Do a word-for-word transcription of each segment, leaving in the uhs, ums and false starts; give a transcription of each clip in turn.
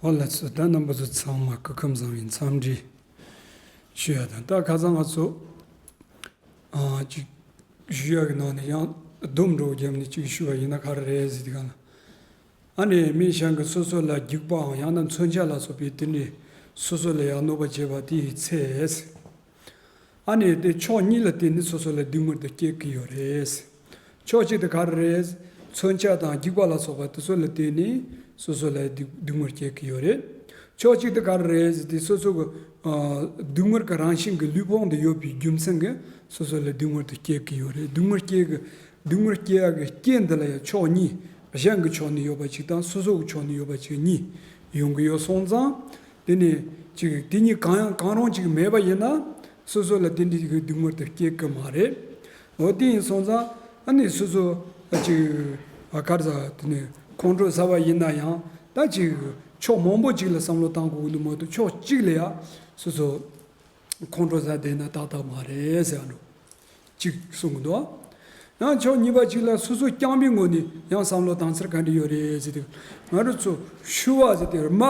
ཨོ་ལགས་སོ། ད་རྣམ་པ་ཚོ་ཚང་མ་སྐུ་ཁམས་བཟང་བའི་འཚམས་འདྲི་ཞུ་ཡ་དང་། ད་ཁ་སང་ང་ཚོ་ཨ་ཅིག་ཞུ་ཡ་གི་ནང་ནས་ཡང་སྡོམ་འགྲོ་བརྒྱབ་ནས་ཅིག་ཞུ་བ་ཡིན་ན་ག་རེ་རེད་ཟེར་དུས་གང་ལ། ཨ་ནི་མི་གཞན་གྱིས་སོ་སོ་ལ་རྒྱུག་པའམ་ཡང་ན་མཚོན་ཆ་ལ་སོགས་པའི་དེ་འདྲའི་སོ་སོ་ལ་ཡང་གནོད་པ་བྱས་པ་དེའི་ཚེ། ཨ་ནི་དེ་ཕྱོགས་གཉིས་ལ་བརྟེན་ནས་སོ་སོ་ལ་སྡུག་བསྔལ་དེ་སྐྱེ་གི་ཡོད་རེད། ཕྱོགས་གཅིག་དེ་ག་རེ་རེད། མཚོན་ཆ་དང་རྒྱུག་པ་ལ་སོགས་པ་དེ་ཚོ་ལ་བརྟེན་ནས་སོ་སོ་ལ་སྡུག་སྡུག་བསྔལ་སྐྱེ་གི་ཡོད་རེད། ཕྱོགས་གཅིག་དེ་ག་རེ་རེད་ཟེར་དུས་སོ་སོ་གི་ཨ་སྡུག་བསྔལ་གྱི་རང་བཞིན་གྱི་ལུས་ཕུང་དུ་ཡོད་པའི་རྒྱུ་མཚན་གྱིས་སོ་སོ་ལ་སྡུག་བསྔལ་དེ་སྐྱེ་གི་ཡོད་རེད། སྡུག་བསྔལ་སྐྱེ་གི་སྡུག་བསྔལ་སྐྱེ་ཡག་གི་རྐྱེན་འདི་ལ་ཡང་ཕྱོགས་གཉིས། གཞན་གྱི་ཕྱོགས་ནས་ཡོད་པ་གཅིག་དང་སོ་སོ་གི་ཕྱོགས་ནས་ཡོད་པ་གཅིག་གཉིས་ཡོང་གི་ཡོད་སོང་ཙང་། དེ་ནས་ཅིག་དེ་གཉིས་གང་ཡང་གང་རུང་ཅིག་མེད་པ་ཡིན་ན་སོ་སོ་ལ་དེ་འདྲའི་གི་སྡུག་བསྔལ་དེ་སྐྱེ་གི་མ་རེད། འོ་དེ་ཡིན་སོང་ཙང་ཨ་ནི་སོ་སོ་ཅིག་ཨ་ག་རེ་ཟ་དེ་ནས་ཁོང་ཁྲོ་ཟ་བ་ཡིན་ན་ཡང་ད་ཅིག་ཕྱོགས་མང་པོ་ཅིག་ལ་བསམ་བློ་བཏང་དགོས་ཀྱི་འདུག་མ་གཏོགས་ཕྱོགས་གཅིག་ལ་ཡང་སོ་སོ། ཁོང་ཁྲོ་ཟ་བསྡད་ན་ཏག་ཏག་མ་རེད་ཟེར་ཡ་འགྲོ། གཅིག་གསུང་གི་འདུག། ཡང་ཕྱོགས་གཉིས་པ་གཅིག་ལ་སོ་སོ་རྐྱང་པའི་ངོས་ནས་ཡང་བསམ་བློ་བཏང་ཚུལ་ག་འདྲ་ཡོད་རེད་ཟེར་དུས། ང་རང་ཚོ་ཤུ་བ་ཟེར་དུས་རྨ་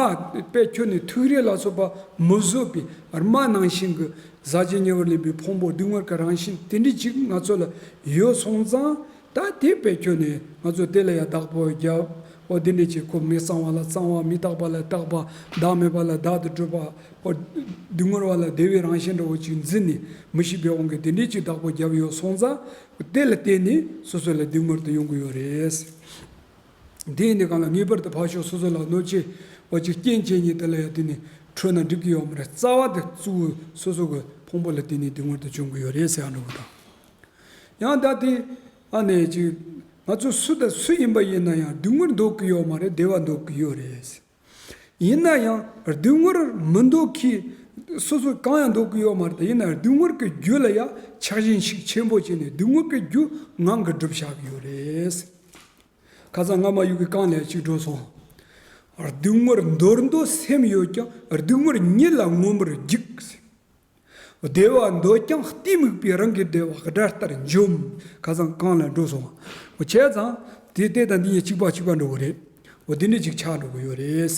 དཔེ་ཁྱོན་ནས་ཐུག་རེག་ལ་སོགས་པ་མི་བཟོད་པའི་རྨ་ནང་བཞིན་གྱི་ཟ་བྱེད་ཉེ་བར་ལེན་པའི་ཕུང་པོ་སྡུག་བསྔལ་གྱི་རང་བཞིན་དེ་འདྲ་ཅིག་ང་ཚོ་ལ་ཡོད་སོང་ཙང་། ད་དེ་དཔེ་ཁྱོན་ནས་ང་ཚོ་དེ་ལ་ཡང་བདག་པོ་རྒྱབ། འོ་དེ་འདྲ་ཅིག་ཁོ་མི་གཙང་བ་ལ་གཙང་བ། མི་རྟག་པ་ལ་རྟག་པ། བདག་མེད་པ་ལ་བདག་ཏུ་གྲུབ་པ། འོ་སྡུག་བསྔལ་བ་ལ་བདེ་བའི་རང་བཞིན་འདྲ་བོ་ཅིག་འཛིན་ནས་མི་ཤེས་པའི་དབང་གིས་དེ་འདྲ་ཅིག་བདག་པོ་རྒྱབ་ཡོད་སོང་ཙང་། དེ་ལ་བརྟེན་ནས་སོ་སོ་ལ་སྡུག་བསྔལ་དེ་ཡོང་གི་ཡོད་རེད། དེ་ཡིན་དུས་གང་ལ་ངེས་པར་དུ་ཕར་ཕྱོགས་སོ་སོ་ལ་གནོད་བྱེད་པ་ཅིག་རྐྱེན་བྱེད་མཁན་དེ་ལ་ཡང་དེ་ནས་ཁྲོས་ན་འགྲིག་གི་ཡོད་མ་རེད། རྩ་བ་དེ་གཙོ་བོ་སོ་སོ་གི་ཕུང་པོ་ལ་བརྟེན་ནས་སྡུག་བསྔལ་དེ་བྱུང་གི་ཡོད་རེད་ཟེར་ཡ་འདྲ་བོ་དང་། ཡང་ད་དེ་ཨ་ནེ་ཅིག་ང་ཚོ་སུ་དང་སུ་ཡིན་པ་ཡིན་ན་ཡང་སྡུག་བསྔལ་འདོད་ཀྱི་ཡོད་མ་རེད། བདེ་བ་འདོད་ཀྱི་ཡོད་རེད། ཡིན་ན་ཡང་སྡུག་བསྔལ་མི་འདོད་མཁན་སོ་སོ་གང་ཡང་འདོད་ཀྱི་ཡོད་མ་རེད། ཡིན་ན་སྡུག་བསྔལ་གྱི་རྒྱུ་ལ་ཡང་ཆགས་ཞེན་ཤུགས་ཆེན་པོ་བྱས་ནས་སྡུག་བསྔལ་གྱི་རྒྱུ་ངང་གིས་སྒྲུབ་བཞག་གི་ཡོད་རེད། ཁ་སང་སྔ་མ་ཡུལ་གྱི་གང་ལས་ཅིག་འགྲོ་སོང་། སྡུག་བསྔལ་འདོར་འདོད་སེམས་ཡོད་ཀྱང་སྡུག་བསྔལ་ཉིད་ལ་མངོན་པར་རྒྱུག། བདེ་བ་འདོད་ཀྱང་གཏི་མུག་པས་རང་གི་བདེ་བ་དགྲ་ལྟར་འཇོམས། ཁ་སང་གང་ལ་འགྲོ་སོང་བ། འོ་བྱས་ཙང་དེ་དེ་དང་འདི་གཉིས་གཅིག་པ་གཅིག་པ་འགྲོ་གི་རེད། འོ་དེ་འདྲ་ཅིག་ཆགས་འགྲོ་གི་ཡོད་རེད།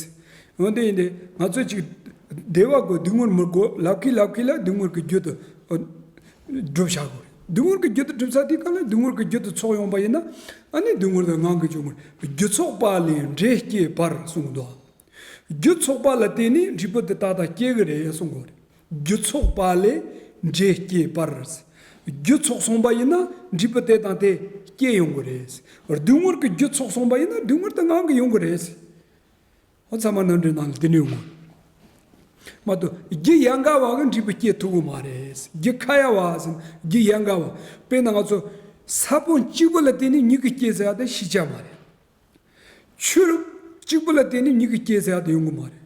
འོ་དེ་ཡིན་ཏེ་ང་ཚོས་ཅིག་བདེ་བ་དགོས་སྡུག་བསྔལ་མི་དགོས་ལབ་ཀི་ལབ་ཀི་ལ་སྡུག་བསྔལ་གྱི་རྒྱུ་དེ་འོ་སྒྲུབ་བྱ་དགོས་རེད། སྡུག་བསྔལ་གྱི་རྒྱུ་དེ་སྒྲུབ་ས་དེ་གང་ལ་སྡུག་བསྔལ་གྱི་རྒྱུ་དེ་ཚོགས་ཡོང་པ་ཡིན་ན། ཨ་ནི་སྡུག་བསྔལ་དེ་ངང་གིས་འབྱུང་གི་རེད། རྒྱུ་ཚོགས་པ་ལས་འབྲས་སྐྱེ་བར་གསུངས་འདུག། རྒྱུ་ཚོགས་པ་ལ་བརྟེན་ནས་འབྲས་བུ་དེ་ཏག་ཏག་སྐྱེ་གི་རེད་གསུང་གི་རེད། རྒྱུ་ཚོགས་པ་ལས་འབྲས་སྐྱེ་བར། རྒྱུ་ཚོགས་སོང་པ་ཡིན་ན་འབྲས་བུ་དེ་དང་དེ་སྐྱེ་ཡོང་གི་རེད། སྡུག་བསྔལ་གྱི་རྒྱུ་ཚོགས་སོང་པ་ཡིན་ན་སྡུག་བསྔལ་དེ་ངང་གིས་ཡོང་གི་རེད། འོ་ཚད་མ་རྣམ་འགྲེལ་ནང་ལ་དེ་ནས་ཡོང་གི་མ་གཏོགས་རྒྱུ་ཡལ་ག་བ་གི་འབྲས་བུ་སྐྱེ་ཐུབ་གི་མ་རེད། རྒྱུ་ཁ་ཡལ་བ་ཟེར་ན་རྒྱུ་ཡལ་ག་བ། དཔེར་ན་ང་ཚོ་ས་བོན་གཅིག་པུ་ལ་བརྟེན་ནས་མྱུ་གུ་སྐྱེ་ཟེར་ཡ་དེ་ཤེས་བྱ་མ་རེད། ཆུ་རུབ་གཅིག་པུ་ལ་བརྟེན་ནས་མྱུ་གུ་སྐྱེ་ཟེར་ཡ་དེ་ཡོང་གི་མ་རེད།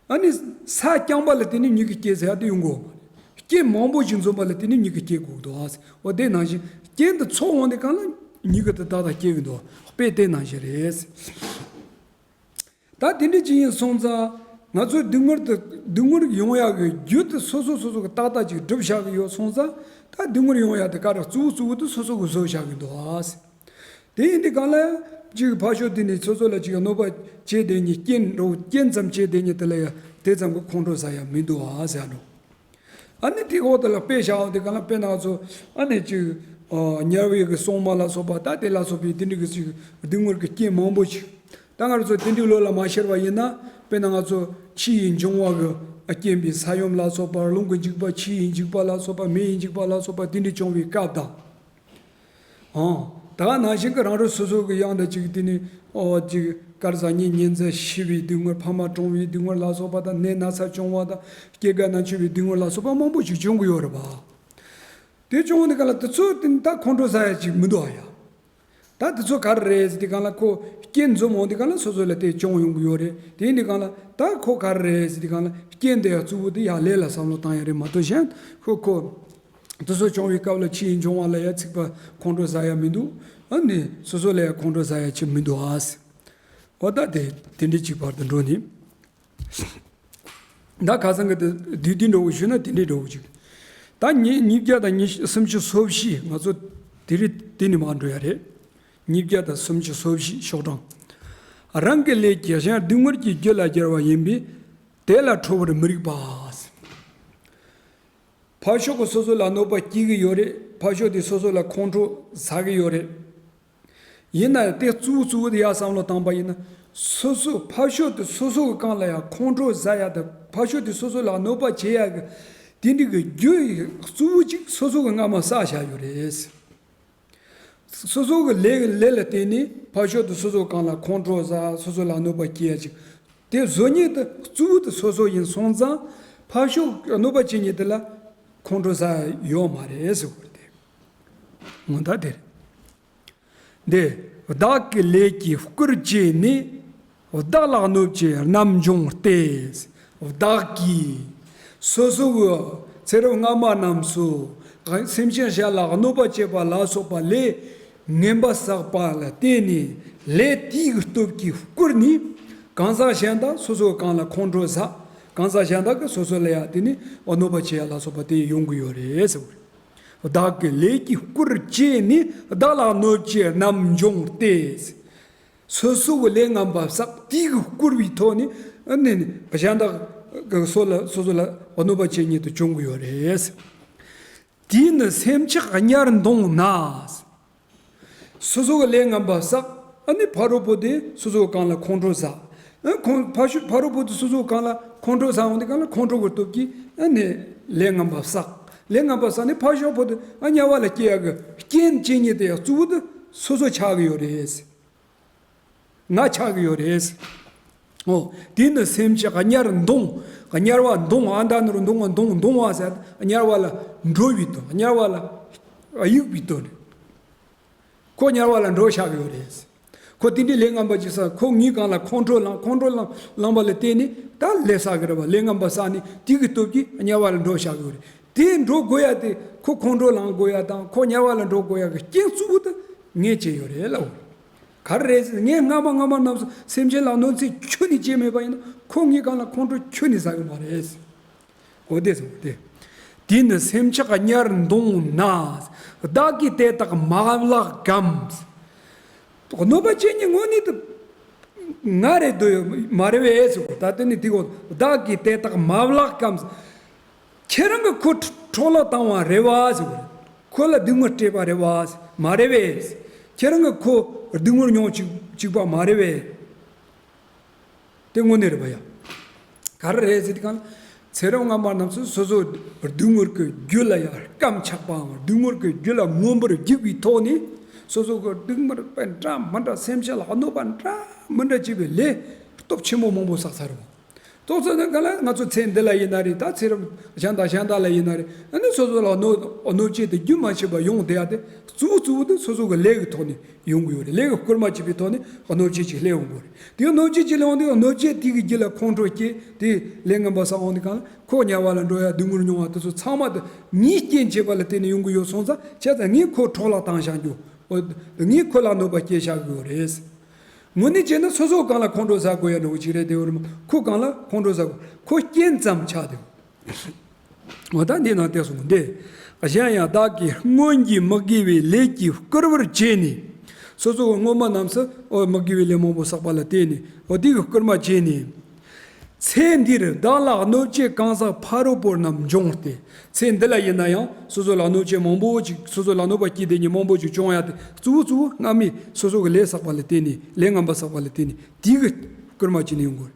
ཨ་ནི་ས་རྐྱང་པ་ལ་བརྟེན་ནས་མྱུ་གུ་སྐྱེ་ཟེར་ཡ་དེ་ཡོང་གི་མ་རེད། རྐྱེན་མང་པོ་ཞིག་འཛོམས་པ་ལ་བརྟེན་ནས་མྱུ་གུ་སྐྱེ་དགོས་འདུག་ཨ། འོ་དེ་ནང་བཞིན་རྐྱེན་དེ་ཚོགས་འོང་དུས་གང་ལ་མྱུ་གུ་དེ་ཏག་ཏག་སྐྱེ་གི་འདུག། དཔེ་དེ་ནང་བཞིན་རེད། ད་དེ་འདྲ་ཅིག་ཡིན་སོང་ཙང་ང་ཚོའི་སྡུག་བསྔལ་དེ་སྡུག་བསྔལ་ཡོང་ཡག་གི་རྒྱུ་དེ་སོ་སོ་སོ་སོ་གི་ཏག་ཏག་ཅིག་སྒྲུབ་བཞག་གི་ཡོད་སོང་ཙང་། ད་སྡུག་བསྔལ་ཡོང་ཡག་དེ་ག་རེ་གཙོ་བོ་གཙོ་བོ་དེ་སོ་སོ་གི་བཟོ་བཞག་གི་འདུག་ཨ། དེ་ཡིན་དུས་གང་ལ་ཡང་ཅིག་ཕར་ཕྱོགས་དེ་ནས་སོ་སོ་ལ་ཅིག་གནོད་པ་བྱས་བསྡད་མཁན་རྐྱེན་འགྲོ་རྐྱེན་ཙམ་བྱས་བསྡད་མཁན་དེ་ལ་ཡང་དེ་ཙམ་གྱི་ཁོང་ཁྲོ་ཟ་ཡ་མི་འདུག་ཨ་ཟེར་ཡ་འགྲོ། ཨ་ནི་དེ་འོག་དེ་ལ་དཔེ་བཞག་འོང་དེ་གང་ལ་དཔེར་ན་ང་ཚོ་ཨ་ནི་ཅིག་ཨ་དམྱལ་བའི་གི་སྲུང་མ་ལ་སོགས་པ་ད་དེ་ལ་སོགས་པའི་དེ་འདྲ་གི་ཅིག་སྡུག་བསྔལ་གྱི་རྐྱེན་མང་པོ་ཅིག། ད་ང་ཚོ་དེ་འདྲའི་བློ་ལ་མ་ཤར་བ་ཡིན་ན། དཔེར་ན་ང་ཚོ་ཕྱི་ཡི་འབྱུང་བ་གི་རྐྱེན་པས་ས་ཡོམ་ལ་སོགས་པ། རླུང་གི་འཇིགས་པ། ཆུ་ཡི་འཇིགས་པ་ལ་སོགས་པ། མེ་ཡི་འཇིགས་པ་ལ་སོགས་པ་དེ་འདྲ་བྱུང་བའི་སྐབས་དང་། ཨང་། ད་ག་ནང་བཞིན་གྱི་རང་རང་སོ་སོ་གི་གཡང་དང་གཅིག་དེ་ནི་ཨོ་ཅིག་གར་ཟ་ཉེ་ཉེ་ཚེ་ཤི་བའི་སྡུག་བསྔལ། ཕ་མ་གྲོངས་པའི་སྡུག་བསྔལ་ལ་སོགས་པ་དང་། ནད་ན་ཚ་བྱུང་བ་དང་། སྐྱེ་རྒ་ན་འཆི་བའི་སྡུག་བསྔལ་ལ་སོགས་པ་མང་པོ་ཞིག་བྱུང་གི་ཡོད་རེད་པ། དེ་བྱུང་བ་ནི་གང་ལ་དེ་ཚོ་དེ་ནི་ད་ཁོང་ཁྲོ་ཟ་ཡ་ཅིག་མི་འདུག་ཨ་ཡ། ད་དེ་ཚོ་ག་རེ་རེད་ཟེར་དུས་གང་ལ་ཁོ་རྐྱེན་འཛོམས་འོང་དུས་གང་ལ་སོ་སོ་ལ་དེ་བྱུང་ཡོང་གི་ཡོད་རེད། དེ་ཡིན་དུས་གང་ལ་ད་ཁོ་ག་རེ་རེད་ཟེར་དུས་གང་ལ་རྐྱེན་དེ་ཡང་གཙོ་བོ་དེ་ཡང་ལས་ལ་བསམ་བློ་བཏང་ཡ་རེད་མ་གཏོགས་གཞན་ཁོ་ཁོ། དེ་ཚོ་བྱུང་བའི་སྐབས་ལ་ཕྱི་ཡི་འབྱུང་བ་ལ་ཡང་ཚིག་པ་ཁོང་ཁྲོ་ཟ་ཡ་མི་འདུག། ཨ་ནི་སོ་སོ་ལ་ཡང་ཁོང་ཁྲོ་ཟ་ཡ་ཅིག་མི་འདུག་ཨ། འོ་ད་དེ་དེ་འདྲའི་ཅིག་བར་དུ་འགྲོ་ནི། ད་ཁ་སང་གི་དེ་དུས་དེ་འདྲ་བོ་ཞུས་ན་དེ་འདྲའི་འདྲ་བོ་ཅིག། ད་ཉིས་ཉིས་བརྒྱ་དང་ཉི་སུམ་ཅུ་སོ་བཞི། ང་ཚོ་དེ་རིང་དེ་ནས་མར་འགྲོ་ཡ་རེད། ཉིས་བརྒྱ་དང་སུམ་ཅུ་སོ་བཞི་ཤོག་གྲངས། རང་གི་ལས་ཀྱིས་གཞན་སྡུག་བསྔལ་གྱི་རྒྱུ་ལ་སྦྱར་བ་ཡིན་པས། དེ་ལ་ཁྲོ་བར་མི་རིགས་པ། ཕར་ཕྱོགས་ཀྱིས་སོ་སོ་ལ་གནོད་པ་སྐྱེལ་གྱི་ཡོད་རེད། ཕར་ཕྱོགས་དེས་སོ་སོ་ལ་ཁོང་ཁྲོ་ཟ་གི་ཡོད་རེད། ཡིན་ན་ཡང་དེ་གཙོ་བོ་གཙོ་བོ་དེ་ཡར་བསམ་བློ་བཏང་པ་ཡིན་ན། སོ་སོ་ཕར་ཕྱོགས་དེ་སོ་སོ་གི་རྐང་ལ་ཡང་ཁོང་ཁྲོ་ཟ་ཡ་དང་ཕར་ཕྱོགས་དེ་སོ་སོ་ལ་གནོད་པ་བྱེད་ཡ་གི་དེ་འདྲ་གི་རྒྱུ་གཙོ་བོ་གཅིག་སོ་སོ་གིས་སྔ་མ་བསགས་བཞག་ཡོད་རེད། སོ་སོ་གི་ལས་ལས་ལ་བརྟེན་ནས་ཕར་ཕྱོགས་དེ་སོ་སོ་གི་རྐང་ལ་ཁོང་ཁྲོ་ཟ། སོ་སོ་ལ་གནོད་པ་སྐྱེལ་ཡ་ཅིག་དེ་བཟོ་མཁན་དེ་གཙོ་བོ་དེ་སོ་སོ་ཡིན་སོང་ཙང་། ཕར་ཕྱོགས་གནོད་པ་བྱེད་མཁན་དེ་ལ་ཁོང་ཁྲོ་ཟ་ཡ་ཡོད་མ་རེད་ཟེར་བ་རེད་དེ། ངོ་མ་དེ་རེད། འདི། བདག་གི་ལས་ཀྱིས་བསྐུལ་བྱས་ནས། བདག་ལ་གནོད་བྱེད་རྣམ་འབྱུང་སྟེ། བདག་གིས། སོ་སོ་གི་ཚེ་རབས་སྔ་མ་རྣམས་སུ། སེམས་ཅན་གཞན་ལ་གནོད་པ་བྱེད་པ་ལ་སོགས་པ་ལས་ངན་པ་བསགས་པ་ལ་བརྟེན་ནས། ལས་དེའི་སྟོབས་ཀྱིས་བསྐུལ་ནས། གང་ཟག་གཞན་དག་སོ་སོའི་རྐང་ལ་ཁོང་ཁྲོ་ཟ། གང་ཟག་གཞན་དག་གིས་སོ་སོ་ལ་ཡང་དེ་ནས་གནོད་པ་བྱེད་ཡ་ལ་སོགས་པ་དེ་ཡོང་གི་ཡོད་རེད་ཟེར་བ་རེད། བདག་གི་ལས་ཀྱིས་བསྐུལ་བྱས་ནས། བདག་ལ་གནོད་བྱེད་རྣམ་འབྱུང་སྟེ། སོ་སོ་གི་ལས་ངན་པ་བསགས། དེ་གིས་བསྐུལ་བའི་ཐོག་ནས་ཨ་ནི་གཞན་དག་གི་སོ་ལ་སོ་སོ་ལ་གནོད་པ་བྱེད་མཁན་དེ་བྱུང་གི་ཡོད་རེད། དེས་ནི་སེམས་ཅག་དམྱལ་འདོང་ན། སོ་སོ་གི་ལས་ངན་པ་བསགས། ཨ་ནི་ཕ་རོལ་པོ་དེ་སོ་སོའི་རྐང་ལ་ཁོང་ཁྲོ་ཟ། ཨ་ཁོང་ཕ་ཤུ་ཕ་རོལ་པོ་དེ་སོ་སོའི་རྐང་ལ་ཁོང་ཁྲོ་ཟ་འོང་དུས་སྒང་ལ་ཁོང་ཁྲོ་གི་སྟོབས་ཀྱིས་ཨ་ནི་ལས་ངན་པ་བསགས། ལས་ངན་པ་བསགས་ནས་ཕ་ཤུ་པོ་དེ་ཨ་དམྱལ་བ་ལ་སྐྱེ་ཡ་གི་རྐྱེན་བྱེད་མཁན་དེ་ཡང་གཙོ་བོ་དེ་སོ་སོ་ཆགས་ཀྱི་ཡོད་རེད། ང་ཆགས་ཀྱི་ཡོད་རེད། འོ། དེས་ནི་སེམས་ཅག་དམྱལ་འདོང་། དམྱལ་བ་འདོང་། ཨ་མདའ་ནོར་འདོང་བ་འདོང་འདོང་བ་ཟེར། དམྱལ་བ་ལ་འགྲོ་བའི་དོན། དམྱལ་བ་ལ་གཡུག་པའི་དོན་རེད། ཁོ་དམྱལ་བ་ལ་འགྲོ་ཆགས་ཀྱི་ཡོད་རེད། ཁོ་དེ་འདྲའི་ལས་ངན་པ་ཅིག་བསགས། ཁོ་ངའི་རྐང་ལ་ཁོང་ཁྲོ་ལངས། ཁོང་ཁྲོ་ལངས་ལངས་པ་ལ་བརྟེན་ནས་ད་ལས་བསགས་ཀྱི་རེད་པ། ལས་ངན་པ་བསགས་ནས་དེ་གི་སྟོབས་ཀྱིས་དམྱལ་བ་ལ་འགྲོ་ཆགས་ཀྱི་ཡོད་རེད། དེ་འགྲོ་དགོས་ཡ་དེ་ཁོ་ཁོང་ཁྲོ་ལངས་དགོས་ཡ་དང་ཁོ་དམྱལ་བ་ལ་འགྲོ་དགོས་ཡ་གི་རྐྱེན་གཙོ་བོ་དེ་ངས་བྱས་ཡོད་རེད་ལབ། ག་རེ་རེད་ཟེར། ངས་སྔ་མ་སྔ་མ་རྣམས་སུ་སེམས་ཅན་ལ་གནོད་འཚེ་ཁྱོན་ནས་བྱས་མེད་པ་ཡིན་ན་ཁོ་ངའི་རྐང་ལ་ཁོང་ཁྲོ་ཁྱོན་ནས་ཟ་གི་མ་རེད། འོ་དེ་སོང་སྟེ། དེས་ནི་སེམས་ཅག་དམྱལ་འདོང་ན། བདག་གིས་དེ་དག་མ་བརླག་གམ། གནོད་པ་བྱེད་མཁན་དངོས་གནས་དེ་ང་རེད་འདོད་ཡོད་མ་རེད་པས་ཟེར་གོ། ད་དེ་ནི་དེ་གོ། བདག་གིས་དེ་དག་མ་བརླག་གམ། ཁྱེད་རང་གིས་ཁོ་འཕྲོ་བརླག་བཏང་བ་རེད་པ་ཟེར་གོ། ཁོ་ལ་སྡུག་བསྔལ་སྤྲད་པ་རེད་པ། མ་རེད་པས། ཁྱེད་རང་གིས་ཁོ་སྡུག་བསྔལ་མྱོང་བཅུག་བཅུག་པ་མ་རེད་པས། དེ་དངོས་གནས་རེད་པ་ཡ། ག་རེ་རེད་ཟེར་དུས་སྒང་ལ། ཚེ་རབས་སྔ་མ་རྣམས་སུ་སོ་སོ་སྡུག་བསྔལ་གྱི་རྒྱུ་ལ་ཡང་སྐམ་ཆགས་པའམ་སྡུག་བསྔལ་གྱི་རྒྱུ་ལ་མངོན་པར་རྒྱུག་པའི་ཐོག་ནས་སོ་སོ་གི་སྡུག་བསྔལ་དཔེ་འདྲ་མི་འདྲ་སེམས་ཅན་ལ་གནོད་པ་འདྲ་མི་འདྲ་བྱས་པའི་ལས་སྟོབས་ཆེན་པོ་མང་པོ་བསགས་ཚར་བ། ཏོག་ཙམ་ནི་ག་ལ་ང་ཚོ་ཚེ་འདི་ལ་ཡིན་ན་རེད། ད་ཚེ་རབས་གཞན་དང་གཞན་དག་ལ་ཡིན་ན་རེད། ཨ་ནི་སོ་སོ་ལ་གནོད་གནོད་བྱེད་དེ་རྒྱུན་མ་ཆད་པ་ཡོང་བསྡད་ཡ་དེ་གཙོ་བོ་གཙོ་བོ་དེ་སོ་སོ་གི་ལས་ཀྱི་ཐོག་ནས་ཡོང་གི་ཡོད་རེད། ལས་ཀྱི་བསྐུལ་མ་བྱས་པའི་ཐོག་ནས་གནོད་བྱེད་ཅིག་སླེབས་ཡོང་གི་རེད། དེ་གནོད་བྱེད་ཅིག་སླེབས་ཡོང་དུས་གནོད་བྱེད་དེ་གི་རྒྱུད་ལ་ཁོང་ཁྲོ་སྐྱེས་ཏེ་ལས་ངན་པ་བསགས་ཡོང་དུས་སྒང་ལ་ཁོ་དམྱལ་བ་ལ་འགྲོ་ཡ་སྡུག་བསྔལ་མྱོང་བ་དེ་ཚོ་ཚང་མ་དེ་ངའི་རྐྱེན་བྱས་པ་ལ་བརྟེན་ནས་ཡོང་གི་ཡོད་སོང་ཙང་བྱས་ཙང་ངས་ཁོ་འཕྲོ་བརླག་བཏང་བཞག་རྒྱུ། འོ། ངས་ཁོ་ལ་གནོད་པ་སྐྱེལ་བཞག་གི་ཡོད་རེད། དངོས་གནས་བྱས་ན་སོ་སོ་རྐང་ལ་ཁོང་ཁྲོ་ཟ་དགོས་ཡ་འདྲ་བོ་ཅིག་རེད་དེ། འོ་རེད་མ། ཁོ་རྐང་ལ་ཁོང་ཁྲོ་ཟ་དགོས། ཁོ་རྐྱེན་ཙམ་ཆགས་དེ། འོ་ད་འདི་ནང་བལྟས་སོང་འདི། གཞན་ཡང་བདག་གིས་སྔོན་གྱི་མི་དགེ་བའི་ལས་ཀྱིས་བསྐུལ་བར་བྱས་ནས། སོ་སོ་སྔོན་མ་རྣམས་སུ་འོ་མི་དགེ་བའི་ལས་མང་པོ་བསགས་པ་ལ་བརྟེན་ནས་འོ་དེ་གིས་བསྐུལ་མ་བྱས་ནས། ཚེ་འདིར་བདག་ལ་གནོད་བྱེད་གང་ཟག་ཕ་རོལ་པོ་རྣམས་འབྱུང་སྟེ། ཚེ་འདི་ལ་ཡིན་ན་ཡང་སོ་སོ་ལ་གནོད་བྱེད་མང་པོ་ཅིག་སོ་སོ་ལ་གནོད་པ་སྐྱེལ་བསྡད་མཁན་མང་པོ་ཅིག་བྱུང་ཡ་དེ་གཙོ་བོ་གཙོ་བོ་སྔ་མའི་སོ་སོ་གི་ལས་བསགས་པ་ལ་བརྟེན་ནས། ལས་ངན་པ་བསགས་པ་ལ་བརྟེན་ནས་དེ་གིས་བསྐུལ་མ་བྱས་ནས་ཡོང་དགོས།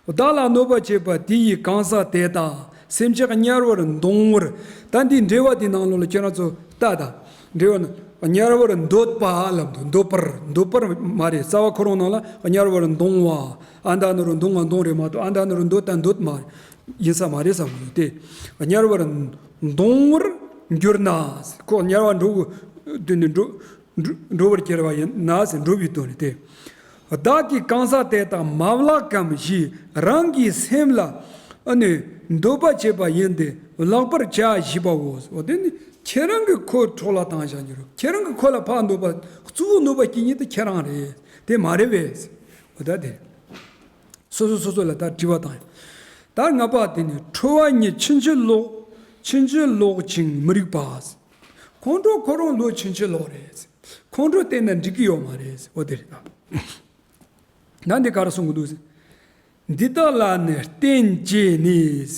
བདག་ལ་གནོད་པ་བྱེད་པ་དེ་ཡི་གང་ཟག་དེ་དག་སེམས་ཅག་དམྱལ་བར་འདོང་བར། ད་འདིའི་འགྲེལ་པ་དེའི་ནང་ལོགས་ལ་ཁྱེད་རང་ཚོ་ལྟ་དང་། འགྲེལ་པ་ནི་དམྱལ་བར་འདོད་པ་ལབ་འདུག་འདོད་པར། འདོད་པར་མ་རེད། རྩ་བ་ཁོ་རང་ནང་ལ་དམྱལ་བར་འདོང་བ། ཨ་མདའ་ནོར་འདོང་བ་འདོང་རེད་མ་གཏོགས་ཨ་མདའ་ནོར་འདོད་དང་འདོད་མ་ཡིན་ས་མ་རེད་བསམ་གི་འདུག་སྟེ། དམྱལ་བར་འདོང་བར་འགྱུར་ན། ཁོ་དམྱལ་བར་འགྲོ་དགོས་དུས་ནི་འགྲོ་འགྲོ་འགྲོ་བར་གྱུར་པ་ཡིན་ན་ཟེར་འགྲོ་བའི་དོན་རེད་དེ། བདག་གིས་གང་ཟག་དེ་དག་མ་བརླག་གམ་ཞེས་རང་གི་སེམས་ལ་ཨ་ནི་འདོད་པ་བྱེད་པ་ཡིན་ཏེ་བརླག་པར་བྱ་ཞེས་པའོ། འོ་དེ་ནི་ཁྱེད་རང་གིས་ཁོ་འཕྲོ་བརླག་བཏང་བཞག་རྒྱུ་རེད། ཁྱེད་རང་གིས་ཁོ་ལ་ཕར་གནོད་པ་གཙོ་བོ་གནོད་པ་སྐྱེལ་མཁན་དེ་ཁྱེད་རང་རེད། དེ་མ་རེད་པས། འོ་ད་དེ་རེད། སོ་སོ་སོ་སོ་ལ་ད་དྲི་བ་བཏང་ཡ། ད་ལྔ་པ་དེ་ནི་ཁྲོ་བ་ཉིད་ཕྱིན་ཅི་ལོག་ཕྱིན་ཅི་ལོག་ཅིང་མི་རིགས་པ། ཁོང་ཁྲོ་ཁོ་རང་ལོག་ཕྱིན་ཅི་ལོག་རེད། ཁོང་ཁྲོ་བསྟེན་ན་འགྲིག་གི་ཡོད་མ་རེད། འོ་དེ་རེད་ད། ན་འདི་ག་རེ་གསུང་གི་འདུག་ཟེར། འདི་དག་ལ་ནི་བརྟེན་བྱས་ནས།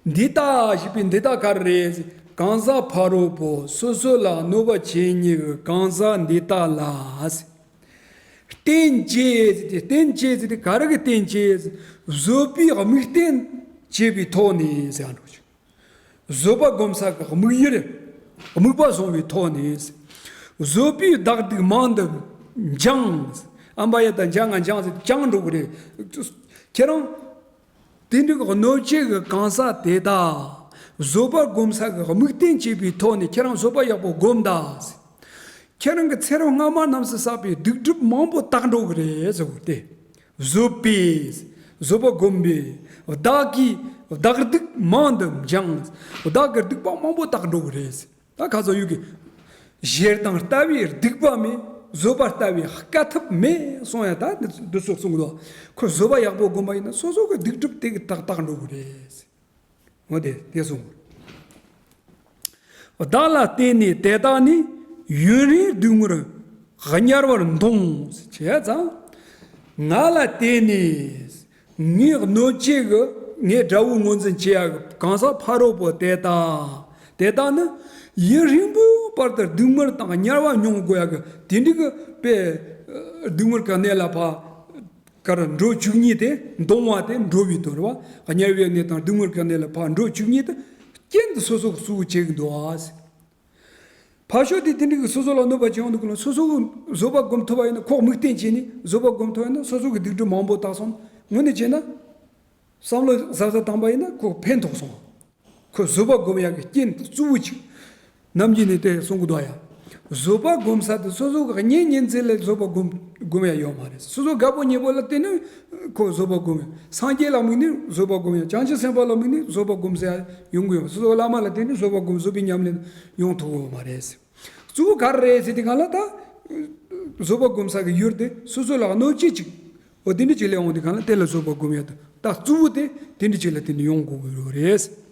འདི་དག་ཞེས་པའི་འདི་དག་ག་རེ་རེད། གང་ཟག་ཕ་རོལ་པོ་སོ་སོ་ལ་གནོད་པ་བྱེད་ཉེན་གྱི་གང་ཟག་འདི་དག་ལ། བརྟེན་བྱས་ཟེར་ཏེ། བརྟེན་བྱས་ཟེར་ཏེ་ག་རེ་གི་བརྟེན་བྱས། བཟོད་པའི་དམིགས་རྟེན་བྱས་པའི་ཐོག་ནས་ཟེར་ཡ་འགྲོ། བཟོད་པ་སྒོམ་ས་གི་དམིགས་ཡུལ། དམིགས་པ་བཟུང་བའི་ཐོག་ནས། བཟོད་པའི་བདག་སྡིག་མང་དུ་འབྱང་། ཨམ་བ་ཡ་ད་འཇང་ང་འཇང་ཟེར་ཏེ་འབྱང་འགྲོ་གི་རེད། ཁྱེད་རང་དེ་འདྲ་གི་གནོད་བྱེད་ཀྱི་གང་ཟག་དེ་དག་བཟོད་པ་སྒོམ་ས་གི་དམིགས་རྟེན་བྱས་པའི་ཐོག་ནས་ཁྱེད་རང་བཟོད་པ་ཡག་པོ་སྒོམ་ད། ཁྱེད་རང་གི་ཚེ་རབས་སྔ་མ་རྣམས་སུ་བསགས་པའི་སྡིག་སྒྲིབ་མང་པོ་དག་འགྲོ་གི་རེད་ཟེར་གོ་སྟེ། བཟོད་པས། བཟོད་པ་སྒོམ་པས། བདག་གིས་བདག་སྡིག་མང་དུ་འབྱང་། བདག་གི་སྡིག་པ་མང་པོ་དག་འགྲོ་གི་རེད། ད་ཁ་སང་ཡུལ་གྱི་ཞེ་སྡང་ལྟ་བུའི་སྡིག་པ་མེད། བཟོད་པ་ལྟ་བུའི་དཀའ་ཐུབ་མེད་གསུང་ཡ། ད་འདི་ཚོ་གསུང་གི་འདུག་ཁོ་བཟོད་པ་ཡག་པོ་སྒོམ་པ་ཡིན་ན་སོ་སོ་གི་སྡིག་སྒྲིབ་དེ་གི་དག་དག་འགྲོ་གི་རེད། འོ་དེ་དེ་གསུངས། བདག་ལ་བརྟེན་ནས་དེ་དག་ནི་ཡུན་རིང་སྡུག་བསྔལ་དམྱལ་བར་འདོང་བྱས་ཙང་། ང་ལ་བརྟེན་ནས་ངའི་གནོད་བྱེད་ཀྱི་ངའི་དགྲ་བོ་ངོས་འཛིན་བྱེད་ཡ་གི་གང་ཟག་ཕ་རོལ་པོ་དེ་དག་དེ་དག་ནི་ཡུན་རིང་པོའི་བར་དུ་སྡུག་བསྔལ་དང་དམྱལ་བ་མྱོང་དགོས་ཡ་གི་དེ་འདྲ་གི་དཔེ་སྡུག་བསྔལ་གྱི་གནས་ལ་ཕར་གར་འགྲོ་བཅུག་ཉེན་དེ། འདོང་བ་དེ་འགྲོ་བའི་དོན་རེད་བ། དམྱལ་བའི་གནས་དང་སྡུག་བསྔལ་གྱི་གནས་ལ་ཕར་འགྲོ་བཅུག་ཉེན་དེ་རྐྱེན་དེ་སོ་སོ་གི་གཙོ་བོ་བྱེད་ཀྱི་འདུག་ཨ། ཕར་ཕྱོགས་དེ་དེ་འདྲ་གི་སོ་སོ་ལ་གནོད་པ་བྱེད་ཡོང་དུས་སྐབས་ལ་སོ་སོ་གི་བཟོད་པ་སྒོམ་ཐུབ་པ་ཡིན་ན། ཁོག་དམིགས་རྟེན་བྱས་ནས་བཟོད་པ་སྒོམ་ཐུབ་པ་ཡིན་ན་སོ་སོ་གི་སྡིག་སྒྲིབ་མང་པོ་དག་སོང་། དངོས་གནས་བྱས་ན་བསམ་བློ་གཟབ་གཟབ་བཏང་པ་ཡིན་ན་ཁོ་ཕན་ཐོགས་སོང་། ཁོ་བཟོད་པ་སྒོམ་ཡག་གི་རྐྱེན་གཙོ་བོ་གཅིག་ནམ་རྒྱུན་ནས་དེ་གསུང་གི་འདུག་ཡ། བཟོད་པ་སྒོམ་ས་དེ་སོ་སོ་གི་གཉེན་ཉེ་ཚན་ལ་བཟོད་པ་སྒོམ་སྒོམ་ཡ་ཡོད་མ་རེད། སོ་སོ་དགའ་པོ་ཉེ་པོ་ལ་བརྟེན་ནས་ཁོ་བཟོད་པ་སྒོམ་ཡ། སངས་རྒྱས་ལ་དམིགས་ནས་བཟོད་པ་སྒོམ་ཡ། བྱང་ཆུབ་སེམས་དཔའ་ལ་དམིགས་ནས་བཟོད་པ་སྒོམ་ས་ཡ་ཡོང་གི་ཡོད། སོ་སོ་བླ་མ་ལ་བརྟེན་ནས་བཟོད་པ་སྒོམ། བཟོད་པའི་ཉམས་ལེན་ཡོང་ཐུབ་ཀྱི་ཡོད་མ་རེད། གཙོ་བོ་ག་རེ་རེད་ཟེར་དུས་སྒང་ལ་ད། བཟོད་པ་སྒོམ་ས་གི་ཡུལ་དེ་སོ་སོ་ལ་གནོད་བྱེད་ཅིག་འོ་དེ་འདྲ་ཅིག་སླེབས་འོང་དུས་སྒང་ལ་དེ་ལ་བཟོད་པ་སྒོམ་ཡ་དང་། ད་གཙོ་བོ་དེ་དེ་འདྲ་ཅིག་ལ་དེ་འདྲ་ཡོང་དགོས་ཀྱི་ཡོད་རེད།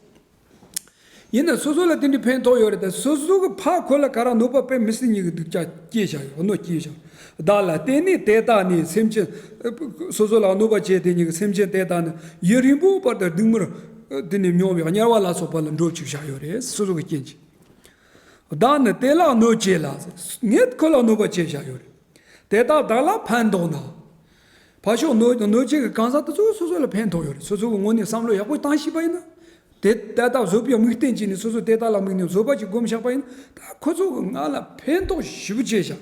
ཡིན་ན་སོ་སོ་ལ་དེ་འདྲ་ཕན་ཐོགས་ཡོད་རེད། ད་སོ་སོ་གི་ཕར་ཁོ་ལ་ག་རེ་གནོད་པ་དཔེ་མི་སྲིད་ཉེན་གྱི་སྡུག་ཅག་སྐྱེས་བཞག་ཡོད། གནོད་སྐྱེས་བཞག་བདག་ལ་བརྟེན་ནས་དེ་དག་ནི་སེམས་ཅན། སོ་སོ་ལ་གནོད་པ་བྱས་དེ་ཉེན་གྱི་སེམས་ཅན་དེ་དག་ནི་ཡུན་རིང་པོའི་བར་དུ་སྡུག་བསྔལ་དེ་ནི་མྱོང་བའི་དམྱལ་བ་ལ་སོགས་པ་ལ་འགྲོ་བཅུག་བཞག་ཡོད་རེད། སོ་སོ་གི་རྐྱེན་གྱིས། བདག་ནི་དེ་ལ་གནོད་བྱེད་ལ། ངས་ཁོ་ལ་གནོད་པ་བྱས་བཞག་ཡོད་རེད། དེ་དག་བདག་ལ་ཕན་འདོགས་ན། ཕར་ཕྱོགས་གནོད་གནོད་བྱེད་ཀྱི་གང་ཟག་དེ་ཚོ་སོ་སོ་ལ་ཕན་ཐོགས་ཡོད་རེད། སོ་སོ་གི་ངོས་ནས་བསམ་བློ་ཡག་པོ་བཏང་ཤེས་པ་ཡིན་ན། དེ་དེ་དག་བཟོད་པའི་དམིགས་རྟེན་བྱས་ནས་སོ་སོ་དེ་དག་ལ་དམིགས་ནས་བཟོད་པ་ཅིག་སྒོམ་བཞག་པ་ཡིན་ན། ད་ཁོ་ཚོ་གི་ང་ལ་ཕན་ཐོགས་ཞེ་པོ་བྱས་བཞག་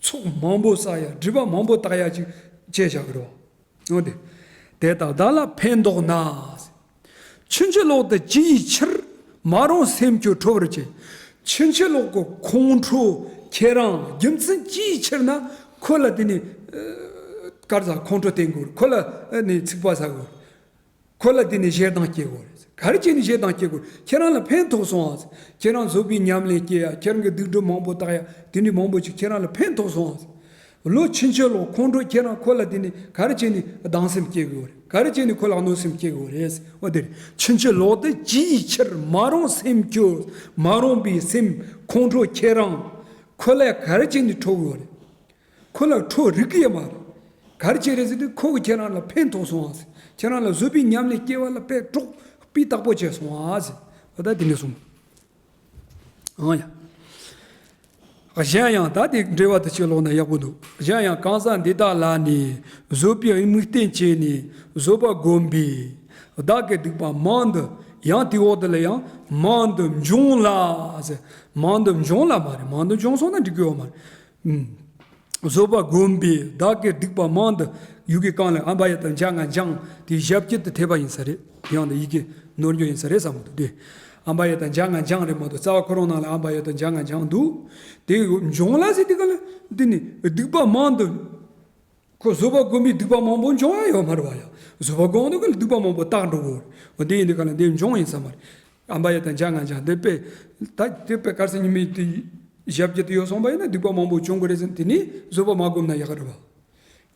ཚོགས་མང་པོ་བསགས་ཡ། སྒྲིབ་པ་མང་པོ་དག་ཡ་ཅིག་བྱས་བཞག་གི་རེད་བ། འོ་དེ། དེ་དག་བདག་ལ་ཕན་འདོགས་ན། ཕྱིན་ཅི་ལོག་ཏུ་ཅི་ཡི་ཕྱིར། མ་རུངས་སེམས་ཁྱོད་ཁྲོ་བར་བྱེད། ཕྱིན་ཅི་ལོག་གི་ཁོང་ཁྲོ་ཁྱེད་རང་རྒྱུ་མཚན་ཅི་ཡི་ཕྱིར་ན་ཁོ་ལ་དེ་ནི་ཨ་ག་རེ་ཟ། ཁོང་ཁྲོ་བསྟེན་དགོས། ཁོ་ལ་ཨ་ནི་ཚིག་པ་ཟ་དགོས། ཁོ་ལ་དེ་ནི་ཞེ་སྡང་སྐྱེ་དགོས་རེད། ག་རེ་བྱས་ནས་ཞེ་སྡང་སྐྱེ་དགོས། ཁྱེད་རང་ལ་ཕན་ཐོགས་སོང་ཨ། ཁྱེད་རང་བཟོད་པའི་ཉམས་ལེན་སྐྱེ་ཡ། ཁྱེད་རང་གི་སྡིག་སྒྲིབ་མང་པོ་དག་ཡ། དེ་འདྲའི་མང་པོ་ཅིག་ཁྱེད་རང་ལ་ཕན་ཐོགས་སོང་ཨ། ལོ་ཕྱིན་ཅི་ལོག་ཁོང་ཁྲོ་ཁྱེད་རང་ཁོ་ལ་དེ་ནི་ག་རེ་བྱས་ནས་སྡང་སེམས་སྐྱེ་དགོས་རེད། ག་རེ་བྱས་ནས་ཁོ་ལ་གནོད་སེམས་སྐྱེ་དགོས་རེད། འོ་དེ་རེད། ཕྱིན་ཅི་ལོག་ཏུ་ཅི་ཡི་ཕྱིར། མ་རུངས་སེམས་ཁྱོད། མ་རུངས་པའི་སེམས་ཁོང་ཁྲོ་ཁྱེད་རང་ཁོ་ལ་ག་རེ་བྱས་ནས་ཁྲོ་དགོས་རེད། ཁོ་ལ་ཁྲོ་རིགས་ཀྱི་ཡོད་མ་རེད། ག་རེ་བྱས་རེད་ཟེར་དུས་ཁོ་གིས་ཁྱེད་རང་ལ་ཕན་ཐོགས་སོང་ཨ་ཟེར། ཁྱེད་རང་ལ་བཟོད་པའི་ཉམས་ལེན་སྐྱེ་བ་ལ་དཔེ་གྲོགས་སྤུས་དག་པོ་བྱས་སོང་ཨ་ཟེར། འོ་ད་དེ་འདྲ་གསུངས། ཨང་ཡ། གཞན་ཡང་ད་དེ་འགྲེལ་བ་དེ་ཅིག་ཀློག་ན་ཡག་པོ་འདུག་གཞན་ཡང་གང་ཟག་འདི་དག་ལ་ནི་བཟོད་པའི་དམིགས་རྟེན་བྱས་ནས་བཟོད་པ་བསྒོམས་པས་བདག་གི་སྡིག་པ་མང་དུ་ཡང་དེའི་འོག་དེ་ལ་ཡང་མང་དུ་འབྱུང་ལ་ཟེར། མང་དུ་འབྱུང་ལ་མ་རེད། མང་དུ་འབྱུང་སོང་ན་འགྲིག་གི་ཡོད་མ་རེད། ཨུམ། བཟོད་པ་བསྒོམས་པས་བདག་གི་སྡིག་པ་མང་དུ། ཡུལ་གྱི་གང་ལ་ཨམ་བ་ཡ་དང་འཇ་ང་འཇང་དེའི་ཞབས་ཀྱུ་དེ་ཐེབས་པ་ཡིན་ས་རེད། ཡང་དེ་ཡི་གེ་ནོར་འགྱོ་ཡིན་ས་རེད་བསམ་གི་འདུག་དེ་ཨམ་བ་ཡ་དང་འཇ་ང་འཇང་རེད་མ་གཏོགས་རྩ་བ་ཁོ་རང་ནང་ལ་ཨམ་བ་ཡ་དང་འཇ་ང་འཇང་འདུག་དེ་འབྱུང་ལ་ཟེར་དེ་ག་ལ་འདི་ནི་སྡིག་པ་མང་དུ། ཁོ་བཟོད་པ་བསྒོམས་པས་སྡིག་པ་མང་པོ་འབྱུང་ཡ་ཡོད་མ་རེད་བ་ཡ། བཟོད་པ་བསྒོམས་འདུག་ག་ལ་སྡིག་པ་མང་པོ་དག་འགྲོ་གི་རེད། འོ་འདི་ཡིན་དེ་ག་ལ་འདི་འབྱུང་ཡིན་ས་མ་རེད། ཨམ་བ་ཡ་དང་འཇ་ང་འཇང་འདི་དཔེ། ད་དེ་དཔེ་གར་སེ་ཉི་མའི་དེ་ཞབས་ཀྱུ་དེ་ཡོད་སོང་པ་ཡིན་ན་སྡིག་པ་མང་པོ་འབྱུང་གི་རེད་ཟེར། དེ་ནི་བཟོད་པ་མ་བསྒོམས་ན་ཡག་གི་རེད་བ།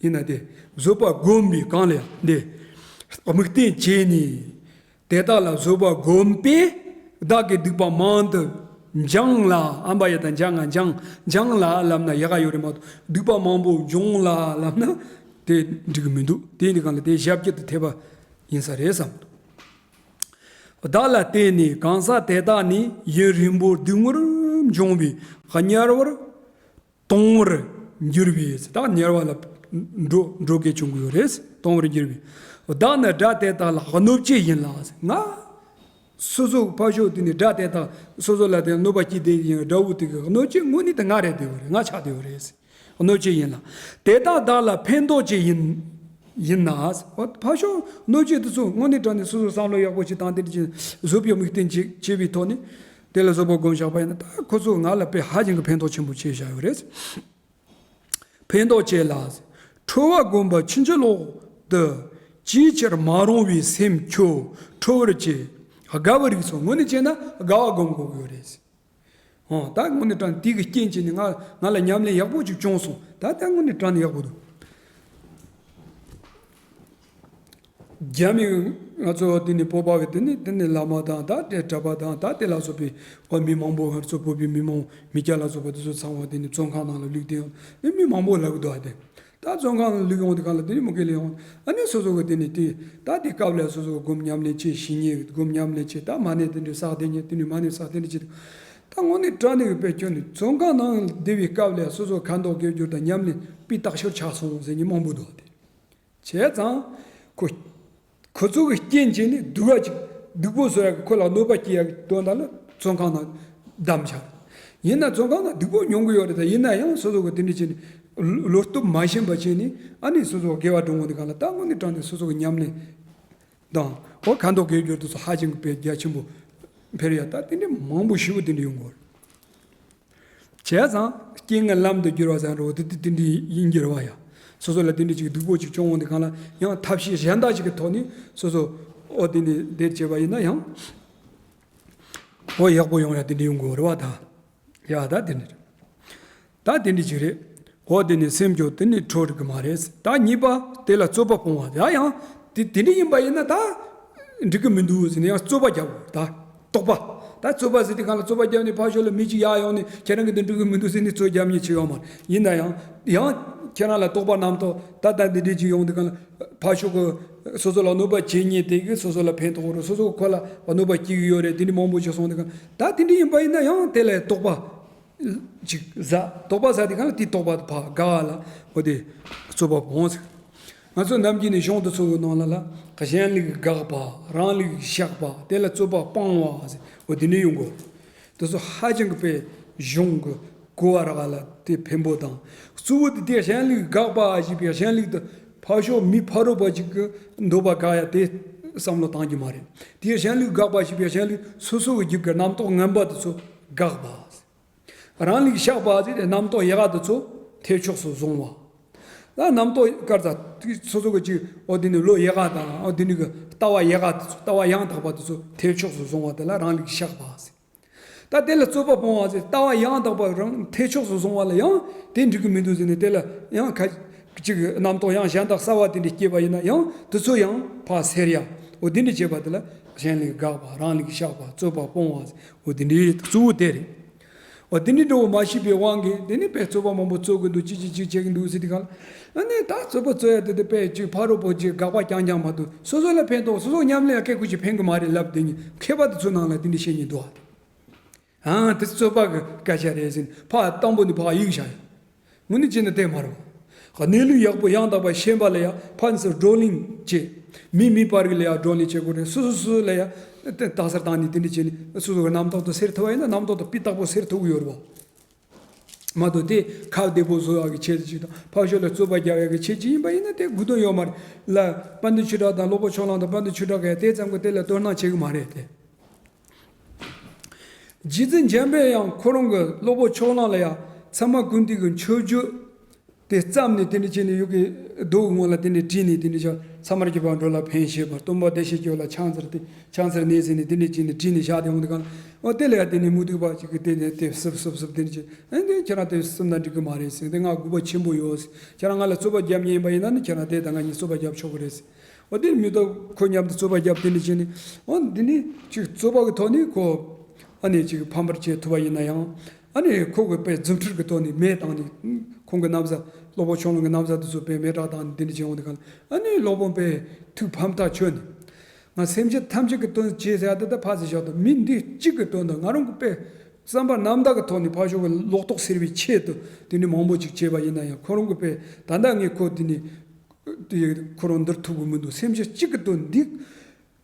ཡིན་ན་དེ་བཟོད་པ་བསྒོམས་པའི་གང་ལ་ཡང་འདི་དམིགས་རྟེན་བྱས་ནས། དེ་དག་ལ་བཟོད་པ་བསྒོམས་པས་བདག་གི་སྡིག་པ་མང་དུ། འབྱང་ལ་ཨམ་པ་ཡ་དང་འབྱང་ང་འབྱང་འབྱང་ལ་ལབ་ན་ཡག་ག་ཡོད་རེད་མ་གཏོགས། སྡིག་པ་མང་པོ་འབྱུང་ལ་ལབ་ན་དེ་འགྲིག་གི་མི་འདུག་དེ་ཡིན་དུས་གང་ལ་དེ་ཞབས་ཀྱི་དུ་ཐེབས་པ་ཡིན་ས་རེད་བསམ། བདག་ལ་བརྟེན་ནས་གང་ཟག་དེ་དག་ནི་ཡུན་རིང་པོར་སྡུག་བསྔལ་འབྱུང་བས་དམྱལ་བར་གཏོང་བར་འགྱུར་བས། ད་དམྱལ་བ་ལ་འགྲོ་འགྲོ་དགོས་བྱུང་གི་ཡོད་རེད། གཏོང་བར་འགྱུར་བས། བདག་ནི་དགྲ་དེ་དག་ལ་གནོད་བྱེད་ཡིན་ལ། ང་སོ་སོ་ཕར་ཕྱོགས་དེ་ནི་དགྲ་དེ་དག་སོ་སོ་ལ་དེ་གནོད་པ་སྐྱེལ་དེ་ཡིན། དགྲ་བོ་དེ་གི་གནོད་བྱེད་དངོས་གནས་དེ་ང་རེད། དེ་བ་རེད། ང་ཆགས་དེ་བ་རེད། གནོད་བྱེད་ཡིན་ལ། དེ་དག་བདག་ལ་ཕན་འདོགས་བྱེད་ཡིན་ཡིན་ན། འོ་ཕར་ཕྱོགས་གནོད་བྱེད་དེ་ཚོ་དངོས་གནས་དྲང་གནས་སོ་སོ་བསམ་བློ་ཡག་པོ་ཞིག་བཏང་དེ་འདྲ་ཅིག་བཟོད་པའི་དམིགས་རྟེན་ཅིག་བྱས་པའི་ཐོག་ནས་དེ་ལ་བཟོད་པ་སྒོམ་བཞག་པ་ཡིན་ན། ད་ཁོ་ཚོ་ང་ལ་དཔེ་ཧ་ཅང་གི་ཕན་ཐོགས་ཆེན་པོ་བྱས་བཞག་ཡོད་རེད། ཕན་ཐོགས་བྱེད་ལ། ཁྲོ་བ་བསྒོམ་པ་ཕྱིན་ཅི་ལོག་ཏུ་ཅིའི་ཕྱིར་མ་རུང་བའི་སེམས་ཁྱོད་ཁྲོ་བར་བྱེད། དགའ་བར་རིགས་སོ། དངོས་གནས་བྱས་ན་དགའ་བ་སྒོམ་དགོས་ཀྱི་ཡོད་རེད། ཨོ་ད་དངོས་གནས་དྲང་དེ་གི་རྐྱེན་བྱས་ནས་ང་ང་ལ་ཉམས་ལེན་ཡག་པོ་ཅིག་བྱུང་སོང་། ད་ལྟ་དངོས་གནས་དྲང་ནས་ཡག་པོ་འདུག་རྒྱ་མི་ང་ཚོ་དེ་ནས་བོད་པ་གི་དེ་ནས་དེ་ནས་བླ་མ་དང་ད་དེ་གྲྭ་པ་དང་ད་དེ་ལ་སོགས་པའི་བ་མི་མང་པོ། ང་ཚོ་བོད་པའི་མི་མང་མི་སྐྱ་ལ་སོགས་པ་དེ་ཚོ་ཚང་བ་དེ་ནས་བཙོན་ཁང་ནང་ལ་བླུགས་ཏེ་ཡང་མི་མང་པོ་ལབ་གི་འདུག་ཨ་དེ། ད་བཙོན་ཁང་ལ་བླུགས་ཡོང་དུས་གང་ལ་དེ་ནས་མུ་གེ་ལ་ཡོང་། ཨ་ནི་སོ་སོ་གི་དེ་ནས་དེ་ད་དེ་སྐབས་ལ་སོ་སོ་གི་སྒོམ་ཉམས་ལེན་བྱེད། ཞི་གནས་སྒོམ་ཉམས་ལེན་བྱེད། ད་མ་ཎི་དེ་འདྲའི་བསགས་དེ་ཉིད་དེ་ནས་མ་ཎི་བསགས་དེ་འདྲ་བྱེད། ད་དངོས་གནས་དྲང་གནས་ཀྱི་དཔེ་ཁྱོན་ནས་བཙོན་ཁང་ནང་བསྡད་པའི་སྐབས་ལ་སོ་སོ་ཁ་མདོག་དགེ་སྦྱོར་དང་ཉམས་ལེན་སྤུས་དག་ཤོས་ཆགས་སོང་ཟེར་མཁན་མང་པོ་འདུག་སྟེ། བྱས་ཙང་ཁོ་ཁོ་ཚོ་གི་རྐྱེན་བྱས་ནས་སྡུག་པ་ཅིག་སྡུག་པོ་བཟོ་ཡག་གི་ཁོ་ལ་གནོད་པ་སྐྱེལ་ཡག་གི་དོན་དག་ལ་བཙོན་ཁང་ནང་བསྡམས་བཞག་ཡིན་ན་བཙོན་ཁང་ནང་སྡུག་པོ་མྱོང་གི་ཡོད་རེད། ད་ཡིན་ན་ཡང་སོ་སོ་གི་དེ་འདྲ་བྱས་ནས་བློ་སྟོབས་མ་ཞན་པ་བྱས་ནས་ཨ་ནི་སོ་སོ་དགེ་བ་སྒྲུབ་འོང་དུས་གང་ལ་ད་དངོས་གནས་དྲང་གནས་སོ་སོ་གི་ཉམས་ལེན་དང་འོ་ཁ་མདོག་དགེ་སྦྱོར་དེ་ཚོ་ཧ་ཅང་གི་དཔེ་རྒྱ་ཆེན་པོ་འཕེལ་ཡ། ད་དེ་འདྲ་མང་པོ་ཞེ་པོ་དེ་འདྲ་ཡོང་གི་ཡོད་རེད། བྱས་ཙང་རྐྱེན་ངན་ལམ་དུ་བསྒྱུར་བ་ཟེར་འགྲོ་དེ་དེ་དེ་འདྲ་ཡིན་གྱི་རེད་བ་ཡ། སོ་སོ་ལ་དེ་འདྲ་ཅིག་སྡུག་པོ་ཅིག་བྱུང་འོང་དུས་གང་ལ་ཡང་ཐབས་ཤེས་གཞན་དག་ཅིག་གི་ཐོག་ནས་སོ་སོ་འོ་དེ་ནས་དེར་བྱས་པ་ཡིན་ན་ཡང་འོ་ཡག་པོ་ཡོང་ཡ་དེ་འདྲ་ཡོང་གི་རེད་བ་ད། ཡ་ད་དེ་འདྲ་རེད། ད་དེ་འདྲ་ཅིག་རེད། འོ་དེ་ནས་སེམས་ཁྱོད་དེ་ནས་ཁྲོ་རིག་གི་མ་རེད། ད་གཉིས་པ་དེ་ལ་རྩོད་པ་སྤོང་བ། ཡ་ཡང་དེ་དེ་འདྲ་ཡིན་པ་ཡིན་ན་ད་འགྲིག་གི་མི་འདུག་ཟེར་ནས་ཡང་རྩོད་པ་རྒྱབ་དགོས་ད། དོགས་པ། ད་རྩོད་པ་ཟེར་དུས་གང་ལ་རྩོད་པ་རྒྱབ་ནས་ཕར་ཕྱོགས་ལ་མི་གཅིག་ཡར་ཡོང་ནས་ཁྱེད་རང་གི་འདི་འགྲིག་གི་མི་འདུག་ཟེར་ནས་རྩོད་རྒྱབ་མཁན་ཅིག་ཡོད་མ་རེད། ཡིན་ན་ཡང་ཡང་ཁྱེད་རང་ལ་དོགས་པ་རྣམ་རྟོག་ད་ལྟ་འདི་འདྲས་ཅིག་ཡོང་དུས་གང་ལ་ཕར་ཕྱོགས་ཀྱི་སོ་སོ་ལ་གནོད་པ་བྱེད་མཁན་དེ་གིས་སོ་སོ་ལ་ཕན་ཐོགས་རེད། སོ་སོ་ཁོ་ལ་གནོད་པ་སྐྱེལ་གྱི་ཡོད་རེད། དེ་འདྲས་མང་པོ་ཅིག་སོང་དུས་གང་ལ་ད་དེ་འདྲས་ཡིན་པ་ཡིན་ན་ཡང་དེ་ལ་དོགས་པ་ཅིག་ཟ། དོགས་པ་ཟ་དུས་གང་ལ་དེ་དོགས་པ་དེ་ཕར་དགག་ལ་འོ་དེ་རྩོད་པ་སྤོང་ཟེར། ང་ཚོ་ནམ་རྒྱུན་ནས་གཞུང་དེ་ཚོ་གི་ནང་ལ་ལ་གཞན་ལུགས་དགག་པ། རང་ལུགས་བཤགས་པ། དེ་ལ་རྩོད་པ་སྤང་བ་ཟེར་འོ་དེ་འདྲ་ཡོང་གོ། དེ་ཚོ་ཧ་ཅང་གི་དཔེ་གཞུང་གི་གོ་བ་རག་ལ་དེ་ཕན་པོ་དང་། གཙོ་བོ་དེ་དེ་གཞན་ལུགས་དགག་པ་ཞེས་པའི་གཞན་ལུགས་དེ་ཕར་ཕྱོགས་མི་ཕ་རོལ་པོ་ཅིག་གི་འདོད་པ་དགག་ཡ་དེ་བསམ་བློ་བཏང་རྒྱུ་མ་རེད། དེ་གཞན་ལུགས་དགག་པ་ཞེས་པའི་གཞན་ལུགས་སོ་སོ་གི་རྒྱུད་ཀྱི་རྣམ་རྟོག་ངན་པ་དེ་ཚོ་དགག་པ། རང་ལུགས་བཤགས་པ་ཟེར་ཏེ་རྣམ་རྟོག་ཡག་ག་དེ་ཚོ་ཐེག་མཆོག་ཏུ་བཟུང་བ། ལ་རྣམ་རྟོག་དཀར་ཚ་སོ་སོ་གི་ཅིག་འོ་དེ་ནི་བློ་ཡག་ག་དང་འོ་དེ་ནི་གི་ལྟ་བ་ཡག་ག་དེ་ཚོ་ལྟ་བ་ཡང་དག་པ་དེ་ཚོ་ཐེག་མཆོག་ཏུ་བཟུང་བ་དེ་ལ་རང་ལུགས་བཤགས་པ་ཟེར། ད་དེ་ལ་རྩོད་པ་སྤོང་བ་ཟེར་ལྟ་བ་ཡང་དག་པ་རང་ཐེག་མཆོག་ཏུ་བཟུང་བ་ལ་ཡང་དེ་འགྲིག་གི་མི་འདུག་ཟེར་ནས་དེ་ལ་ཡང་ཁ་ཅིག་རྣམ་རྟོག་ཡང་གཞན་དག་གསར་བ་དེ་འདྲ་སྐྱེས་པ་ཡིན་ན་ཡང་དེ་ཚོ་ཡང་ཕར་སེལ་ཡ། འོ་དེ་འདྲ་བྱེད་པ་དེ་ལ་གཞན་ལུགས་དགག་པ། རང་ལུགས་བཤགས་པ། རྩོད་པ་སྤོང་བ། འོ་དེ་འདྲའི་གཙོ་བོ་དེ་རེད། འོ་དེ་འདྲའི་འགྲོ་བ་མ་ཤེས་པའི་དབང་གིས་དེ་ནི་དཔེ་རྩོད་པ་མང་པོ་རྩོད་གི་འདུག་ཅི་ཅི་ཅི་བྱེད་གི་འདུག་ཟེར་དུས་གང་ལ། ཨ་ནི་ད་རྩོད་པ་རྩོད་ཡ་དེ་དེ་དཔེ་ཅིག་ཕ་རོལ་པོ་ཅིག་དགག་པ་རྐྱང་རྐྱང་མ་གཏོགས་སོ་སོ་ལ་ཕན་ཐོགས། སོ་སོ་ཉམས་ལེན་ལ་སྐད་ཁུར་ཅིག་ཕན་གི་མ་རེད་ལབ་དེ་ནི་མཁས་པ་དེ་ཚོ་ནང་ལ་དེ་འདྲ་བཤད་མཁན་འདུག་ཨ། ཨང་། དེ་རྩོད་པ་གི་སྐད་ཆ་རེད་ཟེར་ནས་ཕར་དང་པོ་ནས་ཕར་གཡུག་བཞག་ཡ། དངོས་གནས་བྱས་ན་དེ་མ་རེད་བ། གནས་ལུགས་ཡག་པོ་ཡང་དག་པ་ཤེས་པ་ལ་ཡང་ཕར་ཚུར་བགྲོ་གླེང་བྱེད། མི་མི་བར་གྱི་ལ་ཡང་བགྲོ་གླེང་བྱེད་དགོས་རེད། སོ་སོ་སོ་སོ་ལ་ཡང་རྟགས་གསལ་བཏང་ནས་དེ་འདྲ་བྱས་ནས་སོ་སོ་གི་རྣམ་རྟོག་དེ་སེལ་ཐུབ་པ་ཡིན་ན་རྣམ་རྟོག་དེ་སྤུས་དག་པོ་སེལ་ཐུབ་ཀྱི་ཡོད་རེད་བ། མ་གཏོགས་དེ་ཁ་བདེ་པོ་བཟོ་ཡག་གི་ཆེད་དུ་ཅིག་དང་ཕར་ཕྱོགས་ལ་རྩོད་པ་རྒྱག་ཡག་གི་ཆེད་ཅིག་ཡིན་པ་ཡིན་ན་དེ་དགོས་དོན་ཡོད་མ་རེད་ལ། དཔལ་ལྡན་ཆོས་གྲགས་དང་སློབ་དཔོན་ཕྱོགས་གླང་དང་དཔལ་ལྡན་ཆོས་གྲགས་ག་ཡ་དེ་ཙམ་གྱིས་དེ་ལ་དོ་སྣང་བྱེད་གི་མ་རེད་དེ། རྗེ་བཙུན་འཇམ་པའི་དབྱངས་ཁོ་རང་གི་སློབ་དཔོན་ཕྱོགས་གླང་ལ་ཡང་ཚད་མ་ཀུན་བཏུས་ཀྱི་མཆོད་བརྗོད་དེ་བརྩམས་ནས་དེ་འདྲ་བྱས་ནས་ཡོད་ཀྱི་རྡོ་གི་ངོས་ལ་དེ་འདྲ་བྲིས་ནས་དེ་འདྲ་བྱས་ཚད་མར་གྱུར་པ་འགྲོ་ལ་ཕན་བྱེད་པ། སྟོན་པ་བདེ་གཤེགས་སྐྱོབ་ལ་ཕྱག་འཚལ་ཏེ་ཕྱག་འཚལ་ནས་ཟེར་ནས་དེ་འདྲ་བྱས་ནས་བྲིས་ནས་བཞག་དེ་འོང་དུས་གང་ལ། འོ་དེ་ལ་ཡང་དེ་ནས་མུ་སྟེགས་པ་ཅིག་གིས་དེ་ནས་དེ་སུབ་སུབ་སུབ་དེ་འདྲ་བྱས། ཨེ་འདི་ཁྱེད་རང་དེ་སུབ་ན་འགྲིག་གི་མ་རེད་ཟེར། དེ་ང་དགོས་པ་ཆེན་པོ་ཡོད། ཁྱེད་རང་ང་ལ་རྩོད་པ་རྒྱབ་མཁན་ཡིན་པ་ཡིན་ན་ནི་ཁྱེད་རང་དེ་དང་ང་གཉིས་རྩོད་པ་རྒྱབ་ཆོག་གི་རེད་ཟེར། འོ་དེ་མི་ཐོག་ཁོ་མཉམ་དུ་རྩོད་པ་རྒྱབ་དེ་འདྲ་བྱས་ནས། འོ་འདི་ནི་ཅིག་རྩོད་པ་གི་ཐོག་ནས་ཁོ་ ཨ་ནི་ཅིག་ཕམ་པར་བྱེད་ཐུབ་པ་ཡིན་ན་ཡང་། ཨ་ནི་ཁོ་གི་དཔེ་རྫུ་འཕྲུལ་གྱི་ཐོག་ནས་མེ་བཏང་ནས་ཁོང་གི་ན་བཟའ། སློབ་དཔོན་ཕྱོགས་གླང་གི་ན་བཟའ་དེ་ཚོ་དཔེ་མེ་སྲེག་བཏང་ནས་འདི་འདྲ་བྱས་ཡོང་དུས་གང་ལ། ཨ་ནི་སློབ་དཔོན་དཔེ་ཐུགས་ཕམ་ཐག་ཆོད་ནས། ང་སེམས་ཅན་ཐམས་ཅད་ཀྱི་དོན་བྱེད་ཟེར་ཡ་དེ་ད་ཕར་ཙམ་བཞག་དང་། མི་འདི་གཅིག་གི་དོན་དང་། ང་རང་གི་དཔེ་བསམ་པ་རྣམ་དག་གི་ཐོག་ནས་ཕར་ཕྱོགས་ཀྱི་ལོག་རྟོག་སེལ་བའི་ཆེད་དུ་དེ་འདྲ་མང་པོ་ཅིག་བྱས་པ་ཡིན་ན་ཡང་། ཁོ་རང་གི་དཔེ་ད་ལྟ་ངས་ཁོ་དེ་ནས་དེ་ཁོ་རང་འདིར་ཐུག་གི་མི་འདུག་སེམས་ཅན་གཅིག་གི་དོན་འདི།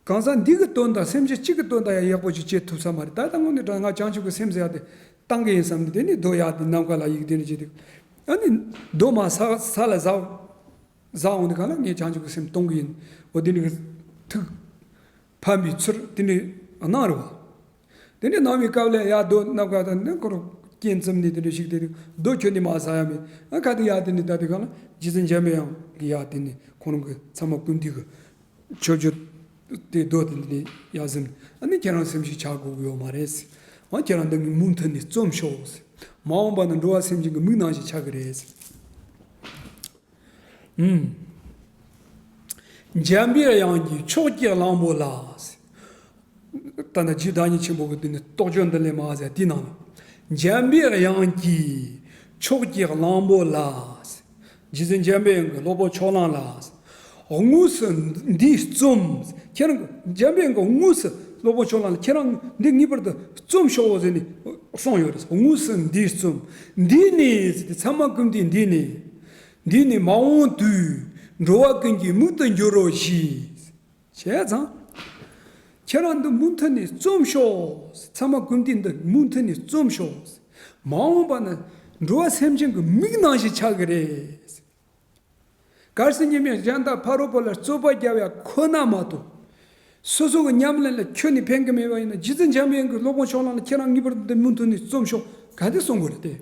གང་ཟག་འདི་གི་དོན་དང་སེམས་ཅན་གཅིག་གི་དོན་དང་ཡང་ཡག་པོ་ཅིག་བྱེད་ཐུབ་ས་མ་རེད། ད་ལྟ་དངོས་གནས་དྲང་ང་བྱང་ཆུབ་ཀྱི་སེམས་ཟེར་ཡ་དེ་བཏང་གི་ཡིན་བསམ་ནས། དེ་ནས་རྡོ་ཡར་དེ་ནམ་མཁའ་ལ་གཡུག་དེ་ནས་བྱས་དུས། ཨ་ནི་རྡོ་མར་ས་ས་ལ་ཟགས་ཟགས་འོང་དུས་གང་ལ་ངས་བྱང་ཆུབ་ཀྱི་སེམས་གཏོང་གི་ཡིན། འོ་དེ་འདྲའི་ཐུགས་ཕམ་པའི་ཚུལ་དེ་འདྲ་གནང་རེད་བ། དེ་འདྲ་གནང་བའི་སྐབས་ལ་ཡར་རྡོ་ནམ་མཁའ་དང་ནི་ཁོ་རང་རྐྱེན་བཙུམ་ནས་དེ་འདྲ་ཞིག་དེ་རྡོ་ཁྱོན་ནས་མར་ཟགས་ཡ་མེད། ཨ་ག་དེ་ཡར་དེ་ནས་ད་དེ་གང་ལ་རྗེ་བཙུན་འཇམ་པའི་དབྱངས་ཀྱིས་ཡར་དེ་ནས་ཁོ་རང་གི་ཚད་མ་ཀུན་བཏུས་ཀྱི་མཆོད་བརྗོད་དེ་རྡོ་དེ་འདི་ནས་ཡར་ཟིན། ཨ་ནི་ཁྱེད་རང་སེམས་ཤིག་ཆགས་དགོས་ཀྱི་ཡོད་མ་རེད། ཨ་ཁྱེད་རང་འདི་ངའི་མུ་མཐུད་ནས་རྩོམ་ཤོག། མ་འོངས་པ་ན་འགྲོ་བ་སེམས་ཅན་གྱི་མིག་ནང་བཞིན་ཆགས་ཀྱི་རེད། ཨུམ། འཇམ་པའི་དབྱངས་ཀྱིས་ཕྱོགས་ཀྱི་གླང་པོ་ལ། ད་ནི་རྗེ་བདག་ཉིད་ཆེན་པོ་གི་དེ་ནི་རྟོགས་བརྗོད་འདི་ལས་མ་ཟད་དེའི་ནང་ལ། འཇམ་པའི་དབྱངས་ཀྱིས་ཕྱོགས་ཀྱི་གླང་པོ་ལ། རྗེ་བཙུན་འཇམ་པའི་དབྱངས་ཀྱིས་སློབ་དཔོན་ཕྱོགས་གླང་ལ། དངོས་སུ་འདི་རྩོམ། ཁྱེད་རང་འཇམ་པའི་དབྱངས་ཀྱིས་དངོས་སུ་སློབ་དཔོན་ཕྱོགས་གླང་ལ། ཁྱེད་རང་འདི་ངེས་པར་དུ་རྩོམ་ཤོག་ཟེར་ནས་གསུངས་ཡོད་རེད། དངོས་སུ་འདི་རྩོམ། འདི་ནི་ཟེར་ཏེ་ཚད་མ་ཀུན་བཏུས་འདི་ནི། འདི་ནི་མ་འོངས་དུས་འགྲོ་བ་ཀུན་གྱི་མིག་ཏུ་འགྱུར་རོ་ཞེས། བྱས་ཙང་། ཁྱེད་རང་འདི་མུ་མཐུད་ནས་རྩོམ་ཤོག། ཚད་མ་ཀུན་བཏུས་འདི་མུ་མཐུད་ནས་རྩོམ་ཤོག། མ་འོངས་པ་ན་འགྲོ་བ་སེམས་ཅན་གྱི་མིག་ནང་བཞིན་ཆགས་ཀྱི་རེད། གལ་སྲིད་ཉི་མས་གཞན་དག་ཕ་རོལ་པོ་ལ་རྩོད་པ་རྒྱབ་ཡ་ཁོ་ན་མ་གཏོགས། སོ་སོ་གི་ཉམས་ལེན་ལ་ཁྱོན་ནས་ཕན་གྱི་མེད་པ་ཡིན་ན། རྗེ་བཙུན་འཇམ་པའི་དབྱངས་ཀྱིས་སློབ་དཔོན་ཕྱོགས་གླང་ལ་ཁྱེད་རང་ངེས་པར་དུ་འདི་མུ་མཐུད་ནས་རྩོམ་ཤོག་ག་དེ་གསུང་དགོས་རེད་དེ།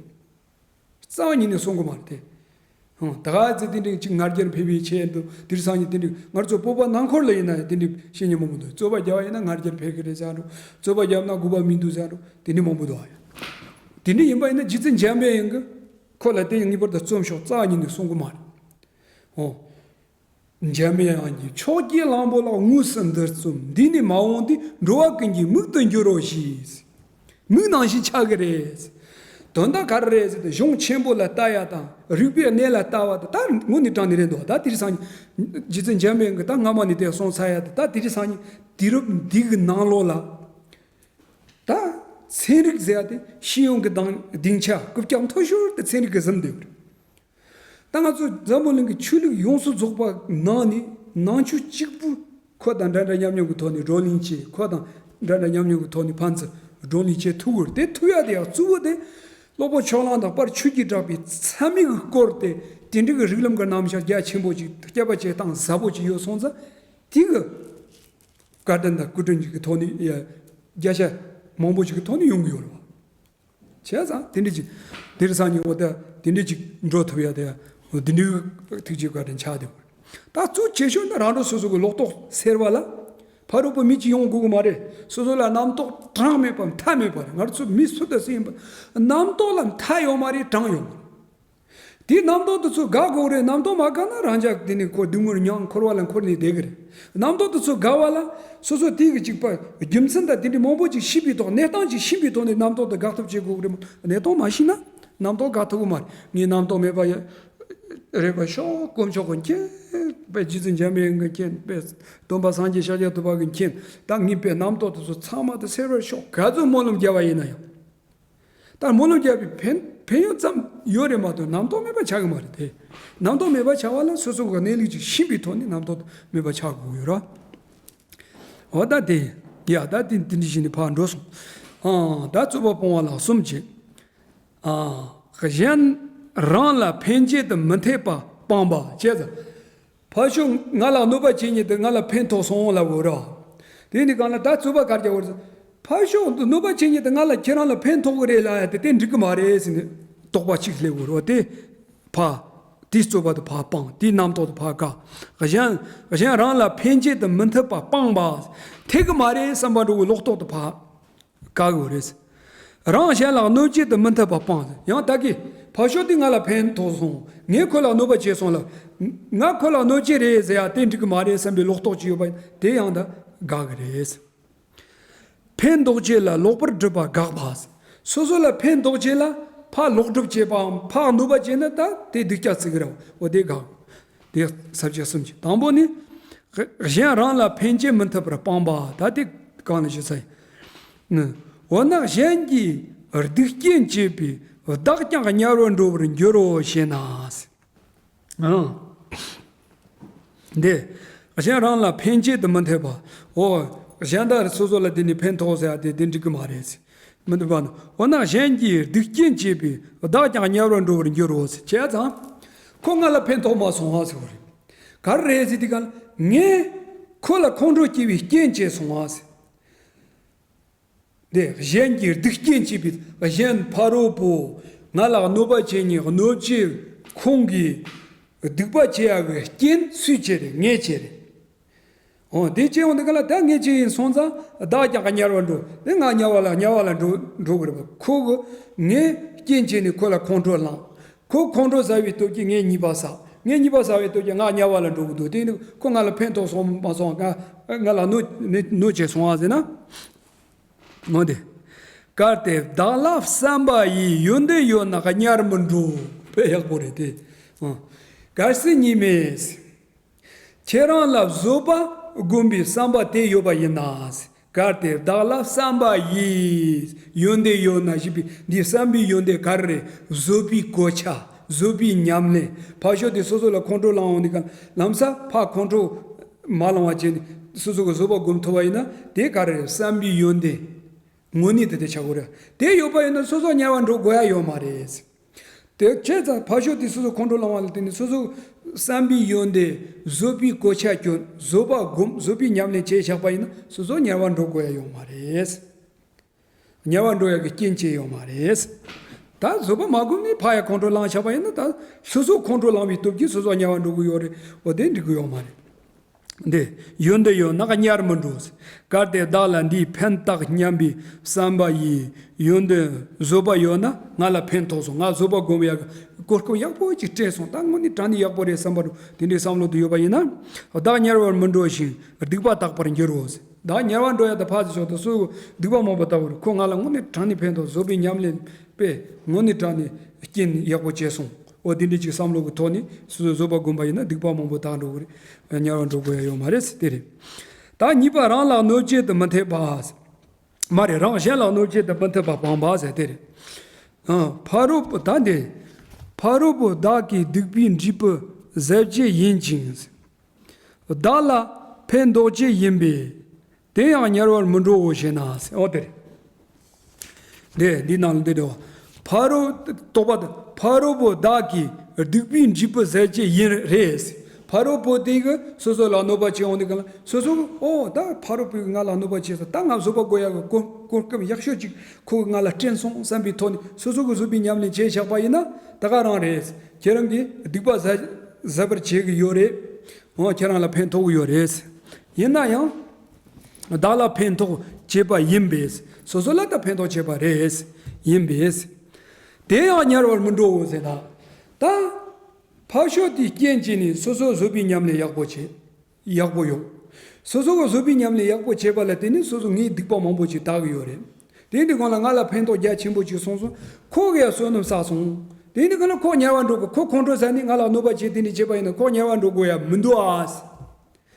རྩ་བ་ཉིད་ནས་གསུང་གི་མ་རེད་དེ། ཧང་། ད་ག་ཚོད་དེ་འདྲའི་ཅིག་ང་རྒྱལ་འཕེལ་བའི་ཆེད་དུ་དེང་སང་ཉིན་དེ་འདྲའི་ང་ཚོ་བོད་པ་ནང་ཁུལ་ལ་ཡིན་ན་དེ་འདྲའི་བཤད་མཁན་མང་པོ་འདུག་རྩོད་པ་རྒྱག་པ་ཡིན་ན་ང་རྒྱལ་འཕེལ་གི་རེད་ཟེར་འགྲོ། རྩོད་པ་རྒྱབ་ན་དགོས་པ་མི་འདུག་ཟེར་འགྲོ། དེ་འདྲའི་མང་པོ་འདུག་ཨ་ཡ། དེ་འདྲ་ཡིན་པ་ཡིན་ན་རྗེ་བཙུན་འཇམ་པའི་དབྱངས་ཀྱིས་ཁོ་ལ་དེ་ངེས་པར་དུ་རྩོམ་ཤོག་རྩ་བ་ཉིད་ནས་གསུང་གི་མ་རེད། འོ། འཇམ་པའི་དབྱངས་ཀྱིས་ཕྱོགས་ཀྱི་གླང་པོ་ལ་དངོས་སུ་འདི་རྩོམ། འདི་ནི་མ་འོངས་དུས་འགྲོ་བ་ཀུན་གྱི་མིག་ཏུ་འགྱུར་རོ་ཞེས། མིག་ནང་བཞིན་ཆགས་ཀྱི་རེད། དོན་དག་ག་རེ་རེད་ཟེར་ཏེ་གཞུང་ཆེན་པོ་ལ་ལྟ་ཡ་དང་རིགས་པའི་གནས་ལ་ལྟ་བ་དང་། ད་དངོས་གནས་དྲང་གནས་རེད་འདུག་ད་དེང་སང་རྗེ་བཙུན་འཇམ་པའི་དབྱངས་ཀྱིས་ད་སྔ་མ་ནས་དེ་གསུངས་ཚར་ཡ་དེ། ད་དེང་སང་དུས་རབས་འདི་གི་ནང་ལོགས་ལ། ད་ཚན་རིག་ཟེར་ཡ་དེ་སྤྱི་ཡོངས་ཀྱི་སྡིངས་སྡིངས་ཆ་རྐུབ་བཀྱག་མཐོ་ཤོས་དེ་ཚན་རིག་གིས་ཟིན་བསྡད་ཡོད་རེད། ད་ང་ཚོ་འཛམ་བུ་གླིང་གི་ཆོས་ལུགས་ཡོངས་སུ་རྫོགས་པ་ནང་ནས་ནང་ཆོས་གཅིག་པུ་ཁོ་དང་འདྲ་འདྲ་མཉམ་མཉམ་གྱི་ཐོག་ནས་བགྲོ་གླེང་བྱས། ཁོ་དང་འདྲ་འདྲ་མཉམ་མཉམ་གྱི་ཐོག་ནས་ཕན་ཚུན་བགྲོ་གླེང་བྱེད་ཐུབ་ཀྱི་རེད། དེ་ཐུབ་ཡ་དེ་ཡང་གཙོ་བོ་དེ་སློབ་དཔོན་ཕྱོགས་གླང་དང་པར་ཆོས་ཀྱི་གྲགས་པའི་ཚད་མའི་སྐོར་དེ། དེ་འདྲ་གི་རིགས་ལམ་གྱི་རྣམ་གཞག་རྒྱ་ཆེན་པོ་ཅིག་བསྐྱར་དཔར་བྱེད་སྟངས་ཟབ་པོ་ཅིག་ཡོད་སོང་ཙང་། དེ་གི་བཀའ་དྲིན་དང་སྐུ་དྲིན་ཅིག་གི་ཐོག་ནས་ཡ་བརྒྱ་ཆ་མང་པོ་ཅིག་གི་ཐོག་ནས་ཡོང་གི་ཡོད་རེད་བ། བྱས་ཙང་དེ་འདྲ་ཅིག་དེང་སང་ཉིན་འོ་ད་དེ་འདྲ་ཅིག་འགྲོ་ཐུབ་ཡ་དེ། འོ་དེ་འདྲའི་ཐུགས་རྗེ་བཀའ་དྲིན་ཆགས་བསྡད་ཡོད་རེད། ད་གཙོ་ཆེ་ཤོས་ནི་རང་གྲོལ་སོ་སོ་གི་ལོག་རྟོག་སེལ་བ་ལ་ཕ་རོལ་པོ་མི་གཅིག་ཡོང་དགོས་ཀྱི་མ་རེད། སོ་སོ་ལ་རྣམ་རྟོག་གྲངས་མེད་པ་མཐའ་མེད་པ་རེད། ང་ཚོ་མི་སུ་དང་སུ་ཡིན་པ་རྣམ་རྟོག་ལ་མཐའ་ཡོད་མ་རེད། གྲངས་ཡོད་མ་རེད། དེའི་རྣམ་རྟོག་དེ་ཚོ་དགག་དགོས་རེད། རྣམ་རྟོག་མ་དགག་ན་རང་ཅག་དེ་ནི་ཁོ་སྡུག་བསྔལ་མྱོང་འཁོར་བ་ལ་འཁོར་ནས་བསྡད་ཀྱི་རེད། རྣམ་རྟོག་དེ་ཚོ་དགག་པ་ལ་སོ་སོ་དེ་གི་གཅིག་པ་རྒྱུ་མཚན་དང་དེ་འདྲའི་མང་པོ་ཅིག་ཤེས་པའི་ཐོག་གནས་སྟངས་ཅིག་ཤེས་པའི་ཐོག་ནས་རྣམ་རྟོག་དེ་དགག་ཐབས་བྱེད་དགོས་ཀྱི་རེད་མ་གཏོགས། གནས་སྟངས་མ་ཤེས་ན་རྣམ་རྟོག་དགག་ཐུབ་ཀྱི་མ་རེད། ངས་རྣམ་རྟོག་མེད་པ་ཡ་རེད་པ་ཤོག་དཀོན་མཆོག་གིས་མཁྱེན། དཔེ་རྗེ་བཙུན་འཇམ་དཔལ་གྱིས་མཁྱེན། དཔེ་སྟོན་པ་སངས་རྒྱས་ཤཱཀྱ་ཐུབ་པ་གིས་མཁྱེན། ད་ངས་དཔེ་རྣམ་རྟོག་དེ་ཚོ་ཚང་མ་དེ་སེལ་བར་ཤོག་ག་ཚོད་སྨོན་ལམ་བརྒྱབ་པ་ཡིན་ན་ཡང་། ད་སྨོན་ལམ་བརྒྱབ་པའི་ཕན་ཕན་ཡོན་ཙམ་ཡོད་རེད་མ་གཏོགས་རྣམ་རྟོག་མེད་པ་ཆགས་ཀྱི་མ་རེད་དེ། རྣམ་རྟོག་མེད་པ་ཆགས་པ་ལ་སོ་སོ་གི་གནས་ལུགས་ཅིག་ཤེས་པའི་ཐོག་ནས་རྣམ་རྟོག་མེད་པ་ཆགས་དགོས་ཡོད་ར། འོ་ད་དེ། ཡ་ད་དེ་དེ་འདྲ་བྱས་ནས་ཕར་འགྲོ་སོང་། ཨང་། ད་རྩོད་པ་སྤོང་བ་ལ་གསུམ་བྱེད། ཨང་། གཞན་རང་ལ་ཕན་ཆེད་དུ་མི་འཐད་པ་སྤངས་པ་བྱས་ཙང་། ཕར་ཕྱོགས་ང་ལ་གནོད་པ་བྱེད་མཁན་དེ་ང་ལ་ཕན་ཐོགས་སོང་ལབ་དགོས་ར། དེ་ནི་གང་ལ་ད་རྩོད་པ་ག་རེ་རྒྱག་དགོས་རེད། ཕར་ཕྱོགས་འདི་གནོད་པ་བྱེད་མཁན་དེ་ང་ལ་ཁྱེད་རང་ལ་ཕན་ཐོགས་ཀྱི་རེད་ལབ་ཡ་དེ་དེ་འགྲིག་གི་མ་རེད་ཟེར་ནས་དོགས་པ་གཅིག་སླེབས་དགོས་རེད་བ། དེ་ཕར་དེའི་རྩོད་པ་དེ་ཕར་སྤངས། དེའི་རྣམ་རྟོག་དེ་ཕར་བཀག་གཞན་གཞན་རང་ལ་ཕན་ཆེད་དུ་མི་འཐད་པ་སྤངས་པ། འཐད་གི་མ་རེད་བསམ་པ་འདྲ་བོའི་ལོག་རྟོག་དེ་ཕར་བཀག་དགོས་རེད། རང་གཞན་ལ་གནོད་བྱེད་དུ་མི་འཐད་པ་སྤངས། ཡང་ད་གི་ཕར་ཕྱོགས་དེ་ང་ལ་ཕན་ཐོགས་སོང་། ངས་ཁོ་ལ་གནོད་པ་བྱས་སོང་ལ། ང་ཁོ་ལ་གནོད་བྱེད་རེད་ཟེར་ཡ་དེ་འགྲིག་གི་མ་རེད་བསམ་པའི་ལོག་རྟོག་ཅིག་ཡོད་པ་དེ་ཡང་ད་དགག་གི་རེད། ཕན་འདོགས་བྱེད་ལ་ལོག་པར་སྒྲུབ་པ་དགག་པ། སོ་སོ་ལ་ཕན་འདོགས་བྱེད་ལ་ཕར་ལོག་སྒྲུབ་བྱེད་པའམ་ཕར་གནོད་པ་བྱེད་ན་ད་དེ་སྡིག་ཅག་བརྩི་གི་རེད་བ། འོ་དེ་དགག་དེ་ས་བཅད་གསུམ་གྱི་དང་པོ་ནི། གཞན་རང་ལ་ཕན་བྱེད་མི་ཐུབ་པར་སྤངས་པ། ད་དེ་གང་ལ་ཞུ་ས་ཡིན། འོ་ན་གཞན་གྱི་སྡིག་རྐྱེན་བྱེད་པའི་བདག་ཀྱང་དམྱལ་བར་འགྲོ་བར་འགྱུར་རོ་ཞེ་ན། འདི། གཞན་རང་ལ་ཕན་བྱེད་དུ་མི་འཐད་པ། འོ། གཞན་དག་སོ་སོ་ལ་དེ་ནི་ཕན་ཐོགས་ཟེར་ཡ་དེ་དེ་འགྲིག་གི་མ་རེད། མི་འདུག་པ་ན། འོ་ན་གཞན་གྱིས་སྡིག་རྐྱེན་བྱས་པས་བདག་ཀྱང་དམྱལ་བར་འགྲོ་བར་འགྱུར་རོ་ཟེར་བྱས་ཙང་། ཁོ་ང་ལ་ཕན་ཐོགས་མ་སོང་བ་ཟེར་བ་རེད། ག་རེ་རེད་ཟེར་དུས་ག་ལ་ངས་ཁོ་ལ་ཁོང་ཁྲོ་སྐྱེ་བའི་རྐྱེན་བྱས་སོང་བ་ཟེར། དེ་གཞན་གྱི་སྡིག་རྐྱེན་བྱས་པའི་གཞན་ཕ་རོལ་པོ་ང་ལ་གནོད་པ་བྱེད་ཉེན་གནོད་བྱེད་ཁོང་གིས་སྡིག་པ་བྱེད་ཡག་གི་རྐྱེན་སུས་བྱས་རེད། ངས་བྱས་རེད། འོ་དེ་བྱས་འོང་དེ་ག་ལ་ད་ངས་བྱས་ཡིན་སོང་ཙང་བདག་ཀྱང་དམྱལ་བར་འགྲོ། དེ་ང་དམྱལ་བ་ལ་དམྱལ་བ་ལ་འགྲོ་འགྲོ་གི་རེད་པ། ཁོ་གི་ངས་རྐྱེན་བྱས་ནས་ཁོ་ལ་ཁོང་ཁྲོ་ལངས། ཁོ་ཁོང་ཁྲོ་ཟ་བའི་སྟོབས་ཀྱིས་ངས་ཉེས་པ་བསགས། ངས་ཉེས་པ་བསགས་པའི་སྟོབས་ཀྱིས་ང་དམྱལ་བ་ལ་འགྲོ་གི་འདུག་དེ་ནི་ཁོ་ང་ལ་ཕན་ཐོགས་སོང་མ་སོང་། ང་ང་ལ་གནོད་གནོད་བྱས་སོང་བ་ཟེར་ན། འོ་དེ། གལ་ཏེ་བདག་ལ་བསམ་པ་ཡིས། ཡོན་ཏན་ཡོད་ན་དམྱལ་བར་འགྲོ། དཔེ་ཡག་པོ་རེད་དེ། ཨ། གལ་སྲིད་ཉིད་མེད། ཁྱེད་རང་ལ་བཟོད་པ་སྒོམ་པའི་བསམ་པ་དེ་ཡོད་པ་ཡིན་ན། གལ་ཏེ་བདག་ལ་བསམ་པ་ཡིས། ཡོན་ཏན་ཡོད་ན་ཞེས་པའི་འདི་བསམ་པའི་ཡོན་ཏན་ག་རེ་རེད། བཟོད་པའི་གོ་ཆ། བཟོད་པའི་ཉམས་ལེན། ཕར་ཕྱོགས་དེ་སོ་སོ་ལ་ཁོང་ཁྲོ་ལངས་འོང་དུས་ག་ལམ་སང་ཕར་ཁོང་ཁྲོ་མ་ལངས་པ་བྱས་ནས་སོ་སོ་གི་བཟོད་པ་སྒོམ་ཐུབ་པ་ཡིན་ན་དེ་ག་རེ་རེད། བསམ་པའི་ཡོན་ཏན། དངོས་གནས་དེ་དེ་ཆགས་དགོས་རེད། དེ་ཡོད་པ་ཡིན་ན་སོ་སོ་དམྱལ་བར་འགྲོ་དགོས་ཡ་ཡོད་མ་རེད། དེ་བྱས་ཙང་ཕར་ཕྱོགས་དེ་སོ་སོ་ཁོང་ཁྲོ་ལངས་པ་ལ་བརྟེན་ནས་སོ་སོ་བསམ་པའི་ཡོན་ཏན་བཟོད་པའི་གོ་ཆ་གྱོན། བཟོད་པ་སྒོམ། བཟོད་པའི་ཉམས་ལེན་བྱས་བཞག་པ་ཡིན་ན་སོ་སོ་དམྱལ་བར་འགྲོ་དགོས་ཡ་ཡོད་མ་རེད། དམྱལ་བར་འགྲོ་ཡ་གི་རྐྱེན་བྱས་ཡོད་མ་རེད། ད་བཟོད་པ་མ་སྒོམ་ནས་ཕར་ཡ་ཁོང་ཁྲོ་ལངས་བཞག་པ་ཡིན་ན་ད་སོ་སོ་ཁོང་ཁྲོ་ལངས་པའི་སྟོབས་ཀྱིས་སོ་སོ་དམྱལ་བར་འགྲོ་གི་ཡོད་རེད། འོ་དེ་འགྲིག་གི་ཡོད་མ་རེད། འདི། ཡོན་ཏན་ཡོད་ན་དམྱལ་མི་འགྲོ། གལ་ཏེ་བདག་ལ་འདིས་ཕན་བཏགས་སྙམ་པའི་བསམ་པ་ཡིས། ཡོན་ཏན་བཟོད་པ་ཡོད་ན་ང་ལ་ཕན་ཐོགས་སོང་། ང་བཟོད་པ་སྒོམ་ཡག་གི་གོ་སྐབས་ཡག་པོ་ཅིག་སྤྲད་སོང་། ད་དངོས་གནས་དྲང་གནས་ཡག་པོ་རེད་བསམ་པ་རུ་དེ་འདྲའི་བསམ་བློ་དུ་ཡོད་པ་ཡིན་ན། བདག་དམྱལ་བར་མི་འགྲོ་ཞིང་སྡིག་པ་དག་པར་འགྱུར་རོ། བདག་དམྱལ་བར་འགྲོ་ཡ་ད་ཕར་ཚུར་ཕྱོགས་དུ་སུ་སྡིག་པ་མང་པོ་དག་པར་ཁོ་ང་ལ་དངོས་གནས་དྲང་གནས་ཕན་ཐོགས། བཟོད་པའི་ཉམས་ལེན་པས་དངོས་གནས་དྲང་གནས་རྐྱེན་ཡག་པོ་བྱས་སོང་། འོ་དེ་འདྲ་ཅིག་བསམ་བློ་གི་ཐོག་ནས་སོ་སོས་བཟོད་པ་སྒོམ་པ་ཡིན་ན་སྡིག་པ་མང་པོ་དག་འགྲོ་གི་རེད། དམྱལ་བར་འགྲོ་དགོས་ཡ་ཡོད་མ་རེད་ཟེར་དེ་རེད། ད་གཉིས་པ་རང་ལ་གནོད་བྱེད་དུ་མི་འཐད་པ། མ་རེད། རང་གཞན་ལ་གནོད་བྱེད་དུ་མི་འཐད་པ་སྤངས་པ་ཟེར་དེ་རེད། ཨ། ཕ་རོལ་པོ་ད་འདི། ཕ་རོལ་པོ་བདག་གིས་སྡིག་པའི་འབྲས་བུ་ཟད་བྱེད་ཡིན་ཅིང་། བདག་ལ་ཕན་འདོགས་བྱེད་ཡིན་པས། དེ་ཡང་དམྱལ་བར་མི་འགྲོའོ་ཞེ་ན། འོ་དེ་རེད། འདི་འདི་ནང་ལ་འདི་འདྲ་བ། ཕ་རོལ། དོགས་པ་དེ། ཕ་རོལ་པོ་བདག་གིས་སྡིག་པའི་འབྲས་བུ་ཟད་བྱེད་ཡིན་རེད། ཕ་རོལ་པོ་དེ་གིས་སོ་སོ་ལ་གནོད་པ་བྱེད་འོང་དུས་ག་ལ་སོ་སོ་གིས་ཨོ་ད་ཕ་རོལ་པོས་ང་ལ་གནོད་པ་བྱས་སོང་། ད་ང་བཟོད་པ་སྒོམ་ཡག་གི་གོ་གོ་སྐབས་ཡག་ཤོས་ཅིག་ཁོ་གིས་ང་ལ་སྤྲད་སོང་བསམ་པའི་ཐོག་ནས་སོ་སོ་གིས་བཟོད་པའི་ཉམས་ལེན་བྱས་བཞག་པ་ཡིན་ན་ད་ག་རང་རེད། ཁྱེད་རང་གིས་སྡིག་པ་ཟད་ཟད་པར་བྱེད་ཀྱི་ཡོད་རེད། འོ་ཁྱེད་རང་ལ་ཕན་ཐོགས་ཀྱི་ཡོད་རེད། ཡིན་ན་ཡང་། བདག་ལ་ཕན་ཐོགས་བྱེད་པ་ཡིན་པས། སོ་སོ་ལ་ད་ཕན་ཐོགས་བྱེད་པ་རེད། ཡིན་པས། དེ་ཡང་དམྱལ་བར་མི་འགྲོའོ་ཟེར་ན། ད། ཕར་ཕྱོགས་དེའི་རྐྱེན་བྱས་ནས་སོ་སོ་བཟོད་པའི་ཉམས་ལེན་ཡག་པོ་བྱེད། ཡག་པོ་ཡོང་། སོ་སོ་གིས་བཟོད་པའི་ཉམས་ལེན་ཡག་པོ་བྱས་པ་ལ་བརྟེན་ནས་སོ་སོ་ངའི་སྡིག་པ་མང་པོ་ཅིག་དག་གི་ཡོད་རེད། དེ་འདི་གང་ལ་ང་ལ་ཕན་ཐོགས་རྒྱ་ཆེན་པོ་ཅིག་སོང་སོང་། ཁོ་གིས་ཡང་བསོད་ནམས་བསགས་སོང་། དེ་འདི་གང་ལ་ཁོ་དམྱལ་བར་འགྲོ་དགོས། ཁོ་ཁོང་ཁྲོ་ཟ་ནས་ང་ལ་གནོད་པ་བྱས་དེ་འདྲ་བྱས་པ་ཡིན་ན་ཁོ་དམྱལ་བར་འགྲོ་དགོས་ཡ་མི་འདུག་ཨ།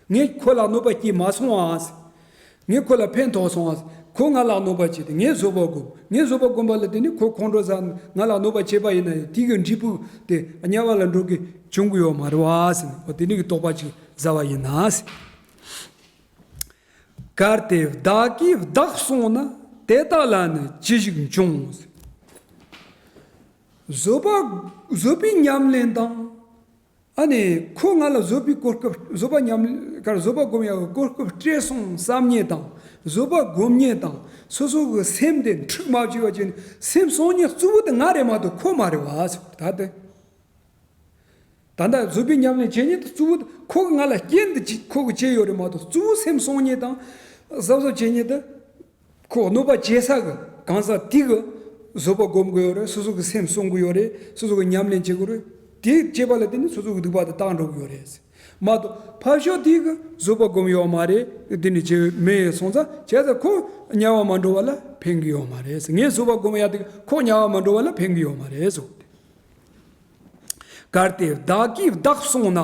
ངས་ཁོ་ལ་གནོད་པ་སྐྱེལ་མ་སོང་ཨ། ངས་ཁོ་ལ་ཕན་ཐོགས་སོང་ཨ། ཁོ་ང་ལ་གནོད་པ་བྱས་ཏེ་ངས་བཟོད་པ་སྒོམ། ངས་བཟོད་པ་སྒོམ་པ་ལ་བརྟེན་ནས་ཁོ་ཁོང་ཁྲོ་ཟ་ང་ལ་གནོད་པ་བྱས་པ་ཡིན་ན་ཡང་དེ་གི་འབྲས་བུ་དེ་དམྱལ་བ་ལ་འགྲོ་གི་བྱུང་གི་ཡོད་མ་རེད་བ་ཟེར་ནས་འོ་དེ་འདྲ་གི་དོགས་པ་ཅིག་ཟ་བ་ཡིན་ན་ཟེར། གལ་ཏེ་བདག་གིས་བདག་བསྲུངས་ན་དེ་དག་ལ་ནི་ཅི་ཞིག་འབྱུང་། བཟོད་པ་བཟོད་པའི་ཉམས་ལེན་དང་། ཨ་ནི་ཁོ་ང་ལ་བཟོད་པའི་གོ་སྐབས་བཟོད་པ་ཉམས་གར་བཟོད་པ་སྒོམ་ཡག་གི་གོ་སྐབས་སྤྲད་སོང་བསམ་ཉེན་དང་བཟོད་པ་སྒོམ་ཉེན་དང་སོ་སོ་གི་སེམས་དེ་འཁྲུག་མ་བྱས་པ་བྱས་ནས་སེམས་སྲུང་ཉེན་གཙོ་བོ་དེ་ང་རེད་མ་གཏོགས་ཁོ་མ་རེད་བ་ཟེར། ད་དེ་ད་ལྟ་བཟོད་པའི་ཉམས་ལེན་བྱེད་ཉེན་དེ་གཙོ་བོ་དེ་ཁོ་གི་ང་ལ་རྐྱེན་དེ་ཅིག་ཁོ་གི་བྱས་ཡོད་རེད་མ་གཏོགས་གཙོ་བོ་སེམས་སྲུང་ཉེན་དང་གཟབ་གཟབ་བྱེད་ཉེན་དེ། ཁོ་གནོད་པ་བྱེད་ས་གི་གང་ཟག་དེ་གི་བཟོད་པ་སྒོམ་གི་ཡོད་རེད། སོ་སོ་གི་སེམས་སྲུང་གི་ཡོད་རེད། སོ་སོ་གི་ཉམས་ལེན་བྱེད་གི་རེད། དེ་བྱེད་པ་ལ་བརྟེན་ནས་སོ་སོ་གི་སྡིག་པ་དེ་དག་འགྲོ་གི་ཡོད་རེད། མ་གཏོགས་ཕར་ཕྱོགས་དེ་གི་བཟོད་པ་སྒོམ་ཡོད་མ་རེད། དེ་ནི་བྱེད་མེད་སོང་ཙང་བྱས་ཙང་ཁོ་དམྱལ་བ་མ་འགྲོ་བ་ལ་ཕན་གི་ཡོད་མ་རེད། ངས་བཟོད་པ་སྒོམ་ཡ་དེ་ཁོ་དམྱལ་བ་མ་འགྲོ་བ་ལ་ཕན་གི་ཡོད་མ་རེད་ཟེར། གལ་ཏེ་བདག་གིས་བདག་བསྲུངས་ན།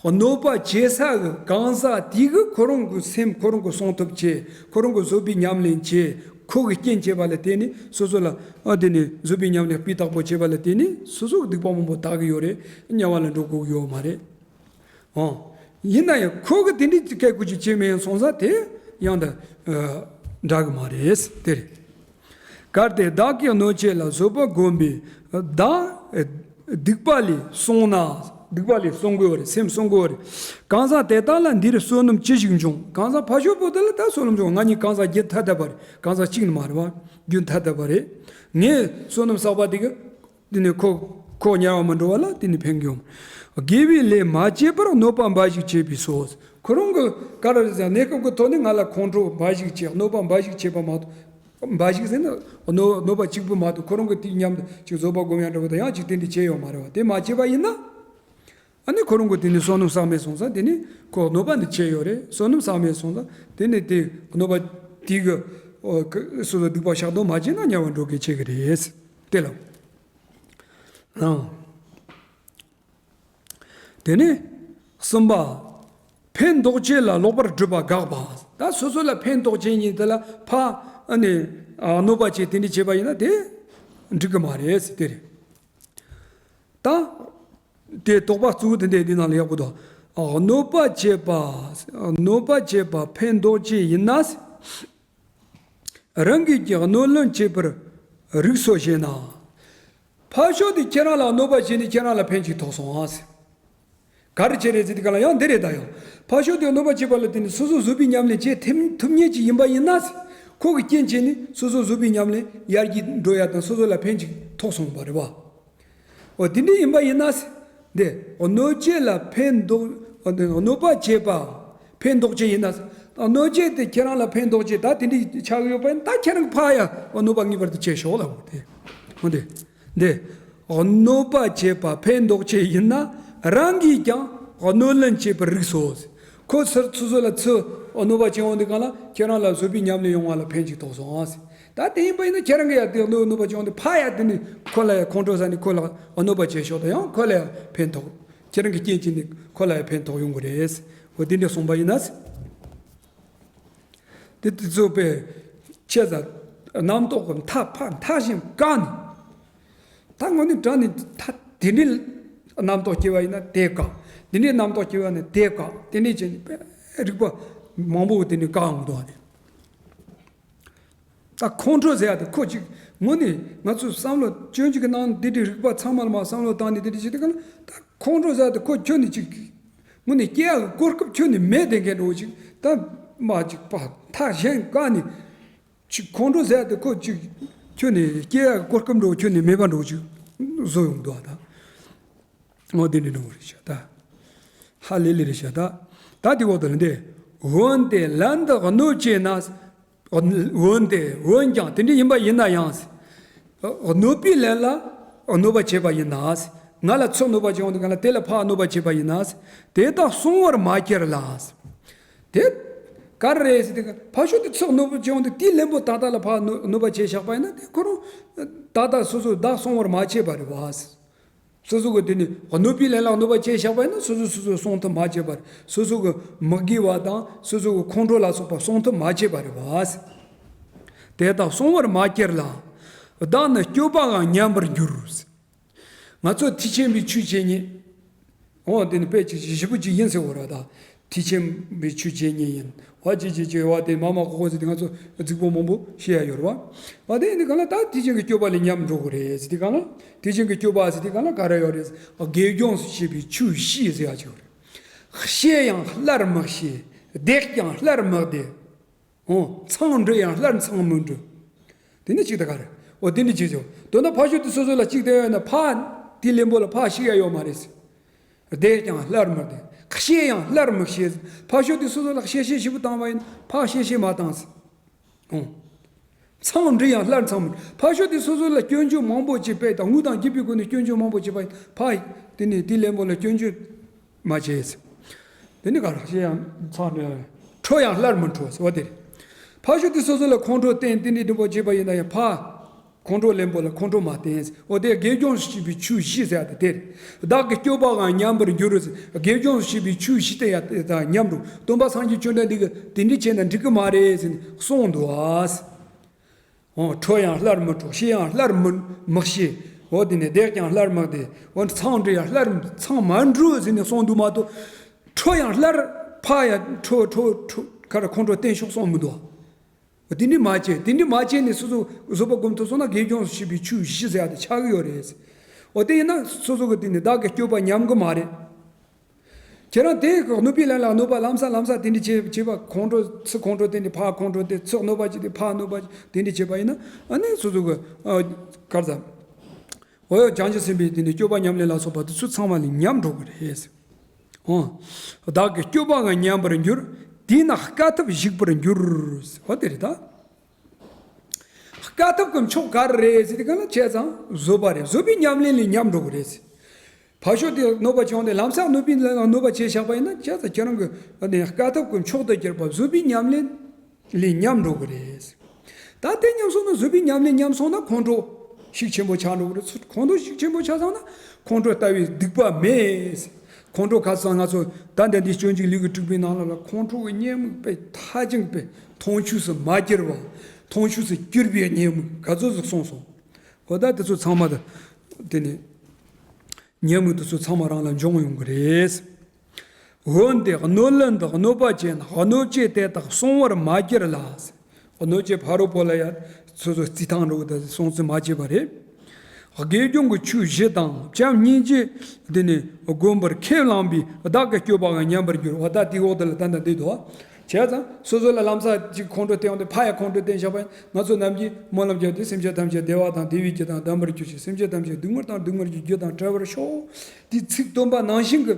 གནོད་པ་བྱེད་ས་གི་གང་ཟག་དེ་གི་ཁོ་རང་གི་སེམས་ཁོ་རང་གི་སྲུང་ཐབས་བྱེད། ཁོ་རང་གི་བཟོད་པའི་ཉམས་ལེན་བྱེད། ཁོ་གི་རྐྱེན་བྱེད་པ་ལ་བརྟེན་ནས་སོ་སོ་ལ་ཨ་དེ་ནི་བཟོད་པའི་ཉམས་ལེན་སྤུས་དག་པོ་བྱེད་པ་ལ་བརྟེན་ནས་སོ་སོ་གི་སྡིག་པ་མང་པོ་དག་གི་ཡོད་རེད། དམྱལ་བ་ལ་འགྲོ་དགོས་ཀྱི་ཡོད་མ་རེད། ཨོ། ཡིན་ན་ཡང་ཁོ་གི་དེ་འདྲའི་སྐད་ཀུ་ཅིག་བྱེད་མེད་སོང་ཙང་དེ་ཡང་ད་ཨ་འདྲ་གི་མ་རེད་དེ་རེད། གལ་ཏེ་བདག་གིས་གནོད་བྱེད་ལ་བཟོད་པ་བསྒོམས་པས་བདག་སྡིག་པ་ལས་བསྲུངས་ན། སྡིག་པ་ལས་བསྲུང་དགོས་པ་རེད། སེམས་བསྲུང་དགོས་པ་རེད། གང་ཟག་དེ་དག་ལ་འདིར་བསོད་ནམས་ཅི་ཞིག་འབྱུང་། གང་ཟག་ཕར་ཕྱོགས་པོ་དེ་ལ་ད་བསོད་ནམས་འབྱུང་། ང་གཉིས་གང་ཟག་བརྒྱད་ཐ་དད་པ་རེད། གང་ཟག་གཅིག་ནི་མ་རེད་བ། རྒྱུན་ཐ་དད་པ་རེད། ངས་བསོད་ནམས་བསགས་པ་དེ་གི་དེ་ནི་ཁོ་ཁོ་དམྱལ་བ་མི་འགྲོ་བ་ལ་དེ་ནི་ཕན་གྱི་ཡོང་། དགེ་བའི་ལས་མ་བྱས་པར་གནོད་པ་འབའ་ཞིག་བྱས་པས་སོ། ཁོ་རང་གི་ག་རེ་ཟེར་གནས་སྐབས་ཀྱི་ཐོག་ནས་ང་ལ་ཁོང་ཁྲོ་འབའ་ཞིག་བྱས། གནོད་པ་འབའ་ཞིག་བྱས་པ་མ་གཏོགས། འབའ་ཞིག་ཟེར་ན་གནོད་གནོད་པ་གཅིག་པུ་མ་གཏོགས་ཁོ་རང་གི་དེའི་མཉམ་དུ་ཅིག་བཟོད་པ་སྒོམ་ཡ་འདྲ་བོ་དང་ཡང་ཅིག་དེ་འདྲ་བྱས་ཡོད་མ་རེད་བ། དེ་མ་བྱས་པ་ཡིན་ན། ཨ་ནི་ཁོ་རང་གི་དེ་ནི་བསོད་ནམས་བསགས་མེད་སོང་ཙང་དེ་ནི་ཁོ་གནོད་པ་འདི་བྱས་ཡོད་རེད། བསོད་ནམས་བསགས་མེད་སོང་ཙང་དེ་ནི་དེ་གནོད་པ་དེ་གི་ཨོ་གི་སོ་སོ་སྡིག་པ་བཤགས་སྡོམ་མ་བྱས་ན་དམྱལ་བ་འགྲོ་གི་བྱེད་གི་རེད། དེ་ལ། ཨང་། དེ་ནས་གསུམ་པ། ཕན་འདོགས་བྱེད་ལ་ལོག་པར་སྒྲུབ་པ་དགག་པ། ད་སོ་སོ་ལ་ཕན་འདོགས་བྱེད་ཉིད་དེ་ལ་ཕ་ཨ་ནི་ཨ་གནོད་པ་བྱེད་དེ་འདྲ་བྱེད་པ་ཡིན་ན་དེ་འགྲིག་གི་མ་རེད་ཟེར་དེ་རེད། ད་དེ་དོགས་པ་གཙོ་བོ་དེ་འདྲ་འདི་ནང་ལ་ཡག་པོ་འདུག་ཨ་གནོད་པ་བྱེད་པ། གནོད་པ་བྱེད་པ་ཕན་འདོགས་བྱེད་ཡིན་ན། རང་གིས་ཀྱང་གནོད་ལན་བྱེད་པར་རིགས་སོ་ཞེ་ན། ཕར་ཕྱོགས་དེ་ཁྱེད་རང་ལ་གནོད་པ་བྱས་ནས་ཁྱེད་རང་ལ་ཕན་ཅིག་ཐོགས་སོང་ཨ་ཟེར། ག་རེ་བྱས་རེད་ཟེར་དུས་ག་ལ་ཡང་འདི་རེད། ད་ཡང་ཕར་ཕྱོགས་དེ་གནོད་པ་བྱས་པ་ལ་བརྟེན་ནས་སོ་སོ་བཟོད་པའི་ཉམས་ལེན་བྱེད་ཐུབ་ཐུབ་མཁན་ཅིག་ཡིན་པ་ཡིན་ན་ཟེར། ཁོ་གི་རྐྱེན་བྱས་ནས་སོ་སོ་བཟོད་པའི་ཉམས་ལེན་ཡར་རྒྱས་འགྲོ་ཡ་དང་སོ་སོ་ལ་ཕན་ཅིག་ཐོགས་སོང་བ་རེད་བ། འོ་དེ་འདྲ་ཡིན་པ་ཡིན་ན་ཟེར། འདི་གནོད་བྱེད་ལ་ཕན་འདོགས། གནོད་པ་བྱེད་པ་ཕན་འདོགས་བྱེད་ཡིན་ན་ཟེར། གནོད་བྱེད་དེ་ཁྱེད་རང་ལ་ཕན་འདོགས་བྱེད་ད་དེ་འདྲ་ཆགས་ཡོད་པ་ཡིན་ད་ཁྱེད་རང་ཕར་ཡ་གནོད་པ་ངེས་པར་དུ་བྱེད་ཤོག་ལབ་དགོས་དེ། འོ་འདི་འདི་གནོད་པ་བྱེད་པ་ཕན་འདོགས་བྱེད་ཡིན་ན་རང་གིས་ཀྱང་གནོད་ལན་བྱེད་པར་རིགས་སོ་ཟེར། ཁོ་ཚུར་སོ་སོ་ལ་ཚུར་གནོད་པ་བྱེད་འོང་དུས་གང་ལ་ཁྱེད་རང་ལ་བཟོད་པའི་ཉམས་ལེན་ཡོང་བ་ལ་ཕན་ཅིག་ཐོགས་སོང་ཟེར། ད་དེ་ཡིན་པ་ཡིན་ན་ཁྱེད་རང་གིས་ཡ་དེ་གནོད་གནོད་པ་བྱུང་སྟེ་ཕ་ཡ་དེ་ནི་ཁོ་ལ་ཡ་ཁོང་ཁྲོ་ཟ་ནི་ཁོ་ལ་གནོད་པ་བྱས་ཤོག་ད་ཡང་ཁོ་ལ་ཡ་ཕན་ཐོགས། ཁྱེད་རང་གི་རྐྱེན་གྱིས་ནི་ཁོ་ལ་ཡ་ཕན་ཐོགས་ཡོང་གི་རེད། འོ་དེ་འདྲ་གསུངས་པ་ཡིན་ན། དེ་དེ་ཚོ་པས་ཆེ་ས་རྣམ་རྟོག་གི་མཐའ་ཕ་མཐའ་གཞན་བཀག་ནས། ད་དངོས་གནས་དྲང་ནས་ད་དེ་འདྲའི་རྣམ་རྟོག་སྐྱེ་བ་ཡིན་ན་དེ་བཀག་དེ་འདྲའི་རྣམ་རྟོག་སྐྱེ་བ་ནི་དེ་བཀག་དེ་འདྲའི་བྱས་ནས་རིག་པ་མང་པོ་དེ་ནི་བཀག་འོང་འདུག་ཨ་ནི། ད་ཁོང་ཁྲོ་ཟེར་ཡ་དེ་ཁོ་ཅིག་དངོས་གནས་ང་ཚོ་བསམ་བློ་སྤྱོད་འཇུག་གི་ནང་འདི་འདྲའི་རིག་པ་ཚང་མ་ལ་མ་བསམ་བློ་བཏང་ནས་འདི་འདྲ་བྱེད་དུས་ག་ལ་ད་ཁོང་ཁྲོ་ཟེར་ཡ་དེ་ཁོ་ཁྱོན་ནས་ཅིག་དངོས་གནས་སྐྱེ་ཡ་གི་གོ་སྐབས་ཁྱོན་ནས་མེད་དེ་འགན་འགྲོ་ཅིག་ད་མ་ཅིག་པ་མཐའ་གཞན་བཀག་ནས་ཅིག་ཁོང་ཁྲོ་ཟེར་ཡ་དེ་ཁོ་ཅིག་ཁྱོན་ནས་སྐྱེ་ཡ་གི་གོ་སྐབས་འགྲོ་ཁྱོན་ནས་མེད་པ་འགྲོ་ཅིག་བཟོ་ཡོང་འདུག་ཨ་ད། འོ་དེ་འདྲ་འགྲོ་གི་རེད་ཤག་ད། ཧ་ལས་ལས་རེད་ཤག་ད། ད་དེ་འོག་ཏུ་ལ་འདི། འོན་ཏེ་ལན་དུ་གནོད་བྱེད་ན། འོན་ཏེ་འོན་ཀྱང་དེ་འདྲ་ཡིན་པ་ཡིན་ན་ཡང་། གནོད་པའི་ལན་ལ་གནོད་པ་བྱས་པ་ཡིན་ན། ང་ལ་ཚུར་གནོད་པ་བྱུང་དུས་གང་ལ་དེ་ལ་ཕར་གནོད་པ་བྱས་པ་ཡིན་ན། དེ་དག་བསྲུང་བར་མ་གྱུར་ལ། དེ་ག་རེ་རེད་ཟེར་དུས་ཕར་ཕྱོགས་དེ་ཚུར་གནོད་པ་བྱུང་དུས་དེའི་ལན་པོ་ད་ལྟ་ལ་ཕར་གནོད་གནོད་པ་བྱས་བཞག་པ་ཡིན་ན་དེ་ཁོ་རང་ད་ལྟ་སོ་སོ་བདག་བསྲུང་བར་མ་བྱས་པ་རེད་བ། སོ་སོ་གི་དེ་ནི་གནོད་པའི་ལན་ལ་གནོད་པ་བྱས་བཞག་པ་ཡིན་ན་སོ་སོས་སོ་སོ་བསྲུང་ཐབས་མ་བྱས་པར་སོ་སོ་གི་མི་དགེ་བ་དང་སོ་སོ་གི་ཁོང་ཁྲོ་ལ་སོགས་པ་བསྲུང་ཐབས་མ་བྱས་པ་རེད་བ། དེ་དག་བསྲུང་བར་མ་གྱུར་ལ། བདག་ནི་སྐྱོབ་པའང་ཉམས་པར་འགྱུར། ང་ཚོ་མཐུ་ཆེན་པོའི་ཆོས་བྱེད་ཉིད། འོ་དེ་ནི་དཔེ་ཅིག་ཞིབ་པོ་ཅིག་ཡིན་ཟེར་བ་རེད་ད། མཐུ་ཆེན་པོའི་ཆོས་བྱེད་ཉིད་ཡིན། བ་ཅི་ཅི་ཅི་བ་དེ་མ་མ་ཁོ་ཁོ་ཟེར་དེ་ང་ཚོ་རྫིག་པོ་མང་པོ་བཤད་ཡ་ཡོད་རེད་བ། བ་དེ་ཡིན་དུས་གང་ལ་ད་མཐུ་ཆེན་གྱི་སྐྱོབ་པ་ལས་ཉམས་འགྲོ་གི་རེད་ཟེར་དུས་གང་ལ། མཐུ་ཆེན་གྱི་སྐྱོབ་པ་ཟེར་དུས་གང་ལ་ག་རེ་ཡོད་རེད། དགེ་སྦྱོང་ཞེས་པའི་ཆོས་བཞི་ཟེར་ཡ་ཅིག་ཡོད་རེད། བཤེས་ཡང་སླར་མི་བཤེས། བདེག་ཀྱང་སླར་མི་བདེ། འོ། མཚང་འབྲུ་ཡང་སླར་མཚང་མི་འབྲུ། དེ་ནི་གཅིག་ད་ག་རེ། འོ་དེ་ནི་གཅིག་བྱོས། དོན་དག་ཕ་ཤོད་དེ་སོ་སོ་ལ་གཅིག་བསྡད་ཡོད་ན་ཕ། དེའི་ལན་པོ་ལ་ཕ་ཤེས་ཡ་ཡོད་མ་རེད། བདེག་ཀྱང་སླར་མི་བདེ། བཤེས་ཡང་སླར་མི་བཤེས། ཕ་ཤོད་དེ་སོ་སོ་ལ་བཤེས་བཤེས་ཞིབ་པོ་བཏང་བ་ཡིན་ཕ་བཤེས་བཤེས་མ་བཏང་། འོ། མཚང་འབྲུ་ཡང་སླར་མཚང་མི། ཕ་ཤོད་དེ་སོ་སོ་ལ་སྐྱོན་བརྗོད་མང་པོ་ཅིག་སྤེལ་དང་དངུལ་དང་རྒྱུ་སྤུས་སྒོ་ནས་སྐྱོན་བརྗོད་མང་པོ་ཅིག་སྤེལ་ཕ། དེ་ནི་དེའི་ལན་པོ་ལ་སྐྱོན་བརྗོད་མ་བྱས། དེ་ནི་ག་རེ་ཤེས་ཡང་ཚང་ནས་ཁྲོ་ཡང་སླར་མི་ཁྲོ་ཟེར་བ་དེ་རེད། ཕར་ཞོག་དེ་སོ་སོ་ལ་ཁོང་ཁྲོ་བསྟན་ཏིང་ཏིང་སྒྲིམ་པོ་བྱས་པ་ཡིན་ན་ཡང་ཕར་ཁོང་ཁྲོ་ལེན་པོ་ལ་ཁོང་ཁྲོ་མ་བསྟན་ཟེར། འོ་དེ་དགེ་སྦྱོང་སུ་བྱེད་པའི་ཆོས་བཞི་ཟེར་ཡ་དེ་དེ་རེད། བདག་གི་སྤྱོད་པའང་ཉམས་པར་འགྱུར་ཟེར། དགེ་སྦྱོང་སུ་བྱེད་པའི་ཆོས་བཞི་དེ་ཡང་དེ་དང་ཉམས་འགྲོ། སྟོན་པ་སངས་རྒྱས་ཆོས་གྲགས་འདི་གིས་དེ་འདྲ་བྱས་ན་འགྲིག་གི་མ་རེད་ཟེར་ནས་གསུངས་འདུག་ཨ། འོ་ཁྲོ་ཡང་སླར་མི་ཁྲོ། ཤི་ཡང་སླར་མི་མི་ཤི། འོ་དེ་ནས་བསྡད་ཀྱང་སླར་མི་བསྡད། འོ་ཚང་འགྲོ་ཡང་སླར་ཚང་མ་འགྲོ་ཟེར་ནས་གསུངས་འདུག་མ་གཏོགས། ཁྲོ་ཡང་སླར་ཕ་ཡང་ཁྲོ་ཁྲོ་ཁྲོ་ཁ་ར་ཁོང་ཁྲོ་བསྟན་ཤོག་གསུངས་མི་འདུག་འོ་དེ་འདྲ་མ་བྱས། དེ་འདྲ་མ་བྱས་ནས་སོ་སོ་བཟོད་པ་སྒོམ་ཐུབ་སོང་ན་དགེ་སྦྱོང་སུ་བྱེད་པའི་ཆོས་བཞི་ཟེར་ཡ་དེ་ཆགས་ཀྱི་ཡོད་རེད། འོ་དེ་ཡིན་ན་སོ་སོ་གི་དེ་ནས་བདག་གི་སྤྱོད་པ་ཉམས་གི་མ་རེད། ཁྱེད་རང་དེ་གནོད་པའི་ལན་ལ་གནོད་པ་ལམ་སང་ལམ་སང་དེ་འདྲ་བྱེད་བྱེད་པ། ཁོང་ཁྲོ་ཚུར་ཁོང་ཁྲོ་བསྟན་ནས་ཕར་ཁོང་ཁྲོ་བསྟན། ཚུར་གནོད་པ་བྱས་ཏེ་ཕར་གནོད་པ་བྱས་དེ་འདྲ་བྱེད་པ་ཡིན་ན་ཨ་ནི་སོ་སོ་གི་ཨ་གར་ཟ། འོ་ཡ་བྱང་ཆུབ་སེམས་དཔའི་དེ་ནས་སྤྱོད་པ་ཉམས་ལེན་ལ་སོགས་པ་དེ་ཚོ་ཚང་མ་ལས་ཉམས་འགྲོ་གི་རེད། འོ། བདག་གི་སྤྱོད་པའང་ཉམས་པར་འགྱུར། དེས་ན་དཀའ་ཐུབ་ཞིག་པར་འགྱུར། འོ་དེ་རེད་ད། དཀའ་ཐུབ་ཀྱི་མཆོག་ག་རེ་རེད་ཟེར་དུས་ག་ལ་བྱས་ཙང་བཟོད་པ་རེད། བཟོད་པའི་ཉམས་ལེན་ལས་ཉམས་འགྲོ་གི་རེད། ཕར་ཕྱོགས་དེ་གནོད་པ་བྱུང་སྟེ་ལམ་སང་གནོད་པའི་ལན་ལ་གནོད་པ་བྱས་བཞག་པ་ཡིན་ན་བྱས་ཙང་ཁྱེད་རང་གི་ཨ་ནི་དཀའ་ཐུབ་ཀྱི་མཆོག་ཏུ་གྱུར་པ་བཟོད་པའི་ཉམས་ལེན་ལས་ཉམས་འགྲོ་གི་རེད། ད་དེ་ཉམས་སོང་ན་བཟོད་པའི་ཉམས་ལེན་ཉམས་སོང་ན་ཁོང་ཁྲོ་ཤུགས་ཆེན་པོ་ཆགས་འགྲོ་གི་རེད། ཁོང་ཁྲོ་ཤུགས་ཆེན་པོ་ཆགས་སོང་ན་ཁོང་ཁྲོ་ལྟ་བུའི་སྡིག་པ་མེད། ཁོང་ཁྲོ་ག་ཚོད་ང་ཚོ་ད་ལྟ་འདི་སྤྱོད་འཇུག་ལུས་ཀྱི་དྲུག་པའི་ནང་ལ་ལ་ཁོང་ཁྲོ་གི་གཉེན་མིག་པས་མཐའ་ཅིང་པས་མཐོང་ཆོས་སུ་མ་གྱུར་པ། མཐོང་ཆོས་སུ་གྱུར་པའི་གཉེན་མིག་ག་ཚོད་ཟིག་གསུངས་སོང་། འོ་ད་དེ་ཚོ་ཚང་མ་ད་དེ་ནས་གཉེན་མིག་དེ་ཚོ་ཚང་མ་རང་ལ་འབྱུང་ཡོང་གི་རེད། འོན་ཏེ་གནོད་ལན་དུ་གནོད་པ་བྱས་ན་གནོད་བྱེད་དེ་དག་བསྲུང་བར་མ་གྱུར་ལ། གནོད་བྱེད་ཕ་རོལ་པོ་ལ་ཡང་སོ་སོ་རྩིས་ཐང་འགྲོ་གི་ད་སྲུང་རྩིས་མ་བྱས་པ་རེད། དགེ་སྦྱོང་གི་ཆོས་བཞི་དང་བྱམས་སྙིང་རྗེ་འདི་ནི་བསྒོམ་པར་ཁས་བླངས་པས་བདག་གི་སྤྱོད་པའང་ཉམས་པར་འགྱུར། འོ་ད་དེའི་འོག་དེ་ལ་ད་ལྟ་འདི་འདུག་བྱས་ཙང་སོ་སོ་ལ་ལམ་སང་ཅིག་ཁོང་ཁྲོ་བསྟན་འོང་དུས་ཕ་ཡ་ཁོང་ཁྲོ་བསྟན་བཞག་པ་ཡིན། ང་ཚོ་ནམ་རྒྱུན་སྨོན་ལམ་བརྒྱབ་དུས་སེམས་ཅན་ཐམས་ཅད་བདེ་བ་དང་བདེ་བའི་རྒྱུ་དང་ལྡན་པར་གྱུར་ཅིག་སེམས་ཅན་ཐམས་ཅད་སྡུག་བསྔལ་དང་སྡུག་བསྔལ་གྱི་རྒྱུ་དང་བྲལ་བར་ཤོག་དེ་ཚིག་སྟོན་པ་ནང་བཞིན་གྱི་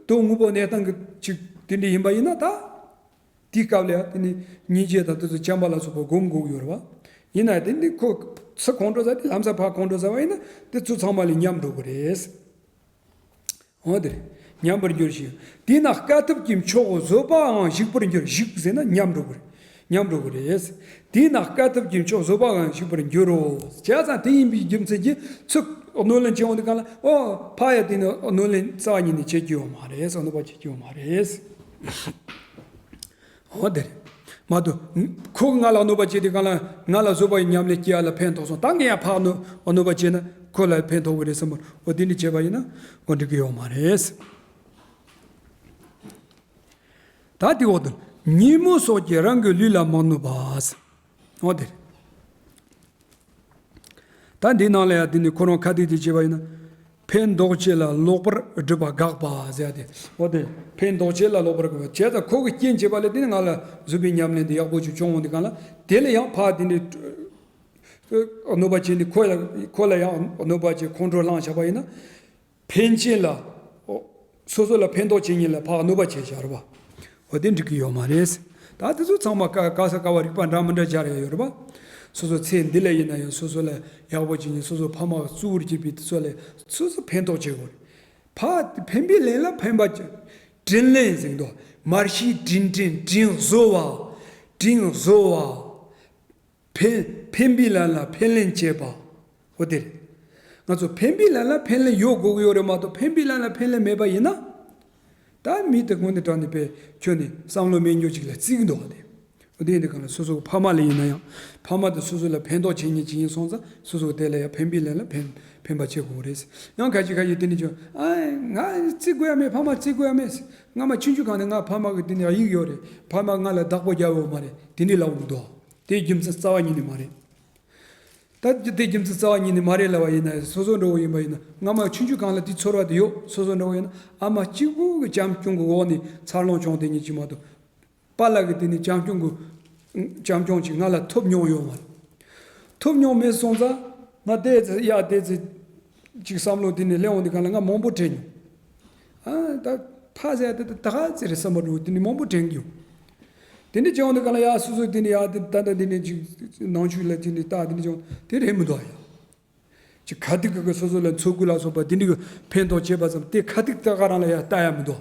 དོན་དངོས་པོ་གནས་སྟངས་ཀྱི་ཅིག་དེ་འདྲ་ཡིན་པ་ཡིན་ན་ད། དེའི་སྐབས་ལ་ཡང་དེ་ནི་སྙིང་རྗེ་དང་དེ་ཚོ་བྱམས་པ་ལ་སོགས་པ་སྒོམ་དགོས་ཀྱི་ཡོད་རེད་བ། ཡིན་ན་དེ་ནི་ཁོ་ཚུར་ཁོང་ཁྲོ་ཟ་དེ་ལམ་སང་ཕར་ཁོང་ཁྲོ་ཟ་བ་ཡིན་ན་དེ་ཚོ་ཚང་མ་ལས་ཉམས་འགྲོ་གི་རེད། འོ་དེ་རེད། ཉམས་པར་འགྱུར་ཞིང་། དེས་ན་དཀའ་ཐུབ་ཀྱི་མཆོག་བཟོད་པའང་ཞིག་པར་འགྱུར། ཞིག་ཟེར་ན་ཉམས་འགྲོ་གི་རེད། ཉམས་འགྲོ་གི་རེད། དེས་ན་དཀའ་ཐུབ་ཀྱི་མཆོག་བཟོད་པའང་ཞིག་པར་འགྱུར་རོ། བྱས་ཙང་དེ་ཡིན་པའི་རྒྱུ་མཚན་གྱིས་ཚུར་གནོད་ལན་བྱེད་འོང་དུས་གང་ལ་ཨོ་ཕ་ཡ་དེ་ནི་གནོད་ལན་རྩ་བ་ཉིད་ནས་བྱེད་རྒྱུ་ཡོད་མ་རེད། གནོད་པ་བྱེད་རྒྱུ་ཡོད་མ་རེད། འོ་དེ་རེད། མ་གཏོགས་ཁོ་གིས་ང་ལ་གནོད་པ་བྱས་དུས་གང་ལ་ང་ལ་བཟོད་པའི་ཉམས་ལེན་སྐྱེ་ཡ་ལ་ཕན་ཐོགས་སོང་། ད་ངས་ཡང་ཕར་གནོད་གནོད་པ་བྱས་ན་ཁོ་ལ་ཕན་ཐོགས་གི་རེད་བསམ་པར་འོ་དེ་འདྲ་བྱས་པ་ཡིན་ན་འོ་འགྲིག་གི་ཡོད་མ་རེད། ད་དེ་འོག་ཏུ་ཉིན་མོ་སོགས་ཀྱིས་རང་གི་ལུས་ལ་མི་གནོད་པ། འོ་དེ་རེད། ད་འདིའི་ནང་ལ་ཡང་འདི་ནི་ཁོ་རང་ཁ་ཐུག་དེ་བྱས་པ་ཡིན་ན། ཕན་འདོགས་བྱེད་ལ་ལོག་པར་སྒྲུབ་པ་དགག་པ་ཟེར་ཡ་དེ། འོ་དེ། ཕན་འདོགས་བྱེད་ལ་ལོག་པར་དགག་པ་བྱས་ཙང་ཁོ་གི་རྐྱེན་བྱས་པ་ལས་དེ་ནི་ང་ལ་བཟོད་པའི་ཉམས་ལེན་དེ་ཡག་པོ་ཅིག་བྱུང་འོང་དུས་གང་ལ་དེ་ལ་ཡང་ཕར་དེ་ནི། གནོད་པ་བྱས་ནས་ཁོ་ལ་ཁོ་ལ་ཡང་གནོད་པ་བྱས་ཁོང་ཁྲོ་ལངས་བཞག་པ་ཡིན་ན། ཕན་ཆད་ལ། སོ་སོ་ལ་ཕན་ཐོགས་བྱེད་མཁན་ལ་ཕར་གནོད་པ་བྱས་བཞག་རེད་པ། འོ་དེ་འགྲིག་གི་ཡོད་མ་རེད། ད་དེ་ཚོ་ཚང་མ་དཀའ་དཀའ་ས་དཀའ་བ་རིགས་པ་འདྲ་མི་འདྲ་སྦྱར་ཡ་ཡོད་རེད་པ། སོ་སོ་ཚེ་འདི་ལ་ཡིན་ན་ཡང་སོ་སོ་ལ་ཡག་པོ་བྱེད་མཁན་སོ་སོ་ཕ་མ་གཙོ་བོར་གྱུར་པའི་དེ་ཚོ་ལ་སོ་སོ་ཕན་ཐོགས་བྱེད་དགོས་རེད། ཕ་ཕན་པའི་ལན་ལ་ཕན་པ་བྱ། དྲིན་ལན་ཟེར་འདུག་མར་ཤེས་དྲིན་དྲན་དྲིན་གཟོ་བ། དྲིན་གཟོ་བ། ཕན་ཕན་པའི་ལན་ལ་ཕན་ལན་བྱེད་པ། འོ་དེ་རེད། ང་ཚོ་ཕན་པའི་ལན་ལ་ཕན་ལན་ཡོད་དགོས་ཀྱི་ཡོད་རེད་མ་གཏོགས་ཕན་པའི་ལན་ལ་ཕན་ལན་མེད་པ་ཡིན་ན། ད་མི་དེ་དངོས་གནས་དྲང་གནས་པའི་ཁྱོན་ནས་བསམ་བློ་མེད་མྱོང་ཅིག་ལ་བརྩི་གི་འདུག་བ་དེ། འོ་དེ་ཡིན་དུས་གང་ལ་སོ་སོ་གི་ཕ་མ་ལ་ཡིན་ན་ཡང་ཕ་མ་དེ་སོ་སོ་ལ་ཕན་ཐོགས་བྱེད་མཁན་ཅིག་ཡིན་སོང་ཙང་སོ་སོ་དེ་ལ་ཡང་ཕན་པའི་ལན་ལ་ཕན་ཕན་པ་བྱེད་དགོས་རེད། ཡང་ཁ་ཅིག་ཁ་ཅིག་དེ་ནས་ཀྱང་ཨ་ང་བརྩི་དགོས་ཡ་མེད། ཕ་མ་བརྩི་དགོས་ཡ་མེད། ང་མ་ཆུང་ཆུང་གང་ནས་ང་ཕ་མ་གི་དེ་ནས་ཡིག་ཡོད་རེད། ཕ་མ་ང་ལ་བདག་པོ་རྒྱབ་ཡོད་མ་རེད། དེ་འདྲའི་ལབ་འདུག་དེའི་རྒྱུ་མཚན་རྩ་བ་ཉིད་ནས་མ་རེད། ད་དེའི་རྒྱུ་མཚན་རྩ་བ་ཉིད་ནས་མ་རེད་ལབ་པ་ཡིན་ན་སོ་སོ་འདྲ་བོ་ཡིན་པ་ཡིན་ན་སྔ་མ་ཆུང་ཆུང་སྒང་ལ་དེ་ཚོར་བ་དེ་ཡོད། སོ་སོ་འདྲ་བོ་ཡིན་ན་ཨ་མ་གཅིག་པུ་གི་བྱམས་སྐྱོང་གི་འོག་ནས་འཚར་ལོངས་བྱུང་བསྡད་མཁན་ཅིག་མ་གཏོགས། པཱ་ལགས་ཀྱི་དེ་ནས་བྱམས་སྐྱོང་གི་བྱམས་སྐྱོང་ཅིག་ང་ལ་ཐོབ་མྱོང་ཡོད་མ་རེད། ཐོབ་མྱོང་མེད་སོང་ཙང་ང་བལྟས་ཚེ་ཡ་བལྟས་ཚེ་ཅིག་བསམ་བློ་དེ་ནས་སླེབས་འོང་དུས་གང་ལ་ང་མང་པོ་དྲན་མྱོང་། ཨ་ད་ཕ་ཟེར་ཡ་དེ་ད་ག་ཟེར་རེད་བསམ་པ་འདྲ་བོ་དེ་ནས་མང་པོ་དྲན་གྱི་ཡོད། དེ་འདྲ་བྱས་འོང་དུས་གང་ལ་ཡ་སོ་སོ་དེ་ནས་ཡ་དེ་ད་ལྟ་དེ་ནས་ཅིག་ནང་ཆོས་ལ་དེ་ནས་ལྟ་དེ་འདྲ་བྱས་འོང་དེ་རེད་མི་འདུག་ཨ་ཡ། ཅིག་ཁ་ཐུག་གི་སོ་སོ་ལ་འཚོ་གོས་ལ་སོགས་པ་དེ་འདྲ་གི་ཕན་ཐོགས་བྱེད་པ་ཙམ་དེ་ཁ་ཐུག་ད་ག་རང་ལ་ཡ་ལྟ་ཡ་མི་འདུག་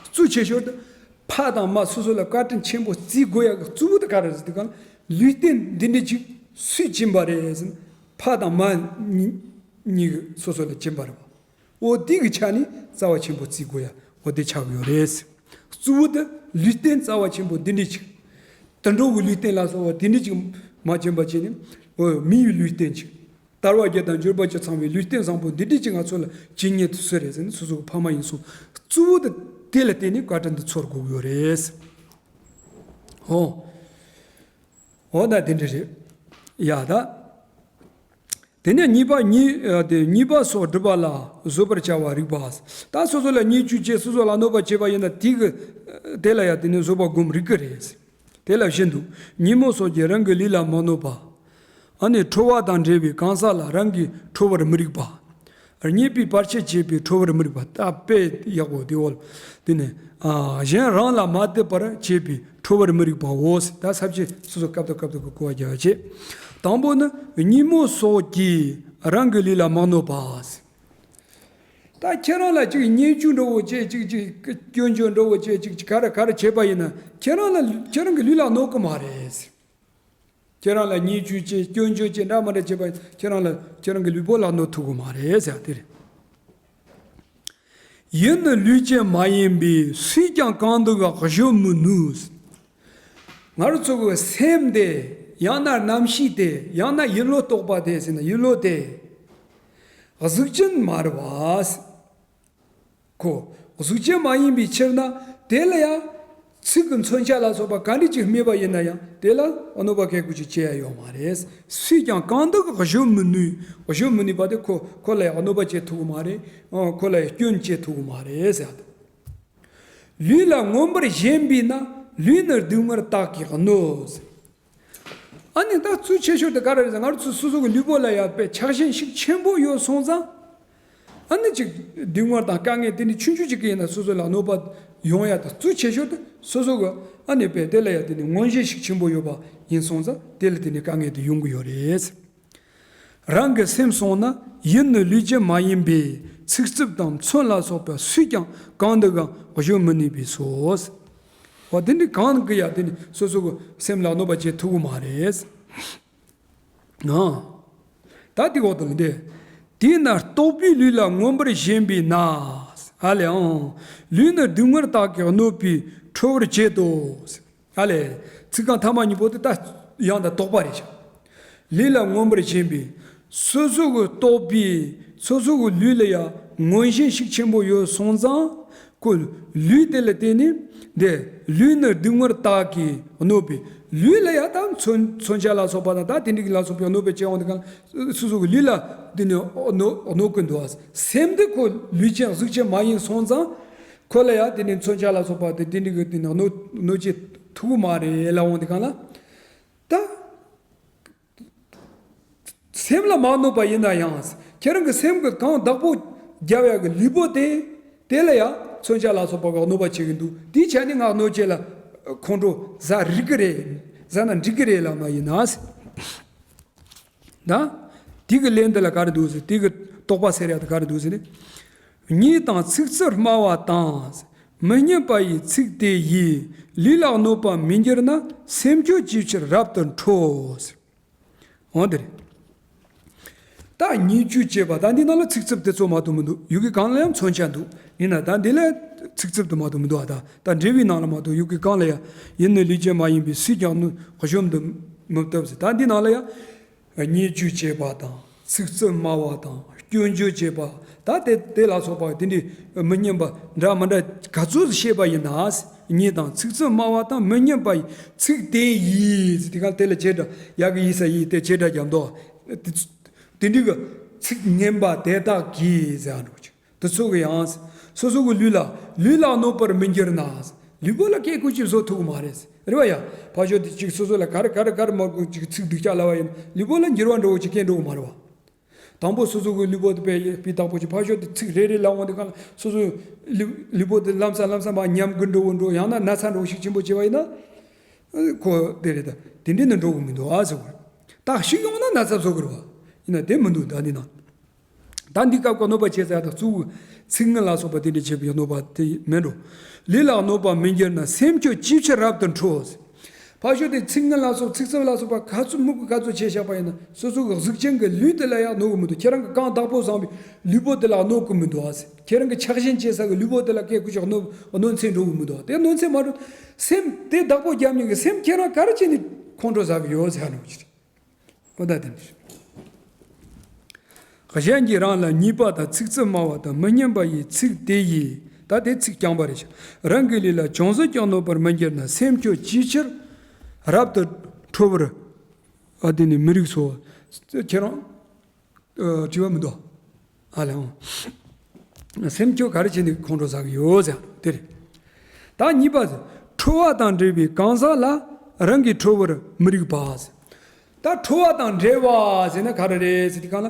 གཙོ་ཆེ་ཤོས་དེ་ཕ་དང་མ་སོ་སོ་ལ་བཀའ་དྲིན་ཆེན་པོ་བརྩི་དགོས་ཡག་གི་གཙོ་བོ་དེ་ག་རེ་རེད་ཟེར་དུས་གང་ལ་ལུས་རྟེན་འདི་འདྲ་ཅིག་སུས་བྱིན་པ་རེད་ཟེར་ན། ཕ་དང་མ་གཉིས་གཉིས་ཀྱིས་སོ་སོ་ལ་བྱིན་པ་རེད་བ། འོ་དེ་གི་ཆ་ནས་རྩ་བ་ཆེན་པོ་བརྩི་དགོས་ཡ་འོ་དེ་ཆགས་ཡོད་རེད། གཙོ་བོ་དེ་ལུས་རྟེན་རྩ་བ་ཆེན་པོ་འདི་འདྲ་ཅིག་དུད་འགྲོ་གི་ལུས་རྟེན་ལ་སོགས་པ་འདི་འདྲ་ཅིག་མ་བྱིན་པ་བྱས་ནས། འོ་མིའི་ལུས་རྟེན་ཅིག་དལ་བ་བརྒྱད་དང་འབྱོར་པ་བཅུ་ཚང་བའི་ལུས་རྟེན་བཟང་པོ་འདི་འདྲ་ཅིག་ང་ཚོ་ལ་བྱིན་ཉེས་དུ་སུ་རེད་ཟེར་ན། སོ་སོ་གི་ཕ་མ་ཡིན་སོང་། གཙོ་བོ་དེ་དེ་ལ་བརྟེན་ནས་བཀའ་དྲིན་དེ་ཚོར་དགོས་ཡོད་རེད། འོ། འོ་ན་དེ་འདྲ་རེད། ཡ་ད། དེ་ནས་གཉིས་པ་གཉིས་ཨ་དེ་གཉིས་པ་སོགས་སྒྲུབ་པ་ལ་བཟོད་པར་བྱ་བ་རིགས་པ། ད་སོ་སོ་ལ་བརྙས་བཅོས་བྱས་སོ་སོ་ལ་གནོད་པ་བྱས་པ་ཡིན་ན་དེ་གི་དེ་ལ་ཡང་དེ་ནས་བཟོད་པ་སྒོམ་རིགས་ཀྱི་རེད། དེ་ལ་བཞིན་དུ་ཉིན་མོ་སོགས་ཀྱིས་རང་གི་ལུས་ལ་མ་གནོད་པ། ཨ་ནི་ཁྲོ་བ་དང་འབྲེལ་བའི་གང་ཟག་ལ་རང་གིས་ཁྲོ་བར་མི་རིགས་པ། རྙེད་པའི་བར་ཆད་བྱེད་པའི་ཁྲོ་བར་མི་རིགས་པ། ད་དཔེ་ཡག་པོ་དེ་འོལ། དེ་ནས་ཨ་གཞན་རང་ལ་མ་བསྟོད་པར་བྱེད་པའི་ཁྲོ་བར་མི་རིགས་པའོ། ད་ས་བཅད་སོ་སོ་སྐབས་དང་སྐབས་དང་གི་གོ་བ་རྒྱག་བྱེད། དང་པོ་ནི་ཉིན་མོ་སོགས་ཀྱིས་རང་གི་ལུས་ལ་མ་གནོད་པ། ད་ཁྱེད་རང་ལ་ཅིག་བརྙས་བཅོས་འདྲ་བོ་བྱས་ཅིག་ཅིག་སྐྱོན་བརྗོད་འདྲ་བོ་བྱས་ཅིག་ཅིག་ག་རེ་ག་རེ་བྱས་པ་ཡིན་ན་ཁྱེད་རང་ལ་ཁྱེད་རང་གི་ལུས་ལ་གནོད་གི་མ་རེད། ཁྱེད་རང་ལ་བརྙས་བཅོས་བྱས་སྐྱོན་བརྗོད་བྱས་འདྲ་མི་འདྲ་བྱས་པ་ཁྱེད་རང་ལ་ཁྱེད་རང་གི་ལུས་པོ་ལ་གནོད་ཐུབ་གི་མ་རེད་ཟེར་དེ་རེད། ཡུལ་ནི་ལུས་ཅན་མ་ཡིན་པས་སུས་ཀྱང་གང་འདུལ་བ་གཞོམ་མི་ནུས། ང་རང་ཚོ་གི་སེམས་དེ་ཡང་ན་རྣམ་ཤེས་དེ་ཡང་ན་ཡུལ་ལུགས་རྟོགས་པ་དེ་ཟེར་ན་ཡུལ་ལུགས་དེ་གཟུགས་ཅན་མ་རེད་བ། ཁོ། གཟུགས་ཅན་མ་ཡིན་པའི་ཕྱིར་ན་དེ་ལ་ཡང་ཚིག་གི་མཚོན་བྱ་ལ་སོགས་པ་ག་འདྲ་ཅིག་སྨྲས་པ་ཡིན་ན་ཡང་དེ་ལ་གནོད་པ་གལ་ཁུ་ཅིག་བྱེད་ཡ་ཡོད་མ་རེད། སུས་ཀྱང་གང་འདུལ་གཞོམ་མི་ནུས། གཞོམ་མི་ནུས་པ་དེ་ཁོ་ཁོ་ལ་ཡང་གནོད་པ་བྱེད་ཐུབ་ཀྱི་མ་རེད། ཨ་ཁོ་ལ་ཡང་སྐྱོན་བྱེད་ཐུབ་ཀྱི་མ་རེད་ཟེར། ལུས་ལ་མངོན་པར་ཞེན་པས་ན་ལུས་ནི་སྡུག་བསྔལ་དག་གིས་གནོད། ཨ་ནི་ད་གཙོ་ཆེ་ཤོས་དེ་ག་རེ་རེད་ཟེར་ང་རང་ཚོ་སོ་སོ་གི་ལུས་པོ་ལ་ཡང་དཔེ་ཆགས་ཞེན་ཤུགས་ཆེན་པོ་ཡོད་སོང་ཙང་། ཨ་ནི་ཅིག་སྡུག་བསྔལ་དང་དཀའ་ངལ་དེ་འདྲ་ཆུང་ཆུང་ཅིག་གིས་ཡིན་ན་སོ་སོ་ལ་གནོད་པ་ཡོང་ཡ་དང་གཙོ་ཆེ་ཤོས་དེ་སོ་སོ་གི་ཨ་ནི་དཔེ་དེ་ལ་ཡང་དེ་ནི་མངོན་ཞེན་ཤུགས་ཆེན་པོ་ཡོད་པ་ཡིན་སོང་ཙང་དེ་ལ་དེ་ནི་དཀའ་ངལ་དེ་ཡོང་གི་ཡོད་རེད། རང་གི་སེམས་སོང་ན་ཡུལ་ནི་ལུས་ཅན་མ་ཡིན་པས་ཚིག་རྩུབ་དང་མཚོན་ལ་སོགས་པ་སུས་ཀྱང་གང་འདུལ་གང་གཞོམ་མི་ནུས་པས་སོ། འོ་དེ་འདྲ་གང་གི་ཡ་དེ་ནི་སོ་སོ་གི་སེམས་ལ་གནོད་པ་བྱེད་ཐུབ་ཀྱི་མ་རེད། ཨ། ད་དེ་འོག་ཏུ་ལ་འདི། དེས་ན་རྟོག་པས་ལུས་ལ་མངོན་པར་ཞེན་པས་ན། ཨ་ལས་ཨང་། ལུས་ནི་སྡུག་བསྔལ་དག་གིས་གནོད་པས་ཁྲོ་བར་བྱེད་དོ། ཨ་ལས། ཚིག་རྐང་ཐ་མ་གཉིས་པོ་དེ་ད་ཡང་དག་རྟོག་པ་རེད་ཤག་ལུས་ལ་མངོན་པར་ཞེན་པས། སོ་སོ་གི་རྟོག་པས་སོ་སོ་གི་ལུས་ལ་ཡང་མངོན་ཞེན་ཤུགས་ཆེན་པོ་ཡོད་སོང་ཙང་། ཁོ་ལུས་དེ་ལ་བརྟེན་ནས་འདི་ལུས་ནི་སྡུག་བསྔལ་དག་གིས་གནོད་པས། ལུས་ལ་ཡང་ད་མཚོན་མཚོན་ཆ་ལ་སོགས་པ་དང་ད་དེ་འདྲ་གི་ལ་སོགས་པའི་གནོད་པའི་བྱེད་དབང་དེ་གང་སོ་སོ་གི་ལུས་ལ་དེ་ནི་གནོད་གནོད་ཀྱི་འདུག་སེམས་དེ་ཁོ་ལུས་ཅན་གཟུགས་ཅན་མ་ཡིན་སོང་ཙང་། ཁོ་ལ་ཡང་དེ་ནི་མཚོན་ཆ་ལ་སོགས་པ་དེ་དེ་འདྲ་གི་དེ་ནི་གནོད་གནོད་བྱེད་ཐུབ་ཀྱི་མ་རེད་ལབ་འོང་དེ་གང་ལ། ད། སེམས་ལ་མ་གནོད་པ་ཡིན་ན་ཡང་། ཁྱེད་རང་གི་སེམས་ཀྱི་གང་བདག་པོ་རྒྱབ་ཡག་གི་ལུས་པོ་དེ། དེ་ལ་ཡང་མཚོན་ཆ་ལ་སོགས་པ་གི་གནོད་པ་བྱེད་ཀྱི་འདུག་དེའི་ཆ་ནས་ང་གནོད་བྱེད་ལ་ཁོང་ཁྲོ་ཟ་རིགས་ཀྱི་རེད། ཟ་ན་འགྲིག་གི་རེད་ལབ་མ་ཡིན་ན། ད། དེ་གི་ལན་འདི་ལ་ག་རེ་འདུག་ཟེར་དེ་གི་རྟོག་པ་སེལ་ཡག་དེ་ག་རེ་འདུག་ཟེར་ནས། བརྙས་དང་ཚིག་རྩུབ་སྨྲ་བ་དང་། མི་སྙན་པ་ཡི་ཚིག་དེ་ཡིས་ལུས་ལ་གནོད་པ་མི་འགྱུར་ན་སེམས་ཁྱོད་ཅིའི་ཕྱིར་རབ་ཏུ་ཁྲོ། འོ་དེ་རེད། ད་བརྙས་བཅོས་བྱེད་པ་ད་འདི་ནང་ལ་ཚིག་རྩུབ་དེ་ཚོ་མ་གཏོགས་མི་འདུག་ཡུལ་གྱི་གང་ལ་ཡང་མཚོན་ཆ་འདུག་ཡིན་ན་ད་འདི་ལ་ཚིག་རྩུབ་དེ་མ་གཏོགས་མི་འདུག་ཨ་ད་ད་འགྲེལ་བའི་ནང་ལ་མ་གཏོགས་ཡུལ་གྱི་གང་ལ་ཡང་ཡུལ་ནི་ལུས་ཅན་མ་ཡིན་པས་སུས་ཀྱང་གནོད་གཞོམ་དུ་མི་བཏབ་ཟེར་ད་འདི་ནང་ལ་ཡང་། བརྙས་བཅོས་བྱེད་པ་དང་ཚིག་རྩུབ་སྨྲ་བ་དང་སྐྱོན་བརྗོད་བྱེད་པ་ད་དེ་དེ་ལ་སོགས་པ་དེ་འདྲའི་མི་སྙན་པ་འདྲ་མི་འདྲ་ག་ཚོད་བཤད་པ་ཡིན་ན། བརྙས་དང་ཚིག་རྩུབ་སྨྲ་བ་དང་མི་སྙན་པ་ཡི་ཚིག་དེ་ཡིས་དེ་ག་དེ་ལ་བྱེད་སྒྲ་ཡ་གི་ཡིས་ས་ཡིས་དེ་བྱེད་སྒྲ་རྒྱབ་འདུག་དེ་འདྲའི་གི་ཚིག་སྙན་པ་དེ་དག་གིས་ཟེར་འགྲོ་ཆུ། དེ་ཚོ་གི་ཡང་། སོ་སོ་གི་ལུས་ལ་ལུས་ལ་གནོད་པར་མི་འགྱུར་ན། ལུས་པོ་ལ་སྐད་ཀོ་ཅིག་བཟོ་ཐུབ་ཀྱི་མ་རེད། རེད་བ་ཡ། ཕར་ཞོག་དེ་ཅིག་སོ་སོ་ལ་ག་རེ་ག་རེ་ག་རེ་མ་དགོས་ཅིག་ཚིག་སྡུག་ཅག་ལབ་པ་ཡིན་ན་ལུས་པོ་ལ་འགྱུར་བ་འགྲོ་བ་ཅིག་སྐྱེ་འགྲོ་གི་མ་རེད་བ། དང་པོ་སོ་སོ་གི་ལུས་པོ་དེ་དཔེ་སྤུས་དག་པོ་ཅིག་ཕར་ཞོག་དེ་ཚིག་རེ་རེ་ལབ་འོང་དེ་གང་ལ་སོ་སོ་ལུས་ལུས་པོ་དེ་ལམ་སང་ལམ་སང་མར་ཉམས་གི་འགྲོ་གི་འགྲོ་ཡང་ན་ན་ཚ་འགྲོ་གི་ཤུགས་ཆེན་པོ་བྱེད་པ་ཡིན་ན། ཁོ་དེ་རེད་ད། དེ་འདྲས་ནི་འགྲོ་གི་མི་འདུག་ཨ་ཟེར་བ། ད་ཤི་ཡོང་ན་ན་ཚ་བཟོ་གི་རེད་བ། ཡིན་ན་དེ་མི་འདུག་ད་འདི་ན། ད་འདི་སྐབས་ཀྱི་གནོད་པ་བྱེད་ས་ཡ་དང་གཙོ་བོ། ཚིག་ངན་ལ་སོགས་པ་དེ་འདྲ་བྱེད་པའི་གནོད་པ་དེ་མེད་འགྲོ། ལུས་ལ་གནོད་པ་མི་འགྱུར་ན། སེམས་ཁྱོད་ཅིའི་ཕྱིར་རབ་ཏུ་ཁྲོ། ཕར་ཕྱོགས་དེ་ཚིག་ངན་ལ་སོགས་ཚིག་རྩུབ་ལ་སོགས་པ་ག་ཚོད་མི་དགོས་ག་ཚོད་བྱས་བཞག་པ་ཡིན་ན་སོ་སོ་གི་གཟུགས་ཅན་གྱི་ལུས་དེ་ལ་ཡང་གནོད་གི་མི་འདུག་ཁྱེད་རང་གི་རྐང་བདག་པོ་བཟང་བའི་ལུས་པོ་དེ་ལ་གནོད་གི་མི་འདུག་ཨ། ཁྱེད་རང་གི་ཆགས་ཞེན་བྱེད་ས་གི་ལུས་པོ་དེ་ལ་སྐད་ཁུ་ཅག་གནོད་གནོད་འཚེ་འགྲོ་གི་མི་འདུག་དེ་གནོད་འཚེ་མ་འགྲོ། སེམས་དེ་བདག་པོ་རྒྱབ་མཁན་གི་སེམས་ཁྱེད་རང་ག་རེ་བྱས་ནས་ཁོང་ཁྲོ་ཟ་གི་ཡོད་ཟེར་ནོ་ཅི་རེད། འོ་ད་དེ་འདྲ། གཞན་གྱིས་རང་ལ་ཉེས་པ་དང་ཚིག་རྩུབ་སྨྲ་བ་དང་མི་སྙན་པ་ཡི་ཚིག་དེ་ཡིས། ད་དེ་ཚིག་རྐྱང་པ་རེད་ཤག་རང་གི་ལུས་ལ་ཅུང་ཟད་ཀྱང་གནོད་པར་མི་འགྱུར་ན། སེམས་ཁྱོད་ཅིའི་ཕྱིར་རབ་ཏུ་ཁྲོ་བར་ཨ་དེ་ནི་མི་རིགས་སོ། ཁྱེད་རང་ཨ་དྲི་བ་མི་འདུག་ཨ་ལས་འོང་། སེམས་ཁྱོད་ག་རེ་བྱས་ནས་ཁོང་ཁྲོ་ཟ་གི་ཡོད་ཟེར་དེ་རེད། ད་གཉིས་པ། ཁྲོ་བ་དང་འབྲེལ་བའི་གང་ཟག་ལ་རང་གིས་ཁྲོ་བར་མི་རིགས་པ་ཟེར། ད་ཁྲོ་བ་དང་འབྲེལ་བ་ཟེར་ན་ག་རེ་རེད་ཟེར་དུས་གང་ལ།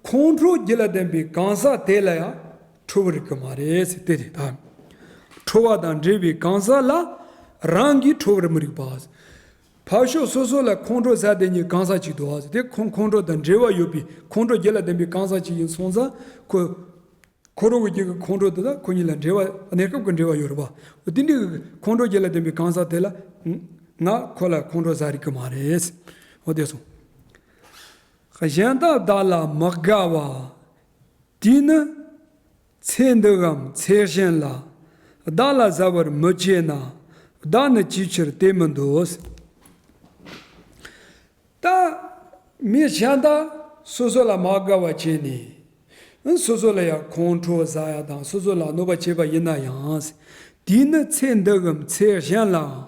ཁོང་ཁྲོ་རྒྱུད་ལ་ལྡན་པའི་གང་ཟག་དེ་ལ་ཡང་ཁྲོ་བར་རིགས་ཀྱི་མ་རེད་ཟེར་དེ་རེད་ད། ཁྲོ་བ་དང་འབྲེལ་བའི་གང་ཟག་ལ་རང་གིས་ཁྲོ་བར་མི་རིགས་པ། ཕར་ཕྱོགས་སོ་སོ་ལ་ཁོང་ཁྲོ་ཟ་བསྡད་མཁན་གང་ཟག་ཅིག་འདུག་ཨ། དེ་ཁོང་ཁོང་ཁྲོ་དང་འབྲེལ་བ་ཡོད་པའི་ཁོང་ཁྲོ་རྒྱུད་ལ་ལྡན་པའི་གང་ཟག་ཅིག་ཡིན་སོང་ཙང་ཁོ། ཁོ་རང་གི་རྒྱུད་ཀྱི་ཁོང་ཁྲོ་དེ་དག་ཁོ་གཉིས་ལ་འབྲེལ་བ་གནས་སྐབས་ཀྱི་འབྲེལ་བ་ཡོད་རེད་པ། དེ་འདྲའི་ཁོང་ཁྲོ་རྒྱུད་ལ་ལྡན་པའི་གང་ཟག་དེ་ལ་ང་ཁོ་ལ་ཁོང་ཁྲོ་ཟ་རིགས་ཀྱི་མ་རེད། འོ་དེ་སོང་། གཞན་དག་བདག་ལ་མི་དགའ་བ། དེས་ནི་ཚེ་འདི་འམ་ཚེ་གཞན་ལ། བདག་ལ་ཟ་བར་མི་བྱེད་ན། བདག་ནི་ཅིའི་ཕྱིར་དེ་མི་འདོད། ད་མི་གཞན་དག་སོ་སོ་ལ་མ་དགའ་བ་བྱས་ནས་སོ་སོ་ལ་ཡང་ཁོང་ཁྲོ་ཟ་ཡ་དང་སོ་སོ་ལ་གནོད་པ་བྱས་པ་ཡིན་ན་ཡང་། དེས་ནི་ཚེ་འདི་འམ་ཚེ་གཞན་ལའང་།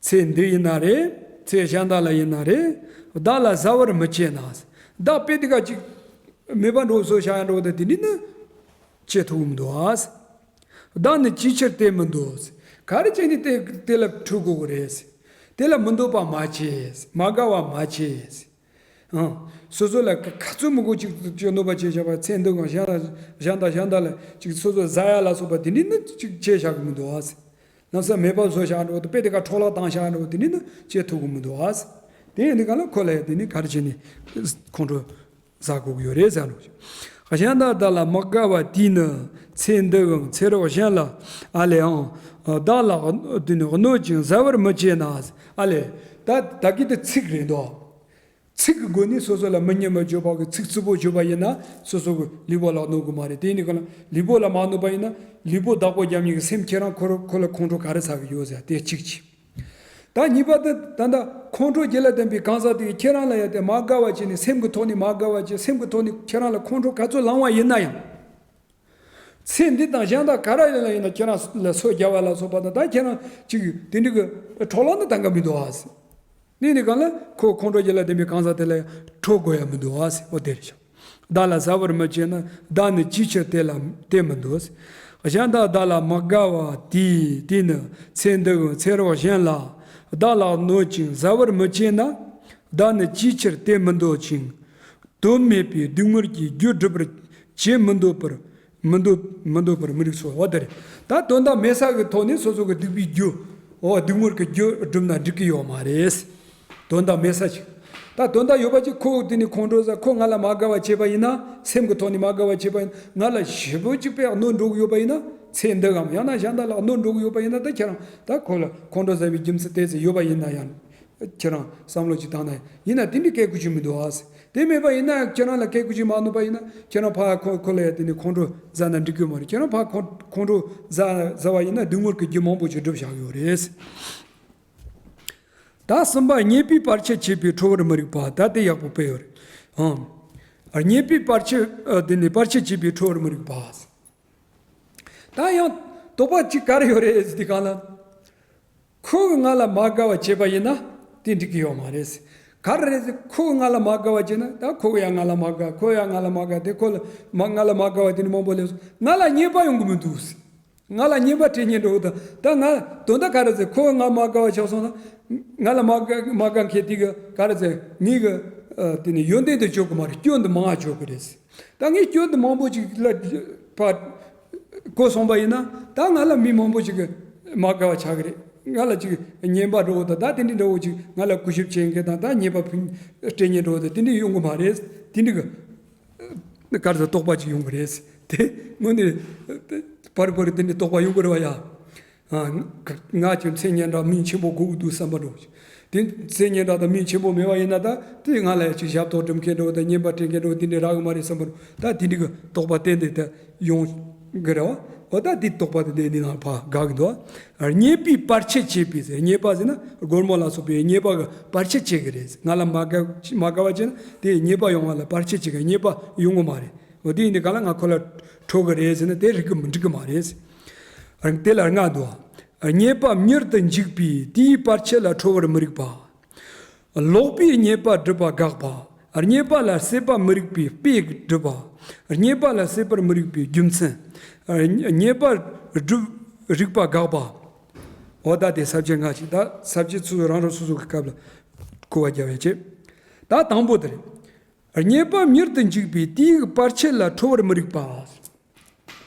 ཚེ་འདི་ཡིན་ན་རེད། ཚེ་གཞན་དག་ལ་ཡིན་ན་རེད། བདག་ལ་ཟ་བར་མི་བྱེད་ན། བདག་དཔེ་དེ་ག་ཅིག་མེད་པ་འགྲོ་བཟོ་བྱ་ཡ་འགྲོ་དེ་དེ་འདྲ་ནི་བྱེད་ཐུབ་མི་འདུག་ཨ། བདག་ནི་ཅིའི་ཕྱིར་དེ་མི་འདོད། ག་རེ་བྱས་ནས་དེ་དེ་ལ་ཁྲོ་དགོས་ཀྱི་རེད། དེ་ལ་མི་འདོད་པ་མ་བྱེད། མ་དགའ་བ་མ་བྱེད། ཨང་། སོ་སོ་ལ་ག་ག་ཚོད་མི་དགོས་ཅིག་ཅིག་གནོད་པ་བྱས་བཞག་པ་ཚེ་འདི་གང་གཞན་ལ་གཞན་དང་གཞན་དག་ལ་ཅིག་སོ་སོ་ཟ་ཡ་ལ་སོགས་པ་དེ་འདྲ་ནི་ཅིག་བྱས་བཞག་གི་མི་འདུག་ཨ། ལམ་སང་མེད་པ་བཟོ་བཞག་འགྲོ་དེ་དཔེ་དེ་ག་འཕྲོ་བརླག་བཏང་བཞག་འགྲོ་དེ་འདྲ་ནི་བྱེད་ཐུབ་གི་མི་འདུག་ཨ། དེ་ཡིན་དུས་གང་ལ་ཁོ་ལ་ཡ་དེ་ནི་ག་རེ་བྱས་ནས་ཁོང་ཁྲོ་ཟ་དགོས་ཀྱི་ཡོད་རེད་ཟེར་ནོ། གཞན་དག་བདག་ལ་མི་དགའ་བ་དེས་ནི་ཚེ་འདི་འམ་ཚེ་རབས་གཞན་ལ་ཨ་ལས་ཨང་། བདག་ལ་དེ་ནི་གནོད་ཅིང་ཟ་བར་མི་བྱེད་ན། ཨ་ལས། ད་ད་གི་དེ་ཚིག་རེད་དོ། ཚིག་གི་སྒོ་ནས་སོ་སོ་ལ་མི་སྙན་པ་བརྗོད་པ་གི་ཚིག་རྩུབ་པོ་བརྗོད་པ་ཡིན་ན་སོ་སོ་གི་ལུས་པོ་ལ་གནོད་གི་མ་རེད། དེ་ཡིན་དུས་གང་ལ་ལུས་པོ་ལ་མ་གནོད་པ་ཡིན་ན་ལུས་པོ་བདག་པོ་རྒྱབ་མཁན་གི་སེམས་ཁྱེད་རང་ཁོ་ར་ཁོ་ལ་ཁོང་ཁྲོ་ག་རེ་ཟ་གི་ཡོད་ཟེར་དེ་གཅིག་བྱས། ད་གཉིས་པ་དེ་ད་ལྟ་ཁོང་ཁྲོ་རྒྱུད་ལ་ལྡན་པའི་གང་ཟག་དེ་གིས་ཁྱེད་རང་ལ་ཡ་དེ་མ་དགའ་བ་བྱས་ནས་སེམས་ཀྱི་ཐོག་ནས་མ་དགའ་བ་བྱས་སེམས་ཀྱི་ཐོག་ནས་ཁྱེད་རང་ལ་ཁོང་ཁྲོ་ག་ཚོད་ལངས་པ་ཡིན་ན་ཡང་། ཚེ་འདི་དང་གཞན་དག་ག་ར་ཡིན་ལ་ཡིན་ན་ཁྱེད་རང་ལ་སོ་རྒྱ་བ་ལ་སོགས་པ་དང་ད་ཁྱེད་རང་ཅིག་དེ་འདྲ་གི་འཕྲོ་བརླག་ནི་གཏང་གི་མི་འདུག་ཨ། ནི་ནི་གང་ལ་ཁོ་ཁོང་ཁྲོ་རྒྱུད་ལ་ལྡན་པའི་གང་ཟག་དེ་ལ་ཡང་ཁྲོ་དགོས་ཡ་མི་འདུག་ཨ། འོ་དེ་རེད་ཤག་བདག་ལ་ཟ་བར་མི་བྱེད་ན་བདག་ནི་ཅིའི་ཕྱིར་དེ་ལ་དེ་མི་འདོད། གཞན་དག་བདག་ལ་མི་དགའ་བ་དེས་དེས་ནི་ཚེ་འདི་འམ་ཚེ་རབས་གཞན་ལ། བདག་ལ་གནོད་ཅིང་ཟ་བར་མི་བྱེད་ན། བདག་ནི་ཅིའི་ཕྱིར་དེ་མི་འདོད་ཅིང་། དོན་མེད་པའི་སྡིགས་དམོད་ཀྱི་རྒྱུ་སྒྲུབ་པར་བྱེད་མི་འདོད་པར་མི་འདོད་མི་འདོད་པར་མི་རིགས་སོ། འོ་དེ་རེད། ད་དོན་དག་མེད་ས་གི་ཐོག་ནས་སོ་སོ་གི་སྡིག་པའི་རྒྱུ། འོ་སྡིགས་དམོད་ཀྱི་རྒྱུ་སྒྲུབ་ན་འགྲིག་གི་ཡོད་མ་རེད། དོན་དག་མེད་ས་ཅིག་ད་དོན་དག་ཡོད་པ་ཅིག་ཁོ་དེ་ནི་ཁོང་ཁྲོ་ཟ་ཁོ་ང་ལ་མ་དགའ་བ་བྱས་པ་ཡིན་ན་སེམས་ཀྱི་ཐོག་ནས་མ་དགའ་བ་བྱས་པ་ཡིན་ན་ང་ལ་ཞེ་པོ་ཅིག་པའི་གནོད་འགྲོ་གི་ཡོད་པ་ཡིན་ན་ཚེ་འདི་གམ་ཡང་ན་གཞན་དག་ལ་གནོད་འགྲོ་གི་ཡོད་པ་ཡིན་ན་ད་ཁྱེད་རང་ད་ཁོ་ལ་ཁོང་ཁྲོ་ཟ་བའི་རྒྱུ་མཚན་དེ་ཚོ་ཡོད་པ་ཡིན་ན་ཡང་། ཁྱེད་རང་བསམ་བློ་ཅིག་བཏང་ན་ཡིན་ན་དེ་འདྲའི་སྐད་ཁུ་ཅིག་མི་འདུག་ཨ། དེ་མེད་པ་ཡིན་ན་ཁྱེད་རང་ལ་སྐད་ཁུ་ཅིག་མ་གནོད་པ་ཡིན་ན་ཁྱེད་རང་ཕ་ཁོ་ཁོ་ལ་ཡ་དེ་ནི་ཁོང་ཁྲོ་ཟ་ན་འགྲིག་གི་མ་རེད། ཁྱེད་རང་ཕ་ཁོང་ཁོང་ཁྲོ་ཟ་ཟ་བ་ཡིན་ན་སྡིགས་དམོད་ཀྱི་རྒྱུ་མང་པོ་ཅིག་སྒྲུབ་བཞག་ཡོད་རེད། ད་གསུམ་པ་རྙེད་པའི་བར་ཆད་བྱེད་པས་ཁྲོ་བར་མི་རིགས་པ། ད་དེ་ཡག་པོ་དཔེ་ཡོད་རེད། ཨང་། རྙེད་པའི་བར་ཆད་ཨ་དེ་ནི་བར་ཆད་བྱེད་པས་ཁྲོ་བར་མི་རིགས་པ། ད་ཡང་དོགས་པ་གཅིག་ག་རེ་ཡོད་རེད་ཟེར་དུས་གང་ལ། ཁོ་གིས་ང་ལ་མ་དགའ་བ་བྱས་པ་ཡིན་ན་དེ་འགྲིག་གི་ཡོད་མ་རེད། ག་རེ་རེད་ཟེར་ཁོ་གིས་ང་ལ་མ་དགའ་བ་བྱས་ན་ད་ཁོ་གིས་ཡང་ང་ལ་མ་དགའ་ཁོ་ཡང་ང་ལ་མ་དགའ་དེ་ཁོ་ལ་མ་ང་ལ་མ་དགའ་བ་དེ་ནི་མང་པོ་སླེབས་སོང་ང་ལ་ཉེས་པ་ཡོང་གི་མི་འདུག་ཟེར། ང་ལ་ཉེས་པ་སྤྲད་ཉེན་འགྲོ་གི་འདུག་ད་ང་དོན་དག་ག་རེ་ཟེར་ཁོ་གིས་ང་མ་དགའ་བ་ཆགས་སོང་ན་ང་ལ་མ་དགའ་མ་དགའ་མཁན་དེ་གིས་ག་རེ་ཟེར་ངེད་གི་ཨ་དེ་ནི་ཡོན་ཏན་དེ་འཇོག་གི་མ་རེད། སྐྱོན་དེ་མང་ང་འཇོག་གི་རེད་ཟེར། ད་ངས་སྐྱོན་དེ་མང་པོ་ཅིག་ལ་ཕར་གོ་སོང་པ་ཡིན་ན་ད་ང་ལ་མི་མང་པོ་ཅིག་གིས་མ་དགའ་བ་ཆགས་ཀྱི་རེད། ང་ལ་ཅིག་ཉེས་པ་འགྲོ་བོ་དང་ད་དེ་འདྲའི་འདྲ་བོ་ཅིག་ང་ལ་གུས་ཞབས་བྱེད་མཁན་དང་ད་ཉེས་པ་ཕུན་སྤྲད་མཁན་འགྲོ་བོ་དང་དེ་འདྲའི་ཡོང་གི་མ་རེད། དེ་འདྲའི་གི་ག་རེ་ཟེར་དོགས་པ་ཅིག་ཡོང་གི་རེད། དེ་དངོས་གནས་པར་པར་དེ་འདྲའི་རྟོག་པ་ཡོང་གི་རེད་བ་ཡ། ང་ཀྱི་མཚན་སྙན་གྲགས་མིང་ཆེན་པོ་དགོས་ཀྱི་འདུག་བསམ་པ་འདྲ་བོ་ཞིག་དེ་མཚན་སྙན་གྲགས་དང་མིང་ཆེན་པོ་མེད་པ་ཡིན་ན། ད་དེ་ང་ལ་ཡ་ཅིག་ཞབས་ཏོག་སྒྲུབ་མཁན་འདྲ་བོ་དང་བསྙེན་པ་སྤྲད་མཁན་འདྲ་བོ་དེ་འདྲའི་རག་གི་མ་རེད་བསམ་པ་འདྲ་བོ། ད་དེ་འདྲའི་གི་རྟོག་པ་གཏན་གཏན་དེ་ཡོང་གི་རེད་བ། འོ་ད་དེ་རྟོག་པ་དེ་འདི་འདི་ནང་ཕར་འགག་གི་འདུག་བསྙེན་པའི་བར་ཆད་བྱེད་པའི་ཟེར། བསྙེན་པ་ཟེར་ན་སྒོར་མོ་ལ་སོགས་པའི་བསྙེན་པ་གི་བར་ཆད་བྱེད་གི་རེད། ང་ལ་མ་དགའ་མ་དགའ་བ་བྱས་ན་དེ་བསྙེན་པ་ཡོང་བ་ལ་བར་ཆད་བྱེད་གི། བསྙེན་པ་ཡོང་གི་མ་རེད། འོ་དེ་ཡིན་དུས་ག་ལ་ང་ཁོ་ལ་ཁྲོ་གི་རེད་ཟེར་ན་དེ་རིགས་གི་མི་འགྲིག་གི་མ་རེད། དེ་ལ་ལྔ་འདུག་བསྙེན་པ་མྱུར་དུ་འཇིག་པས་དེའི་བར་ཆད་ལ་ཁྲོ་བར་མི་རིགས་པ། ལོག་པའི་བསྙེན་པ་སྒྲུབ་པ་དགག་པ། བསྙེན་པ་ལ་སྲེད་པ་མི་རིགས་པའི་དཔེ་སྒྲུབ་པ། བསྙེན་པ་ལ་སྲེད་པར་མི་རིགས་པའི་རྒྱུ་མཚན། བསྙེན་པ་སྒྲུབ་རིགས་པ་དགག་པ། འོ་ད་དེ་ས་བཅད་ལྔ་ཞིག་ད་ས་བཅད་སོ་སོ་རང་རང་སོ་སོ་གི་སྐབས་ལ་གོ་བ་རྒྱབ་ཡ་བྱེད། ད་དང་པོ་དེ་རེད། བསྙེན་པ་མྱུར་དུ་འཇིག་པས་དེའི་བར་ཆད་ལ་ཁྲོ་བར་མི་རིགས་པ།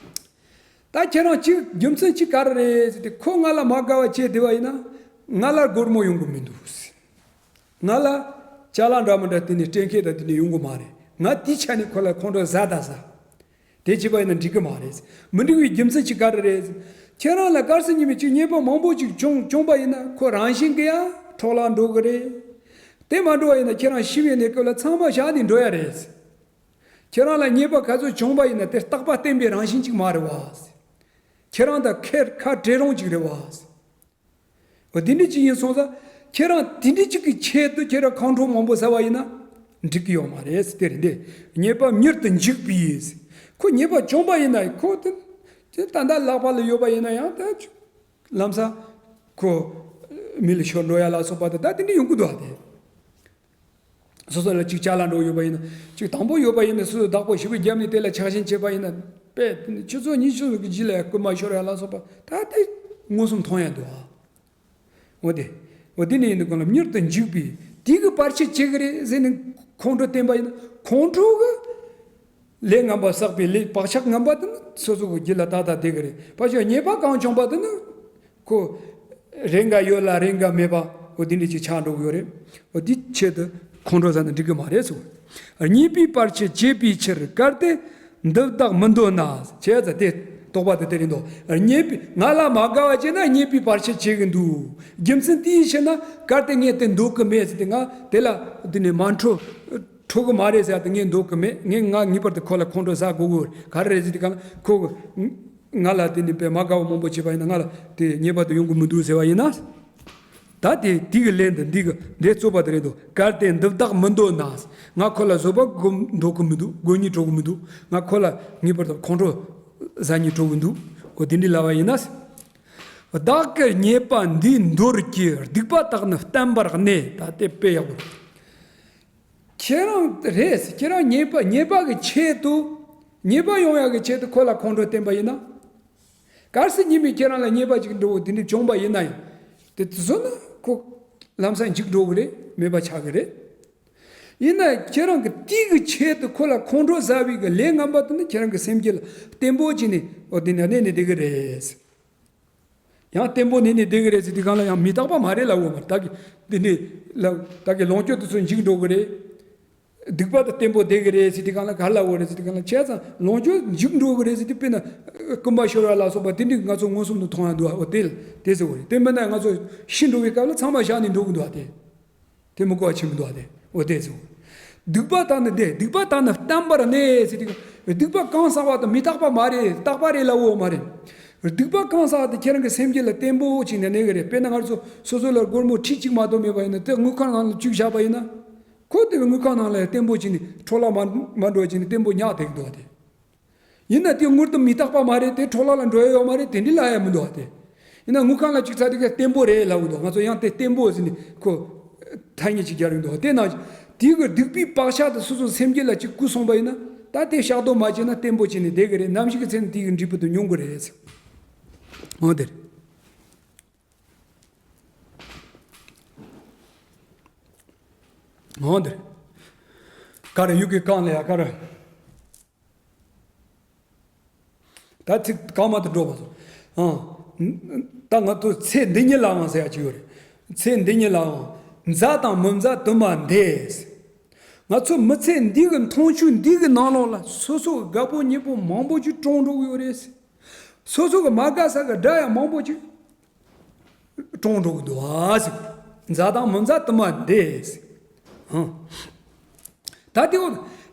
ད་ཁྱེད་རང་གཅིག་རྒྱུ་མཚན་གཅིག་ག་རེ་རེད་ཟེར་ཏེ། ཁོ་ང་ལ་མ་དགའ་བ་བྱས་བསྡད་པ་ཡིན་ན་ང་ལ་སྒོར་མོ་ཡོང་གི་མི་འདུག་ང་ལ་ཅ་ལག་འདྲ་མི་འདྲ་དེ་ནས་སྤྲད་མཁན་དང་དེ་ནས་ཡོང་གི་མ་རེད། ང་དེའི་ཆ་ནས་ཁོ་ལ་ཁོང་ཁྲོ་ཟ་ད་ཟ། དེ་བྱས་པ་ཡིན་ན་འགྲིག་གི་མ་རེད། མི་འགྲིག་པའི་རྒྱུ་མཚན་གཅིག་ག་རེ་རེད། ཁྱེད་རང་ལ་གལ་སྲིད་ཉིན་མོ་གཅིག་བསྙེན་པ་མང་པོ་ཅིག་བྱུང་བྱུང་པ་ཡིན་ན་ཁོ་རང་བཞིན་གྱིས་ཡང་འཕྲོ་བརླག་འགྲོ་གི་རེད། དེ་མ་འགྲོ་བ་ཡིན་ན་ཁྱེད་རང་ཤི་བའི་གནས་སྐབས་ལ་ཚང་མ་བཞག་ནས་འགྲོ་ཡ་རེད། ཁྱེད་རང་ལ་བསྙེན་པ་ག་ཚོད་བྱུང་པ་ཡིན་ན་དེ་རྟག་པ་བརྟན་པའི་རང་བཞིན་གཅིག་མ་རེད་བ། ཁྱེད་རང་དང་ཁེར་ཁ་བྲལ་རུང་གཅིག་རེད་བ། འོ་དེ་འདྲ་གཅིག་ཡིན་སོང་ཙང་ཁྱེད་རང་དེ་འདྲ་གཅིག་གི་ཆེད་དུ་ཁྱེད་རང་ཁོང་ཁྲོ་མང་པོ་ཟ་བ་ཡིན་ན་འགྲིག་གི་ཡོད་མ་རེད། དེ་རེད་འདི། བསྙེན་པ་མྱུར་དུ་འཇིག་པས། ཁོ་བསྙེན་པ་བྱུང་པ་ཡིན་ན་ཁོ་དེ་ད་ལྟ་ལག་པ་ལ་ཡོད་པ་ཡིན་ན་ཡང་ད་ལམ་སང་ཁོ་མི་ལ་ཤོར་འགྲོ་ཡ་ལ་སོགས་པ་དེ་ད་དེ་འདྲ་ཡོང་གི་འདུག་ཨ་དེ། སོ་སོ་ལ་གཅིག་ཅ་ལག་འདྲ་བོ་ཡོད་པ་ཡིན་ན། གཅིག་དང་པོ་ཡོད་པ་ཡིན་ན་སོ་སོ་བདག་པོ་ཞེ་པོ་བརྒྱབ་ནས་དེ་ལ་ཆགས་ཞེན་བྱེད་པ་ཡིན་ན། དཔེ་ཆུ་ཚོད་ཉི་ཤུ་གི་རྗེས་ལ་རྐུན་མ་ཤོར་ཡ་ལ་སོགས་པ་ད་དེ་མངོན་སུམ་མཐོང་ཡ་འདུག་ཨ། འོ་དེ། འོ་དེ་ནས་ཡིན་དུས་གང་ལ་མྱུར་དུ་འཇིག་པས་དེ་གི་བར་ཆད་བྱེད་གི་རེད་ཟེར་ནས་ཁོང་ཁྲོ་བསྟན་པ་ཡིན་ན་ཁོང་ཁྲོ་གི་ལས་ངན་པ་བསགས་པའི་ལས་བག་ཆགས་ངན་པ་དེ་ནི་སོ་སོ་གི་རྒྱུད་ལ་ཏག་ཏག་བསྡད་གི་རེད། ཕར་ཕྱོགས་ཉེས་པ་གང་བྱུང་པ་དེ་ནི་ཁོ་རེ་འགའ་ཡོད་ལ་རེ་འགའ་མེད་པ་འོ་དེ་འདྲ་ཅིག་ཆགས་འགྲོ་གི་ཡོད་རེད། འོ་དེ་ཆེད་དུ་ཁོང་ཁྲོ་ཟ་ན་འགྲིག་གི་མ་རེད་ཟེར། བསྙེན་པའི་བར་ཆད་བྱེད་པའི་ཕྱིར་གལ་ཏེ་འདི་དག་མི་འདོད་ན། བྱས་ཙང་དེ་རྟོག་པ་དེ་དེ་རེད་འདུག་བསྙེན་པའི་ང་ལ་མ་དགའ་བ་བྱས་ན་བསྙེན་པའི་བར་ཆད་བྱེད་གི་འདུག་རྒྱུ་མཚན་དེའི་ཕྱིར་ན་གལ་ཏེ་ངས་དེ་འདོད་གི་མེད་ཟེར་ཏེ་ང་དེ་ལ་དེ་ནས་མ་འཕྲོ། ཁྲོ་གི་མ་རེད་ཟེར་ཏེ་ངས་འདོད་གི་མེད། ངས་ང་ངེས་པར་དུ་ཁོ་ལ་ཁོང་ཁྲོ་ཟ་དགོས་གི་ག་རེ་རེད་ཟེར་དུས་གང་ལ་ཁོ་གི་ང་ལ་དེ་ནི་དཔེ་མ་དགའ་བ་མང་པོ་བྱས་པ་ཡིན་ན་ང་ལ་དེ་ཉེས་པ་དེ་ཡོང་གི་མི་འདུག་ཟེར་བ་ཡིན་ན། ད་དེ་དེ་གི་ལན་དུ་འདི་གི་འདི་རྩོད་པ་དེ་རེད་འདུག་གལ་ཏེ་འདི་དག་མི་འདོད་ན། ང་ཁོ་ལ་བཟོད་པ་སྒོམ་འདོད་གི་མི་འདུག་སྒོམ་ཉེས་འཕྲོག་གི་མི་འདུག་ང་ཁོ་ལ་ངེས་པར་དུ་ཁོང་ཁྲོ་ཟ་ཉེས་འཕྲོག་གི་འདུག་འོ་དེ་འདྲའི་ལབ་པ་ཡིན་ན། བདག་གི་ཉེས་པ་འདིས་འདོར་གྱི་སྡིག་པ་དག་ནི་བསྟན་པར་གནས། ད་དེ་དཔེ་ཡག་པོ་རེད། ཁྱེད་རང་རེད། ཁྱེད་རང་ཉེས་པ་ཉེས་པ་གི་ཆེད་དུ། ཉེས་པ་ཡོང་ཡག་གི་ཆེད་དུ་ཁོ་ལ་ཁོང་ཁྲོ་བསྟན་པ་ཡིན་ན། གལ་སྲིད་ཉིན་མོའི་ཁྱེད་རང་ལ་ཉེས་པ་ཅིག་འགྲོ་དེ་འདྲ་བྱུང་པ་ཡིན་ན་ཡང་། དེ་དེ་ཚོ་ནི་ཁོ་ལམ་སང་འཇིག་འགྲོ་གི་རེད། མེད་པ་ཆགས་གི་རེད། ཡིན་ན་ཁྱེད་རང་གི་དེ་གི་ཆེད་དུ་ཁོ་ལ་ཁོང་ཁྲོ་ཟ་བའི་གི་ལས་ངན་པ་དེ་ནི་ཁྱེད་རང་གི་སེམས་རྒྱུད་ལ་བརྟན་པོ་བྱས་ནས་འོ་དེ་ནས་གནས་ནས་བསྡད་གི་རེད། ཡང་བརྟན་པོ་གནས་ནས་བསྡད་གི་རེད་ཟེར་དུས་གང་ལ་ཡང་མི་རྟག་པ་མ་རེད་ལབ་འོ་མ་རེད། ད་གི་འདི་འདྲའི་ལ་ད་གི་ལོངས་སྤྱོད་དེ་ཚོ་འཇིག་འགྲོ་གི་རེད། སྡིག་པ་དང་བརྟན་པོ་བསྡད་གི་རེད་ཟེར་དུས་གང་ལ་ག་ལབ་འོ་རེད་ཟེར་དུས་གང་ལ་བྱས་ཙང་ལོངས་སྤྱོད་འཇིག་འགྲོ་གི་རེད་ཟེར་དུས་དཔེར་ན་རྐུན་པ་ཤོར་བ་ལ་སོགས་པ་དེ་འདྲའི་ང་ཚོ་མངོན་སུམ་དུ་མཐོང་ཡ་འདུག་འོ་དེ་དེ་ཟེར་འོ་རེད། དེ་མིན་ན་ང་ཚོ་ཤི་འགྲོ་བའི་སྐབས་ལ་ཚང་མ་བཞག་ནས་འགྲོ་གི་འདུག་ཨ་དེ། དེ་མི་གོ་བ་ཆེན་པོ་འདུག་ཨ་དེ། འོ་དེ་ཟེར། སྡིག་པ་དག་ནི་འདི་སྡིག་པ་དག་ནི་བསྟན་པར་གནས་ཟེར་དུས། སྡིག་པ་གང་བསགས་པ་དང་མི་རྟག་པ་མ་རེད། རྟག་པ་རེད་ལབ་འོ་མ་རེད། སྡིག་པ་གང་བསགས་དེ་ཁྱེད་རང་གི་སེམས་རྒྱུད་ལ་བརྟན་པོ་བྱས་ནས་གནས་གི་རེད། དཔེར་ན་ང་ཚོ་སོ་སོ་ལ་སྒོར་མོ་ཁྲི་གཅིག་མ་གཏོགས་མེད་པ་ཡིན་ན་དེ་དངུལ་ཁང་ནང་ལ་བཅུག་བཞག་པ་ཡིན་ན། ཁོ་དེ་དངུལ་ཁང་ནང་ལ་བརྟན་པོ་བྱས་ནས་འཕྲོ་བརླག་མ་མ་འགྲོ་བྱས་ནས་བརྟན་པོ་ཉག་བསྡད་ཀྱི་འདུག་ཨ་དེ། ཡིན་ན་དེ་དངུལ་དུ་མི་རྟག་པ་མ་རེད། དེ་འཕྲོ་བརླག་ལ་འགྲོ་ཡ་ཡོད་མ་རེད། དེ་འདྲི་ལ་ཡ་མི་འདུག་ཨ་དེ། ཡིན་ན་དངུལ་ཁང་ལ་ཅིག་ཚ་དེ་ག་བརྟན་པོ་རེད་ལབ་གི་འདུག་ང་ཚོ་ཡང་དེ་བརྟན་པོ་ཟེར་ནས་ཁོ་ཐ་སྙད་ཅིག་རྒྱག་གི་འདུག་དེ་ན་དེ་གི་སྡིག་པའི་བག་ཆགས་དེ་སོ་སོ་སེམས་རྒྱུད་ལ་ཅིག་བསྐུར་སོང་པ་ཡིན་ན་ད་དེ་བཤགས་དོ་མ་བྱས་ན་བརྟན་པོ་བྱས་ནས་བསྡད་གི་རེད། ནམ་ཞིག་གི་ཚེ་ན་དེ་གི་འབྲས་བུ་དེ་མྱོང་གི་རེད། འོ་དེ་རེད། འོ་དེ་རེད། ག་རེ་ཡུག་གི་གང་ལ་ཡ་ག་རེ། ད་ཚིག་གང་མ་དུ་འགྲོ་བ་སོང་། ཨང་། ད་ང་ཚོ་ཚེ་འདི་ཉིད་ལའང་ཟེར་ཡ་ཅིག་ཡོད་རེད། ཚེ་འདི་ཉིད་ལའང་མཛའ་དང་མི་མཛའ་དུ་མ་འདས། ང་ཚོ་མི་ཚེ་འདི་གི་མཐོང་ཆོས་འདི་གི་ནང་ལོགས་ལ་སོ་སོ་གི་དགའ་པོ་ཉེ་པོ་མང་པོ་ཅིག་གྲོངས་འགྲོ་གི་ཡོད་རེད། སོ་སོ་གི་མ་དགའ་ས་གི་དགྲ་ཡང་མང་པོ་ཅིག་གྲོངས་འགྲོ་གི་འདུག་ཨ་ཟེར། མཛའ་དང་མི་མཛའ་དུ་མ་འདས་ཟེར། ཧང་། ད་དེ་འོ་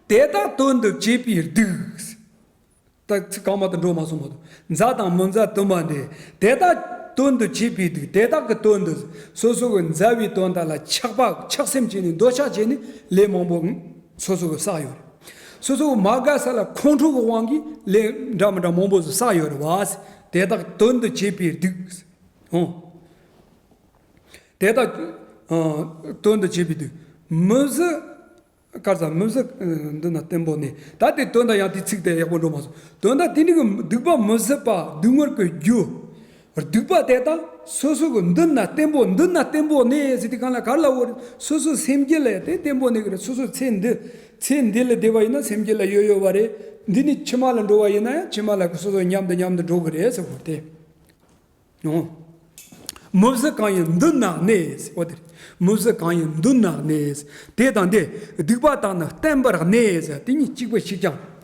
དེ་དག་དོན་དུ་བྱས་པའི་སྡིག་ཟེར། ད་ཚིག་གང་མ་དུ་འགྲོ་མ་སོང་མ་གཏོགས། མཛའ་དང་མི་མཛའ་དུ་མ་འདས། དེ་དག་དོན་དུ་བྱས་པའི་སྡིག་དེ་དག་གི་དོན་དུ་སོ་སོ་གི་མཛའ་བའི་དོན་དག་ལ་ཆགས་པ་ཆགས་སེམས་བྱས་ནས་འདོད་ཆགས་བྱས་ནས་ལས་མང་པོ་སོ་སོ་གི་བསགས་ཡོད་རེད། སོ་སོ་གི་མ་དགའ་ས་ལ་ཁོང་ཁྲོ་གི་དབང་གིས་ལས་འདྲ་མི་འདྲ་མང་པོ་ཞིག་བསགས་ཡོད་རེད་བ། དེ་དག་དོན་དུ་བྱས་པའི་སྡིག་ཨོ། དེ་དག་དོན་དུ་བྱས་པའི་སྡིག་མི་བཟོད། དཀར་ཟ་མི་བཟོད། འདི་ན་བརྟན་པོ་གནས། ད་དེ་དོན་དག་ཡང་དེའི་ཚིག་དེ་ཡག་པོ་འགྲོ་མ་སོང་། དོན་དག་དེ་ནི་གི་སྡིག་པ་མི་བཟོད་པ་སྡུག་བསྔལ་གྱི་རྒྱུ། སྡིག་པ་དེ་དག་སོ་སོ་གི་མདུན་ན་བརྟན་པོ་མདུན་ན་བརྟན་པོ་གནས་ཟེར་དུས་གང་ལ་ག་རེ་ལབ་ཡོད་རེད། སོ་སོའི་སེམས་རྒྱུད་ལ་དེ་བརྟན་པོ་གནས་གི་རེད། སོ་སོའི་ཚེ་འདི་ཚེ་འདི་ལ་བསྡད་པ་ཡིན་ན་སེམས་རྒྱུད་ལ་ཡོད་ཡོད་པ་རེད། འདི་ནི་ཕྱི་མ་ལ་འགྲོ་བ་ཡིན་ན་ཡང་ཕྱི་མ་ལ་སོ་སོ་མཉམ་དུ་མཉམ་དུ་འགྲོ་གི་རེད་ཟེར་གོ་དེ། ཨོ། མི་བཟོད་གང་ཡིན་མདུན་ན་གནས། འོ་དེ་རེད། མི་བཟོད་གང་ཡིན་མདུན་ན་གནས། དེ་དང་དེ་སྡིག་པ་དག་ནི་བརྟན་པར་གནས། དེ་གཉིས་གཅིག་པ་གཅིག་རྐྱང་།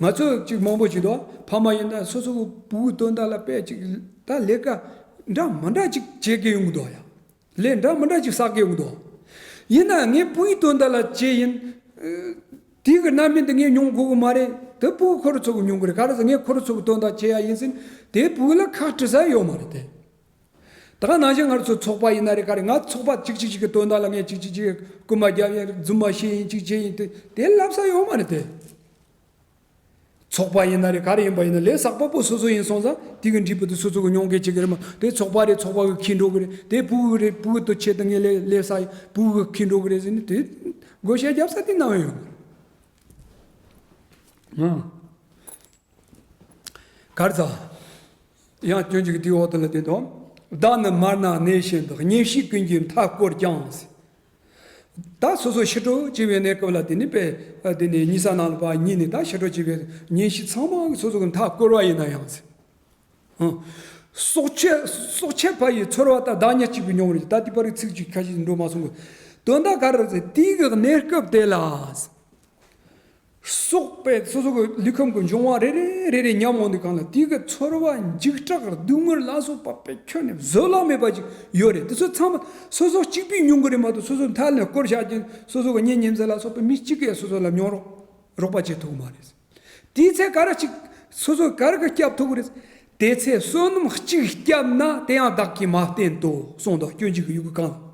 ང་ཚོ་གཅིག་མང་པོ་ཅིག་འདུག་ཕ་མ་ཡིན་ན་སོ་སོ་གི་བུ་གུའི་དོན་དག་ལ་དཔེ་ཅིག་ད་ལས་ཀ་འདྲ་མི་འདྲ་ཅིག་བྱེད་ཀྱི་ཡོང་གི་འདུག་ཡ། ལས་འདྲ་མི་འདྲ་ཅིག་བསགས་ཀྱི་ཡོང་གི་འདུག་ཡིན་ན་ངས་བུ་ཡི་དོན་དག་ལ་བྱས་ཡིན། དེའི་གི་རྣམ་སྨིན་དེ་ངས་མྱོང་དགོས་གི་མ་རེད། དེ་བུ་གུ་ཁོ་རང་ཚོ་གི་མྱོང་གི་རེད། ག་རེ་ཟེར་ངས་ཁོ་རང་ཚོ་གི་དོན་དག་བྱེད་ཡ་ཡིན་ཟེར་ན་དེ་བུ་གུ་ལ་ཁག་དཀྲི་ས་ཡོད་མ་རེད་དེ། ད་ག་ནང་བཞིན་ང་རང་ཚོ་ཚོགས་པ་ཡིན་ན་རེད། ག་རེ་ང་ཚོགས་པ་གཅིག་གཅིག་གཅིག་གི་དོན་དག་ལ་ངས་གཅིག་གཅིག་གཅིག་གི་སྐུལ་མ་རྒྱབ་ཡིན། རྫུན་མ་བཤད་ཡིན། གཅིག་བྱས་ཡིན། དེ་དེ་ལབ་ས་ཡོད་མ་རེད་དེ། ཚོགས་པ་ཡིན་ན་རེད། ག་རེ་ཡིན་པ་ཡིན་ན་ལས་བསགས་པ་པོ་སོ་སོ་ཡིན་སོང་ཙང་དེ་གི་འབྲས་བུ་དེ་སོ་སོ་གི་མྱོང་གི་བྱེད་ཀྱི་རེད་མ། དེ་ཚོགས་པ་རེད། ཚོགས་པ་གི་འཁྱེར་འགྲོ་གི་རེད། དེ་བུ་གུ་རེད། བུ་གུ་དེ་ཆེད་དུ་ངས་ལས་ལས་བསགས་ཡིན། བུ་གུ་གི་འཁྱེར་འགྲོ་གི་རེད་ཟེར་ནས་དེ་བགོ་བཤའ་རྒྱབ་ས་དེ་ནང་ཡོད། ཨང་། གར་ཚ། ཡང་སྐྱོན་གཅིག་དེའི་འོག་ཏུ་ལ་བསྟན་ཏོ། བདག་ནི་མར་ན་གནས་བཞིན་དུ། གཉེན་བཤེས་ཀུན་གྱིས་མཐའ་བསྐོར་ཀྱང་། ད་སོ་སོ་ཕྱི་དྲོ་བྱེད་པའི་གནས་སྐབས་ལ་དེ་ནི་པས་དེ་ནི་ཉི་ས་ནང་ལ་ཕར་ཉལ་ནས་ད་ཕྱི་དྲོ་བྱེད་པའི་གཉེན་བཤེས་ཚང་མ་སོ་སོ་གི་མཐའ་བསྐོར་བ་ཡིན་ན་ཡང་། ཧང་། སྲོག་ཆད་སྲོག་ཆད་ཕ་ཡི་ཚོར་བ་དང་བདག་ཉིད་གཅིག་པུ་མྱོང་བར་བྱེད། ད་དེ་པར་ཚིག་གཅིག་ཁ་ཤས་འགྲོ་མ་སོང་གི། དོན་དག་ག་རེ་ཟེར་དེའི་གི་གནས་སྐབས་དེ་ལ། སྲོག་པས་སོ་སོ་གི་ལུས་ཁམས་ཀྱི་འབྱུང་བ་རེ་རེ་རེ་རེ་ཉམས་འོང་དུས་གང་ལ་དེའི་གི་ཚོར་བ་འཇིགས་སྐྲག་སྡུག་བསྔལ་ལ་སོགས་པ་དཔེ་ཁྱོན་ནས་བཟོད་གླགས་མེད་པ་ཅིག་ཡོད་རེད། དེ་ཚོ་ཚང་མ་སོ་སོ་གཅིག་པུས་མྱོང་གི་རེད་མ་གཏོགས་སོ་སོ་མཐའ་ནས་བསྐོར་བཞག་རྒྱུ་སོ་སོ་གི་གཉེན་ཉེ་ཚན་ལ་སོགས་པ་མི་གཅིག་གིས་སོ་སོ་ལ་མྱོང་རོགས་རོགས་པ་བྱེད་ཐུབ་ཀྱི་མ་རེད། དེའི་ཚེ་ག་རེ་གཅིག་སོ་སོ་ག་རེ་གི་སྐྱབས་ཐུབ་ཀྱི་རེད། དེ་ཚེ་བསོད་ནམས་གཅིག་བསྐྱབས་ན་དེ་ཡང་བདག་གིས་མ་བསྟེན་ཏོ་གསུངས་འདུག་སྐྱོན་གཅིག་གི་ཡུལ་གྱི་གང་།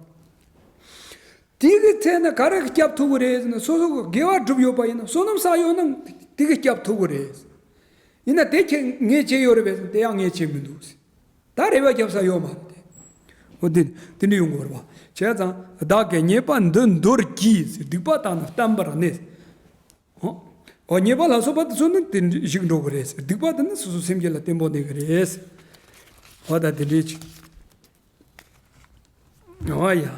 དེ་གི་ཚེ་ན་ག་རེ་གི་སྐྱབས་ཐུབ་ཀྱི་རེད་ཟེར་ན་སོ་སོ་གི་དགེ་བ་བསྒྲུབས་ཡོད་པ་ཡིན་ན་བསོད་ནམས་བསགས་ཡོད་ན་དེ་གི་སྐྱབས་ཐུབ་ཀྱི་རེད། ཡིན་ན་དེ་ཁྱེད་ངས་བྱས་ཡོད་རེད་པས་ཟེར་ན་དེ་ཡང་ངས་བྱས་མི་འདུག་ཟེར། ད་རེ་བ་རྒྱབ་ས་ཡོད་མ་རེད་དེ། འོ་དེ་དེ་འདྲ་ཡོང་གི་རེད་པ། བྱས་ཙང་བདག་གི་ཉེས་པ་འདི་འདོར་གྱིས་ཟེར། སྡིག་པ་དག་ནི་བསྟན་པར་གནས། ཨོ། ཉེས་པ་ལ་སོགས་པ་དེ་ཚོ་ནི་དེ་འདྲ་ཞིག་འགྲོ་གི་རེད་ཟེར། སྡིག་པ་དེ་ནི་སོ་སོ་སེམས་རྒྱུད་ལ་བརྟན་པོ་གནས་གི་རེད་ཟེར། ཨོ་ད་དེ་འདྲའི་ཅིག་ཨོ་ཡ།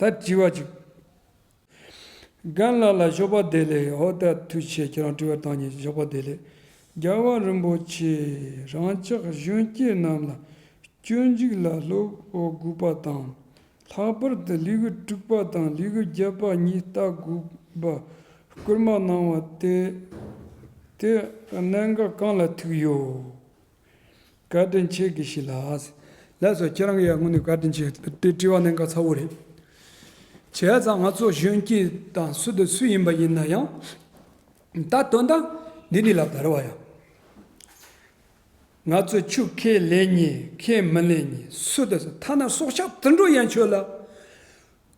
ད་དྲི་བ་ཅིག་རྒན་ལགས་ལ་ཞོགས་པ་བདེ་ལེགས། ཨོ་ད་ཐུགས་རྗེ་ཆེ། ཁྱེད་རང་དྲི་བ་བཏང་ཉིན་ཞོགས་པ་བདེ་ལེགས། རྒྱལ་བ་རིན་པོ་ཆེ་རང་ཅག་གཞོན་སྐྱེས་རྣམས་ལ། སྤྱོད་འཇུག་ལ་སློབ་དགོས་པ་དང་། ལྷག་པར་དུ་ལེའུ་དྲུག་པ་དང་ལེའུ་བརྒྱད་པ་གཉིས་ལྟ་དགོས་པ་སྐུལ་མ་གནང་བ་དེ་དེ་གནད་འགག་གང་ལ་ཐུག་ཡོད། བཀའ་དྲིན་ཆེ་དགེ་བཤེས་ལགས། ལགས་སོ། ཁྱེད་རང་གིས་ཡང་དངོས་གནས་བཀའ་དྲིན་ཆེ། དེ་དྲི་བ་གནད་འགག་ཚ་བོ་རེད། བྱས་ཙང་ང་ཚོ་གཞོན་སྐྱེས་དང་སུ་དང་སུ་ཡིན་པ་ཡིན་ན་ཡང་། ད་དོན་དག་འདི་ནི་ལབ་ད་རེད་བ་ཡ། ང་ཚོས་ཆོས་ཁས་ལེན་མཁན་ཁས་མི་ལེན་མཁན་སུ་དེ་ཐ་ན་སྲོག་ཆགས་དུད་འགྲོ་ཡན་ཆོད་ལ།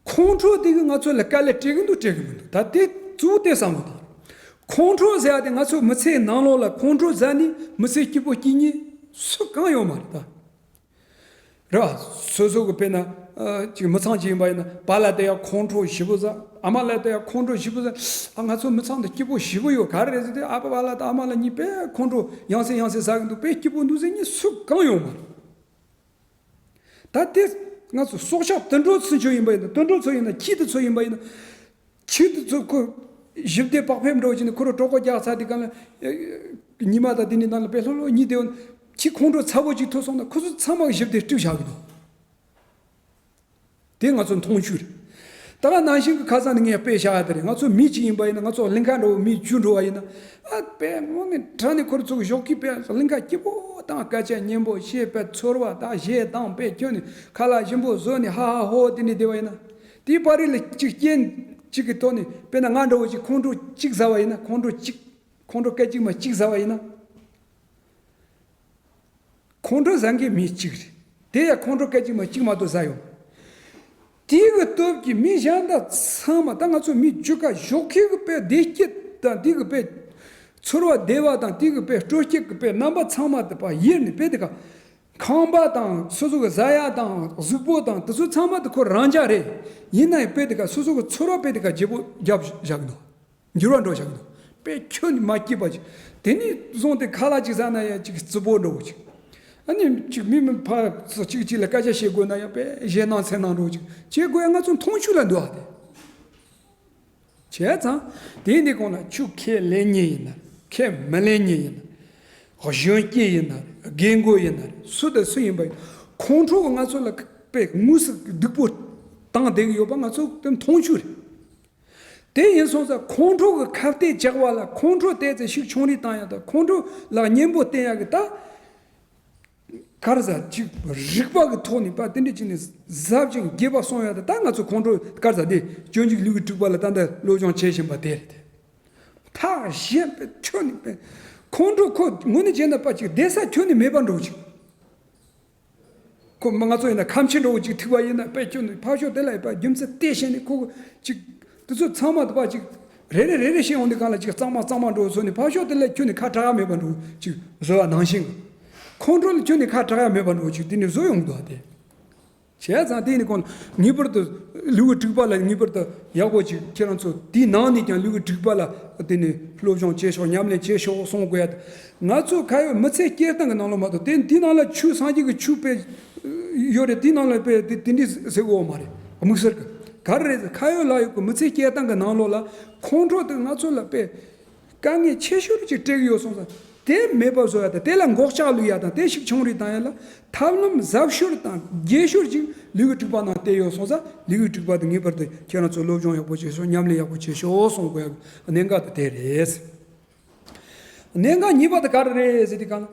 ཁོང་ཁྲོ་དེ་གིས་ང་ཚོ་ལ་དཀའ་ལས་སྤྲད་གི་འདུག་སྤྲད་གི་མི་འདུག་ད་དེ་གཙོ་བོ་དེ་བསམ་བློ་བཏང་། ཁོང་ཁྲོ་ཟེར་ཡ་དེ་ང་ཚོ་མི་ཚེའི་ནང་ལོགས་ལ་ཁོང་ཁྲོ་ཟ་ནས་མི་ཚེ་སྐྱིད་པོ་སྐྱིད་ཉེན་སུ་གང་ཡོད་མ་རེད་ད། རེད་བ། སོ་སོ་གི་དཔེར་ན། ཨ། ཅིག་མི་ཚང་ཅིག་ཡིན་པ་ཡིན་ན་པཱ་ལགས་དེ་ཡང་ཁོང་ཁྲོ་ཞེ་པོ་ཟ། ཨ་མ་ལགས་དེ་ཡང་ཁོང་ཁྲོ་ཞེ་པོ་ཟ། ཨ། ང་ཚོ་མི་ཚང་དེ་སྐྱིད་པོ་ཞེ་པོ་ཡོད་ག་རེ་རེད་ཟེར་དུས་ཨ་ཕ་པཱ་ལགས་དང་ཨ་མ་ལགས་གཉིས་དཔེ་ཁོང་ཁྲོ་ཡང་སེ་ཡང་སེ་ཟ་གི་འདུག་དཔེ་སྐྱིད་པོ་འདུག་ཟེར་མཁན་སུ་གང་ཡོད་མ་རེད། ད་དེ་ང་ཚོ་སྲོག་ཆགས་དུད་འགྲོ་ཚུན་ཆོད་ཡིན་པ་ཡིན་ན། དུད་འགྲོ་ཚོ་ཡིན་ན། ཁྱི་དེ་ཚོ་ཡིན་པ་ཡིན་ན། ཁྱི་དེ་ཚོ་ཁོ་ཞི་བདེ་བག་ཕེབས་འགྲོ་བྱས་ནས་ཁོ་རང་གྲོད་ཁོག་རྒྱགས་ཚར་དུས་གང་ལ་ཉི་མ་དང་དེ་ནས་ནང་ལ་དཔེ་ལྷོད་ལྷོད་གཉིད་བདེ་བོ། ཁྱི་ཁོང་ཁྲོ་ཚ་བོ་ཅིག་ཐུག་སོང་ན་ཁོ་ཚོ་ཚང་མ་ཞི་བདེ་དཀྲུགས་བཞག་གི་འདུག་དེ་ང་ཚོ་མཐོང་ཆོས་རེད། ད་ག་ནང་བཞིན་གྱི་ཁ་སང་ནས་ངས་དཔེ་བཞག་ཡ་དེ་རེད། ང་ཚོ་མི་གཅིག་ཡིན་པ་ཡིན་ན། ང་ཚོ་གླིང་ཁ་འདྲ་བོ་མི་བཅུ་འགྲོ་བ་ཡིན་ན། ཨ་དཔེ་དངོས་གནས་དྲང་གནས་ཁོ་རང་ཚོ་གི་ཞོགས་ཀྱི་དཔེ་གླིང་ཁ་སྐྱིད་པོ་དང་སྐད་ཆ་སྙན་པོ་བཤད། དཔེ་ཚོར་བ་དང་གཞས་དང་དཔེ་ཁྱོན་ནས་ཁ་ལག་ཞིམ་པོ་བཟོས་ནས་ཧ་ཧ་ཧོ་ཧོ་དེ་འདྲ་བསྡད་པ་ཡིན་ན། དེའི་བར་རིང་ལ་གཅིག་རྐྱེན་གཅིག་གི་ཐོག་ནས་དཔེར་ན་ང་འདྲ་བོ་ཅིག་ཁོང་ཁྲོ་གཅིག་ཟ་བ་ཡིན་ན། ཁོང་ཁྲོ་གཅིག་ཁོང་ཁྲོ་སྐད་ཅིག་མ་གཅིག་ཟ་བ་ཡིན་ན། ཁོང་ཁྲོ་ཟ་མཁན་མི་གཅིག་རེད། དེ་ཡང་ཁོང་ཁྲོ་སྐད་ཅིག་མ་གཅིག་མ་གཏོགས་ཟ་ཡོང་། དེ་གི་སྟོབས་ཀྱིས་མི་གཞན་དག་ཚང་མ། ད་ང་ཚོ་མི་བཅུ་ཁ་ཞོགས་ཀས་གི་དཔེ་བདེ་སྐྱིད་དང་། དེ་གི་དཔེ་ཚོར་བ་བདེ་བ་དང་། དེ་གི་དཔེ་སྤྲོ་སྐྱིད་ཀྱི་དཔེ་རྣམ་པ་ཚང་མ་དེ་ཕར་ཡེར་ནས། དཔེ་དེ་ག་ཁང་པ་དང་། སོ་སོ་གི་ཟ་ཡ་དང་གཟུགས་པོ་དང་། དེ་ཚོ་ཚང་མ་དེ་ཁོ་རང་འཇགས་རེད། ཡིན་ན་ཡང་དཔེ་དེ་ག་སོ་སོ་གི་ཚོར་བ་དཔེ་དེ་ག་བརྗེ་པོ་རྒྱབ་བཞག་གི་འདུག་འགྱུར་བ་འགྲོ་བཞག་གི་འདུག་དཔེ་ཁྱོན་ནས་མ་སྐྱིད་པ་ཅིག་དེ་ནས་བཟུང་སྟེ་ཁ་ལག་ཅིག་ཟ་ན་ཡང་ཅིག་རྩུབ་པོ་འགྲོ་ཅིག་ཨ་ནི་ཅིག་མི་མི་ཕར་ཚུར་གཅིག་གཅིག་ལ་སྐད་ཆ་བཤད་དགོས་ན་ཡང་དཔེ་ཞེད་སྣང་འཚེར་སྣང་འགྲོ་ཅིག་བྱེད་དགོས་ཡ། ང་ཚོ་མཐོང་ཆོས་ལ་འདུག་ཨ། དེ་བྱས་ཙང་དེ་འདི་གོང་ལ་ཁྱོད་ཁས་ལེན་མཁན་ཡིན་ན་ཁས་མི་ལེན་མཁན་ཡིན་ན། གཞོན་སྐྱེས་ཡིན་ན་རེད། རྒན་རྒོན་ཡིན་ན་རེད། སུ་དང་སུ་ཡིན་པ་ཡིན། ཁོང་ཁྲོ་གིས་ང་ཚོ་ལ་དཔེ་དངོས་སུ་སྡུག་པོ་བཏང་བསྡད་ཀྱི་ཡོད་པ་ང་ཚོ་དེ་མཐོང་ཆོས་རེད། དེ་ཡིན་སོང་ཙང་ཁོང་ཁྲོ་གི་ཁ་གཏད་བཅག་པ་ལ། ཁོང་ཁྲོ་དེ་ཚོ་ཤུགས་ཆུང་རུ་བཏང་ཡ་དང་། ཁོང་ཁྲོ་ལ་གཉེན་པོ་བསྟེན་ཡ་གི་ད་ག་རེ་ཟ་ཅིག་རིག་པ་གི་ཐོག་ནས་ཕར་དེ་འདྲ་བྱས་ནས་ཟབ་ཅིང་རྒྱས་པ་སོང་ཡ་དང་། ད་ང་ཚོ་ཁོང་ཁྲོ་ག་རེ་ཟ་དེ་སྤྱོད་འཇུག་ལུས་ཀྱི་དྲེགས་པ་ལ་ད་ལྟ་སློབ་སྦྱོང་བྱེད་བཞིན་པ་དེ་རེད་དེ། ཐག་ཞན་པའི་ཁྱོན་ནས་པའི་ཁོང་ཁྲོ་ཁོ་དངོས་གནས་བྱས་ན་ཕར་ཅིག་བསྡད་ས་ཁྱོན་ནས་མེད་པ་འགྲོ་ཅིག་ཁོ་མ་ང་ཚོ་ཡིན་ན་ཁ་མཆུ་འདྲ་བོ་ཅིག་ཐུག་པ་ཡིན་ན། དཔེ་ཁྱོད་ནི་ཕར་ཕྱོགས་དེ་ལ་ཡོད་པ་རྒྱུ་མཚན་དེ་བཤད་ནས་ཁོ་ཅིག་དེ་ཚོ་ཚང་མ་དུ་བ་ཅིག་རེ་རེ་རེ་རེ་བཤད་ཡོང་དུས་གང་ལ་ཅིག་གཙང་མ་གཙང་མ་འགྲོ་བཟོ་ནས། ཕར་ཕྱོགས་དེ་ལ་ཁྱོད་ནི་ཁ་གྲག་ཡ་མེད་པ་འགྲོ་ཅིག་བཟོ་བ་ནང་བཞིན། ཁོང་ཁྲོ་ལ་ཁྱོད་ནི་ཁ་གྲག་ཡ་མེད་པ་འགྲོ་ཅིག་དེ་ནི་བཟོ་ཡོང་འདུག་བ་དེ། བྱས་ཙང་དེ་ནི་ཁོང་ངེས་པར་དུ་ལུས་ཀྱི་དྲེགས་པ་ལ་ངེས་པར་དུ་ཡག་པོ་ཅིག་ཁྱེད་རང་ཚོ་དེའི་ནང་ནས་ཀྱང་ལུས་ཀྱི་དྲེགས་པ་ལ་དེ་ནི་སློབ་སྦྱོང་བྱེད་ཤོག་ཉམས་ལེན་བྱེད་ཤོག་གསུང་དགོས་ཡ། ང་ཚོ་ཁ་ཡོད་མི་ཚེ་སྐྱེལ་སྟངས་ཀྱི་ནང་ལོགས་མ་གཏོགས། དེ་དེའི་ནང་ལ་ཆོས་སངས་རྒྱས་ཀྱི་ཆོས་དཔེ་ཡོད་རེད། དེའི་ནང་ལ་དཔེ་དེ་དེ་འདྲ་ཟེར་གོ་མ་རེད། དམིགས་བསལ་གྱི་ག་རེ་རེད། ཁ་ཡོད་ལག་ཡོད་ཀྱི་མི་ཚེ་སྐྱེལ་སྟངས་ཀྱི་ནང་ལོགས་ལ་ཁོང་ཁྲོ་དེ་ང་ཚོ་ལ་དཔེ་དཀའ་ངལ་ཆེ་ཤོས་ཅིག་སྤྲད་ཀྱི་ཡོད་སོང་ཙང་། དེ་མེད་པ་བཟོ་ཡ་དང་། དེ་ལ་འགོག་བཅག་བླུག་ཡ་དང་། དེ་ཤུགས་ཆུང་རུ་བཏང་ཡ་ལ་ཐབས་ལམ་ཟབ་ཤོས་དང་རྒྱས་ཤོས་ཅིག་ལུས་ཀྱི་དྲེགས་པ་ནང་བསྟན་ཡོད་སོང་ཙང་། ལུས་ཀྱི་དྲེགས་པ་དེ་ངེས་པར་དུ་ཁྱེད་རང་ཚོ་སློབ་སྦྱོང་ཡག་པོ་བྱེད་ཤོག་ཉམས་ལེན་ཡག་པོ་བྱེད་ཤོག་གསུང་དགོས་ཡ་གནད་འགག་དེ་དེ་རེད། གནད་འགག་གཉིས་པ་དེ་ག་རེ་རེད་ཟེར་དུས་གང་ལ།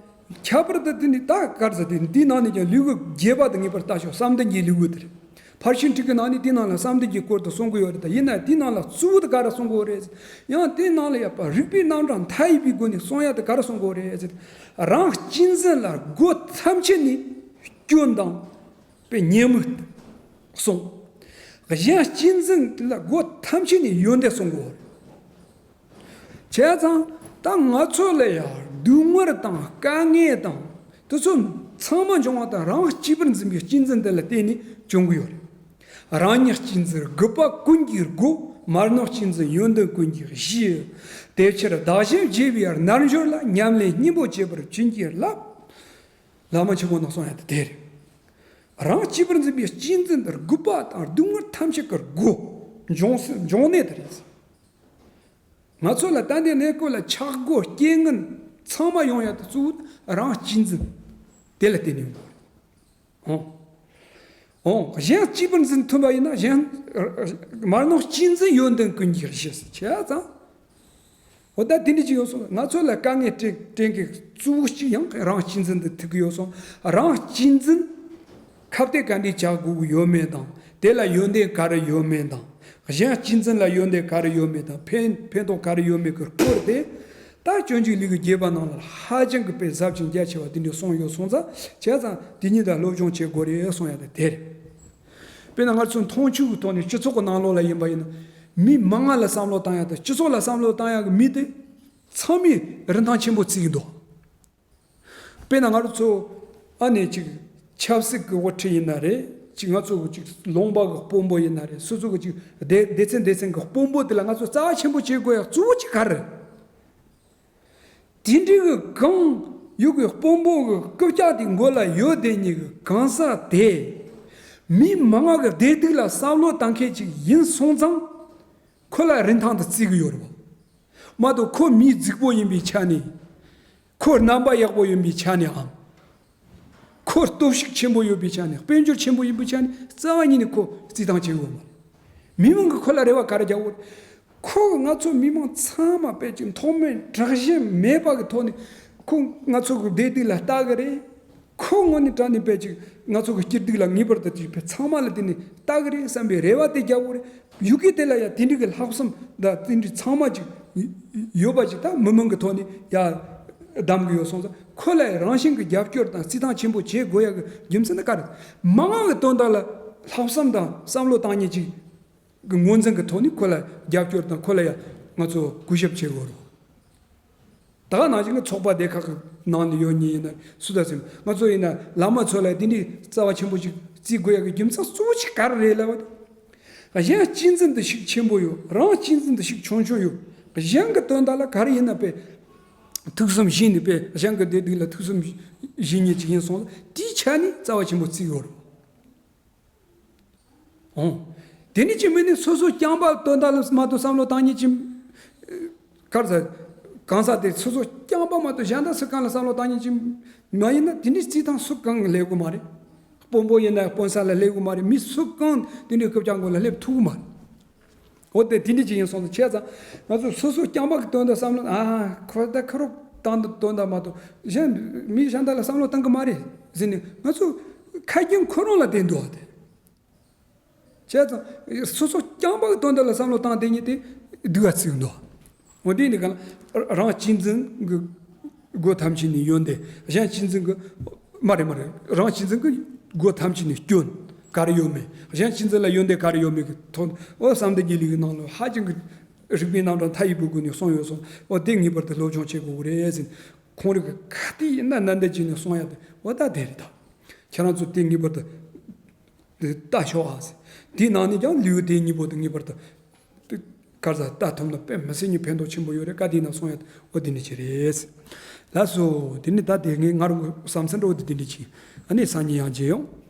ཁྱད་པར་དུ་དེ་ནི་ད་ག་རེ་ཟེར། དེ་འདིའི་ནང་ནས་ཀྱང་ལུས་ཀྱི་རྒྱས་པ་དེ་ངེས་པར་ལྟ་ཤོག་བསམ་གཏན་གྱི་ལུས་ཀྱི་དེ་རེད། ཕར་ཕྱིན་དྲུག་གི་ནང་ནས་དེའི་ནང་ལ་བསམ་གཏན་གྱི་སྐོར་དུ་གསུང་གི་ཡོད་རེད། ད་ཡིན་ན་དེའི་ནང་ལ་གཙོ་བོ་དེ་ག་རེ་གསུང་གི་ཡོད་རེད། ཡང་དེའི་ནང་ལ་ཡ་པ་རིག་པའི་རྣམ་གྲངས་མཐའ་ཡས་པའི་སྒོ་ནས་གསུང་ཡ་དེ་ག་རེ་གསུང་གི་ཡོད་རེད་ཟེར། རང་གཅེས་འཛིན་ལ་སྒོ་ཐམས་ཅད་ནས་སྐྱོན་དང་པའི་ཉེས་དམིགས་གསུངས། གཞན་གཅེས་འཛིན་ལ་སྒོ་ཐམས་ཅད་ནས་ཡོན་ཏན་གསུང་གི་ཡོད་རེད། བྱས་ཙང་ད་ང་ཚོ་ལ་ཡང་སྡུག་བསྔལ་དང་དཀའ་ངལ་དང་དེ་ཚོ་ཚང་མ་འབྱུང་བ་དང་། རང་གཅེས་པར་འཛིན་པའི་གཅེས་འཛིན་དེ་ལ་བརྟེན་ནས་བྱུང་གི་ཡོད་རེད། རང་ཉིད་གཅེས་འཛིན་རིག་པ་ཀུན་གྱི་སྒོ། མར་ནུབ་གཅེས་འཛིན་ཡོན་ཏན་ཀུན་གྱི་གཞི། དེ་ཕྱིར་བདག་གཞན་བརྗེ་བའི་རྣལ་འབྱོར་ལ། ཉམས་ལེན་སྙིང་པོ་བྱེད་པར་བྱིན་གྱིས་བརླབ། བླ་མ་ཆེན་པོ་ནས་གསུངས་ཡ་དེ་དེ་རེད། རང་གཅེས་པར་འཛིན་པའི་གཅེས་འཛིན་དེ་རིག་པ་དང་སྡུག་བསྔལ་ཐམས་ཅད་ཀྱི་སྒོ། འབྱུང་སའི་འབྱུང་གནས་དེ་རེད། ང་ཚོ་ལ་ད་ལྟའི་གནས་སྐབས་ལ་ཆག་སྒོ་རྐྱེན་ངན་ཚང་མ་ཡོང་ཡ་དེ་གཙོ་བོ་རང་གཅེས་འཛིན་དེ་ལ་བརྟེན་ནས་ཡོང་གི་རེད། འོང་། འོང་། གཞན་གཅེས་པར་འཛིན་ཐུབ་པ་ཡིན་ན། གཞན། མར་ནུབ་གཅེས་འཛིན་ཡོན་ཏན་ཀུན་གྱི་གཞི་ཟེར་བྱས་ཙང་། འོ་ད་དེ་འདྲ་ཅིག་ཡོད་སོང་། ང་ཚོ་ལ་དཀའ་ངལ་སྤྲད་སྤྲད་མཁན་གཙོ་བོ་གཅིག་ཡང་རང་གཅེས་འཛིན་དེ་ཐུག་གི་ཡོད་སོང་། རང་གཅེས་འཛིན་ཁ་གཏད་ག་འདྲས་བྱ་དགོས་ཀྱི་ཡོད་མེད་དང་། དེ་ལ་ཡོན་ཏན་ག་རེ་ཡོད་མེད་དང་། གཞན་གཅེས་འཛིན་ལ་ཡོན་ཏན་ག་རེ་ཡོད་མེད་དང་། ཕན་ཕན་ཐོགས་ག་རེ་ཡོད་མེད་ཀྱི་སྐོར་དེ། ད་སྤྱོད་འཇུག་ལུས་ཀྱི་རྒྱས་པ་ནང་ལ་ཧ་ཅང་གི་དཔེ་ཟབ་ཅིང་རྒྱ་ཆེ་བ་དེ་འདྲ་གསུངས་ཡོད་སོང་ཙང་། བྱས་ཙང་དེ་ཉིད་ད་སློབ་སྦྱོང་བྱེད་དགོས་རེད་གསུང་ཡ་དེ་དེ་རེད། དཔེར་ན་ང་ཚོས་མཐོང་ཆོས་ཀྱི་ཐོག་ནས་སྤྱི་ཚོགས་ཀྱི་ནང་ལོགས་ལ་ཡིན་པ་ཡིན་ན། མི་མང་ང་ལ་བསམ་བློ་བཏང་ཡ་དང་སྤྱི་ཚོགས་ལ་བསམ་བློ་བཏང་ཡ་གི་མི་དེ་ཚང་མས་རིན་ཐང་ཆེན་པོ་བརྩི་གི་འདུག་དཔེར་ན་ང་རང་ཚོ་ཨ་ནེ་ཅིག་ཆབ་སྲིད་ཀྱི་དབུ་ཁྲིད་ཡིན་ན་རེད། ཅིག་ང་ཚོ་ཅིག་ལུང་པ་གི་དཔོན་པོ་ཡིན་ན་རེད། སོ་སོ་གི་ཅིག་སྡེ་སྡེ་ཚན་སྡེ་ཚན་གི་དཔོན་པོ་དེ་ལ་ང་ཚོ་རྩ་བ་ཆེན་པོ་བྱེད་དགོས་ཡ་གཙོ་བོ་ཅིག་ག་རེ་རེད། དེ་འདྲའི་གི་གང་ཡོད་གི་དཔོན་པོ་གི་རྐུབ་བཀྱག་དེ་མགོ་ལ་ཡོད་བསྡད་མཁན་གི་གང་ཟག་དེ་མི་མང་ང་གི་བདེ་སྡུག་ལ་བསམ་བློ་བཏང་མཁན་ཅིག་ཡིན་སོང་ཙང་། ཁོ་ལ་རིན་ཐང་དེ་བརྩི་གི་ཡོད་རེད་བ། མ་གཏོགས་ཁོ་མིའི་རྫིག་པོ་ཡིན་པའི་ཆ་ནས། ཁོ་རྣམ་པ་ཡག་པོ་ཡིན་པའི་ཆ་ནས་འམ། ཁོ་སྟོབས་ཤུགས་ཆེན་པོ་ཡོད་པའི་ཆ་ནས། དཔལ་འབྱོར་ཆེན་པོ་ཡིན་པའི་ཆ་ནས་རྩ་བ་ཉིད་ནས་ཁོ་བརྩི་སྟངས་བྱེད་དགོས་མ་རེད། མི་མང་གི་ཁོ་ལ་རེ་བ་ག་རེ་རྒྱག་དགོས་རེད། ཁོ་གི་ང་ཚོ་མི་མང་ཚང་མ་དཔེ་ཅིག་མཐོ་དམན་དྲག་ཞན་མེད་པ་གི་ཐོག་ནས་ཁོ་ང་ཚོ་གི་བདེ་སྡུག་ལ་ལྟ་གི་རེད། ཁོ་ངོས་ནས་དྲང་ནས་དཔེ་ཅིག་ང་ཚོ་གི་སྐྱིད་སྡུག་ལ་ངེས་པར་དུ་ཅིག་དཔེ་ཚང་མ་ལ་བརྟེན་ནས་ལྟ་གི་རེད་བསམ་པའི་རེ་བ་དེ་རྒྱག་དགོས་རེད། ཡུ་གེ་དེ་ལ་ཡང་དེ་འདྲའི་གི་ལྷག་བསམ་དང་དེ་འདྲའི་ཚང་མ་ཅིག་ཡོད་པ་ཅིག་ད་མི་མང་གི་ཐོག་ནས་ཡ་གདམ་གི་ཡོད་སོང་ཙང་ཁོ་ལ་རང་བཞིན་གྱི་རྒྱབ་སྐྱོར་དང་བརྩི་མཐོང་ཆེན་པོ་བྱེད་དགོས་ཡ་གི་རྒྱུ་མཚན་ནི་ག་རེ། མི་མང་གི་དོན་དག་ལ་ལྷག་བསམ་དང་བསམ་བློ་བཏང་མཁན་ཅིག་གི་ངོས་འཛིན་གྱི་ཐོག་ནས་ཁོ་ལ་རྒྱབ་སྐྱོར་དང་ཁོ་ལ་ཡ་ང་ཚོ་གུས་ཞབས་བྱེད་དགོས་རེད། ད་ག་ནང་བཞིན་གྱི་ཚོགས་པ་སྡེ་ཁག་གི་ནང་ནས་ཡོད་མཁན་ཡིན་ན་སུ་ད་ཟེར་ང་ཚོ་ཡིན་ན་བླ་མ་ཚོ་ལ་དེ་འདྲའི་རྩ་བ་ཆེན་པོ་ཞིག་བརྩི་དགོས་ཡ་གི་རྒྱུ་མཚན་གཙོ་བོ་ཞིག་ག་རེ་རེད་ལབ་པ་དང་། གཞན་གཅེས་འཛིན་དེ་ཤུགས་ཆེན་པོ་ཡོད། རང་གཅེས་འཛིན་དེ་ཤུགས་ཆུང་ཆུང་ཡོད། གཞན་གྱི་དོན་དག་ལ་ག་རེ་ཡིན་ན་དཔེ་ཐུགས་བསམ་བཞེས་ནས་དཔེ་གཞན་གྱི་བདེ་སྡུག་ལ་ཐུགས་བསམ་བཞེས་མཁན་ཅིག་ཡིན་སོང་ལ་དེའི་ཆ་ནས་རྩ་བ་ཆེན་པོ་བརྩི་ཡོད་རེད། ཨོ། དེ་ནི་ཅི་མིན་ནི་སོ་སོ་རྐྱང་པ་དོན་དག་ལ་མ་གཏོགས་བསམ་བློ་བཏང་མཁན་ཅི། གར་ཟ། གང་ཟག་དེ་སོ་སོ་རྐྱང་པ་མ་གཏོགས་གཞན་དག་སུ་གང་ལ་བསམ་བློ་བཏང་མཁན་ཅི། མ་ཡིན་ན་དེ་འདྲའི་རྩིས་ཐང་སུ་གང་སླེབས་གི་མ་རེད། དཔོན་པོ་ཡིན་ན་དཔོན་ས་ལ་སླེབས་གི་མ་རེད། མི་སུ་གང་དེ་འདྲའི་རྐུབ་བཀྱག་མགོ་ལ་སླེབས་ཐུབ་གི་མ་རེད། འོ་དེ་དེ་འདྲའི་ཅི་ཡིན་སོང་ཙང་བྱས་ཙང་ང་ཚོ་སོ་སོ་རྐྱང་པ་གི་དོན་དག་བསམ་བློ་ཨ་ཁོ་ད་ཁ་རོག་བཏང་དོན་དག་མ་གཏོགས་གཞན་མི་གཞན་དག་ལ་བསམ་བློ་བཏང་གི་མ་རེད་ཟེར་ནས་ང་ཚོ་ཁ་རྒྱུན་ཁོ་རང་ལ་བསྡད་འདུག་ཨ་དེ། བྱས་ཙང་སོ་སོ་རྐྱང་པ་གི་དོན་དག་ལ་བསམ་བློ་བཏང་བསྡད་མཁན་དེ་སྡུག་ག་ཚིག་འདུག་འོ་དེ་ནི་གང་ལ་རང་གཅེས་འཛིན་གྱི་སྒོ་ཐམས་ཅད་ནས་ཡོན་ཏན། གཞན་གཅེས་འཛིན་གྱི་མ་རེད་མ་རེད། རང་གཅེས་འཛིན་གྱི་སྒོ་ཐམས་ཅད་ནས་སྐྱོན་ག་རེ་ཡོད་མེད། གཞན་གཅེས་འཛིན་ལ་ཡོན་ཏན་ག་རེ་ཡོད་མེད་ཀྱི་ཐོག་འོ་བསམ་གཏན་རྒྱལ་ལེ་གི་ནང་ལ་ཧ་ཅང་གི་རིག་པའི་རྣམ་གྲངས་མཐའ་ཡས་པའི་སྒོ་ནས་གསུངས་ཡོད་སོང་། འོ་དེ་ངེས་པར་དུ་སློབ་སྦྱོང་བྱེད་དགོས་ཀྱི་རེད་ཟེར། ཁོང་རིགས་ག་དུས་ཡིན་ན་ནན་ཏན་བྱས་ནས་གསུང་ཡ་དེ་འོ་ད་དེ་རེད་ད། ཁྱེད་རང་ཚོ་དེ་ངེས་པར་དུ་ལྟ་ཤོག་ཨ་ཟེར། དེའི་ནང་ནས་ཀྱང་ལེའུ་དེ་གཉིས་པོ་དེ་ངེས་པར་དུ་དེ་ག་རེ་ཟ་ལྟ་ཐུབ་ན་དཔེ་མི་སྲིད་ནས་ཕན་ཐོགས་ཆེན་པོ་ཡོད་རེད། བཀའ་དྲིན་གནང་སོང་ཡ་འོ་དེ་འདྲ་ཅིག་རེད། ལགས་སོ། དེ་ནི་ད་དེ་ངས་ང་རང་གི་བསམ་ཚུལ་འདྲ་བོ་དེ་དེ་འདྲ་ཅིག་ཨ་ནི་སང་ཉིན་ཡང་མཇལ་ཡོང་།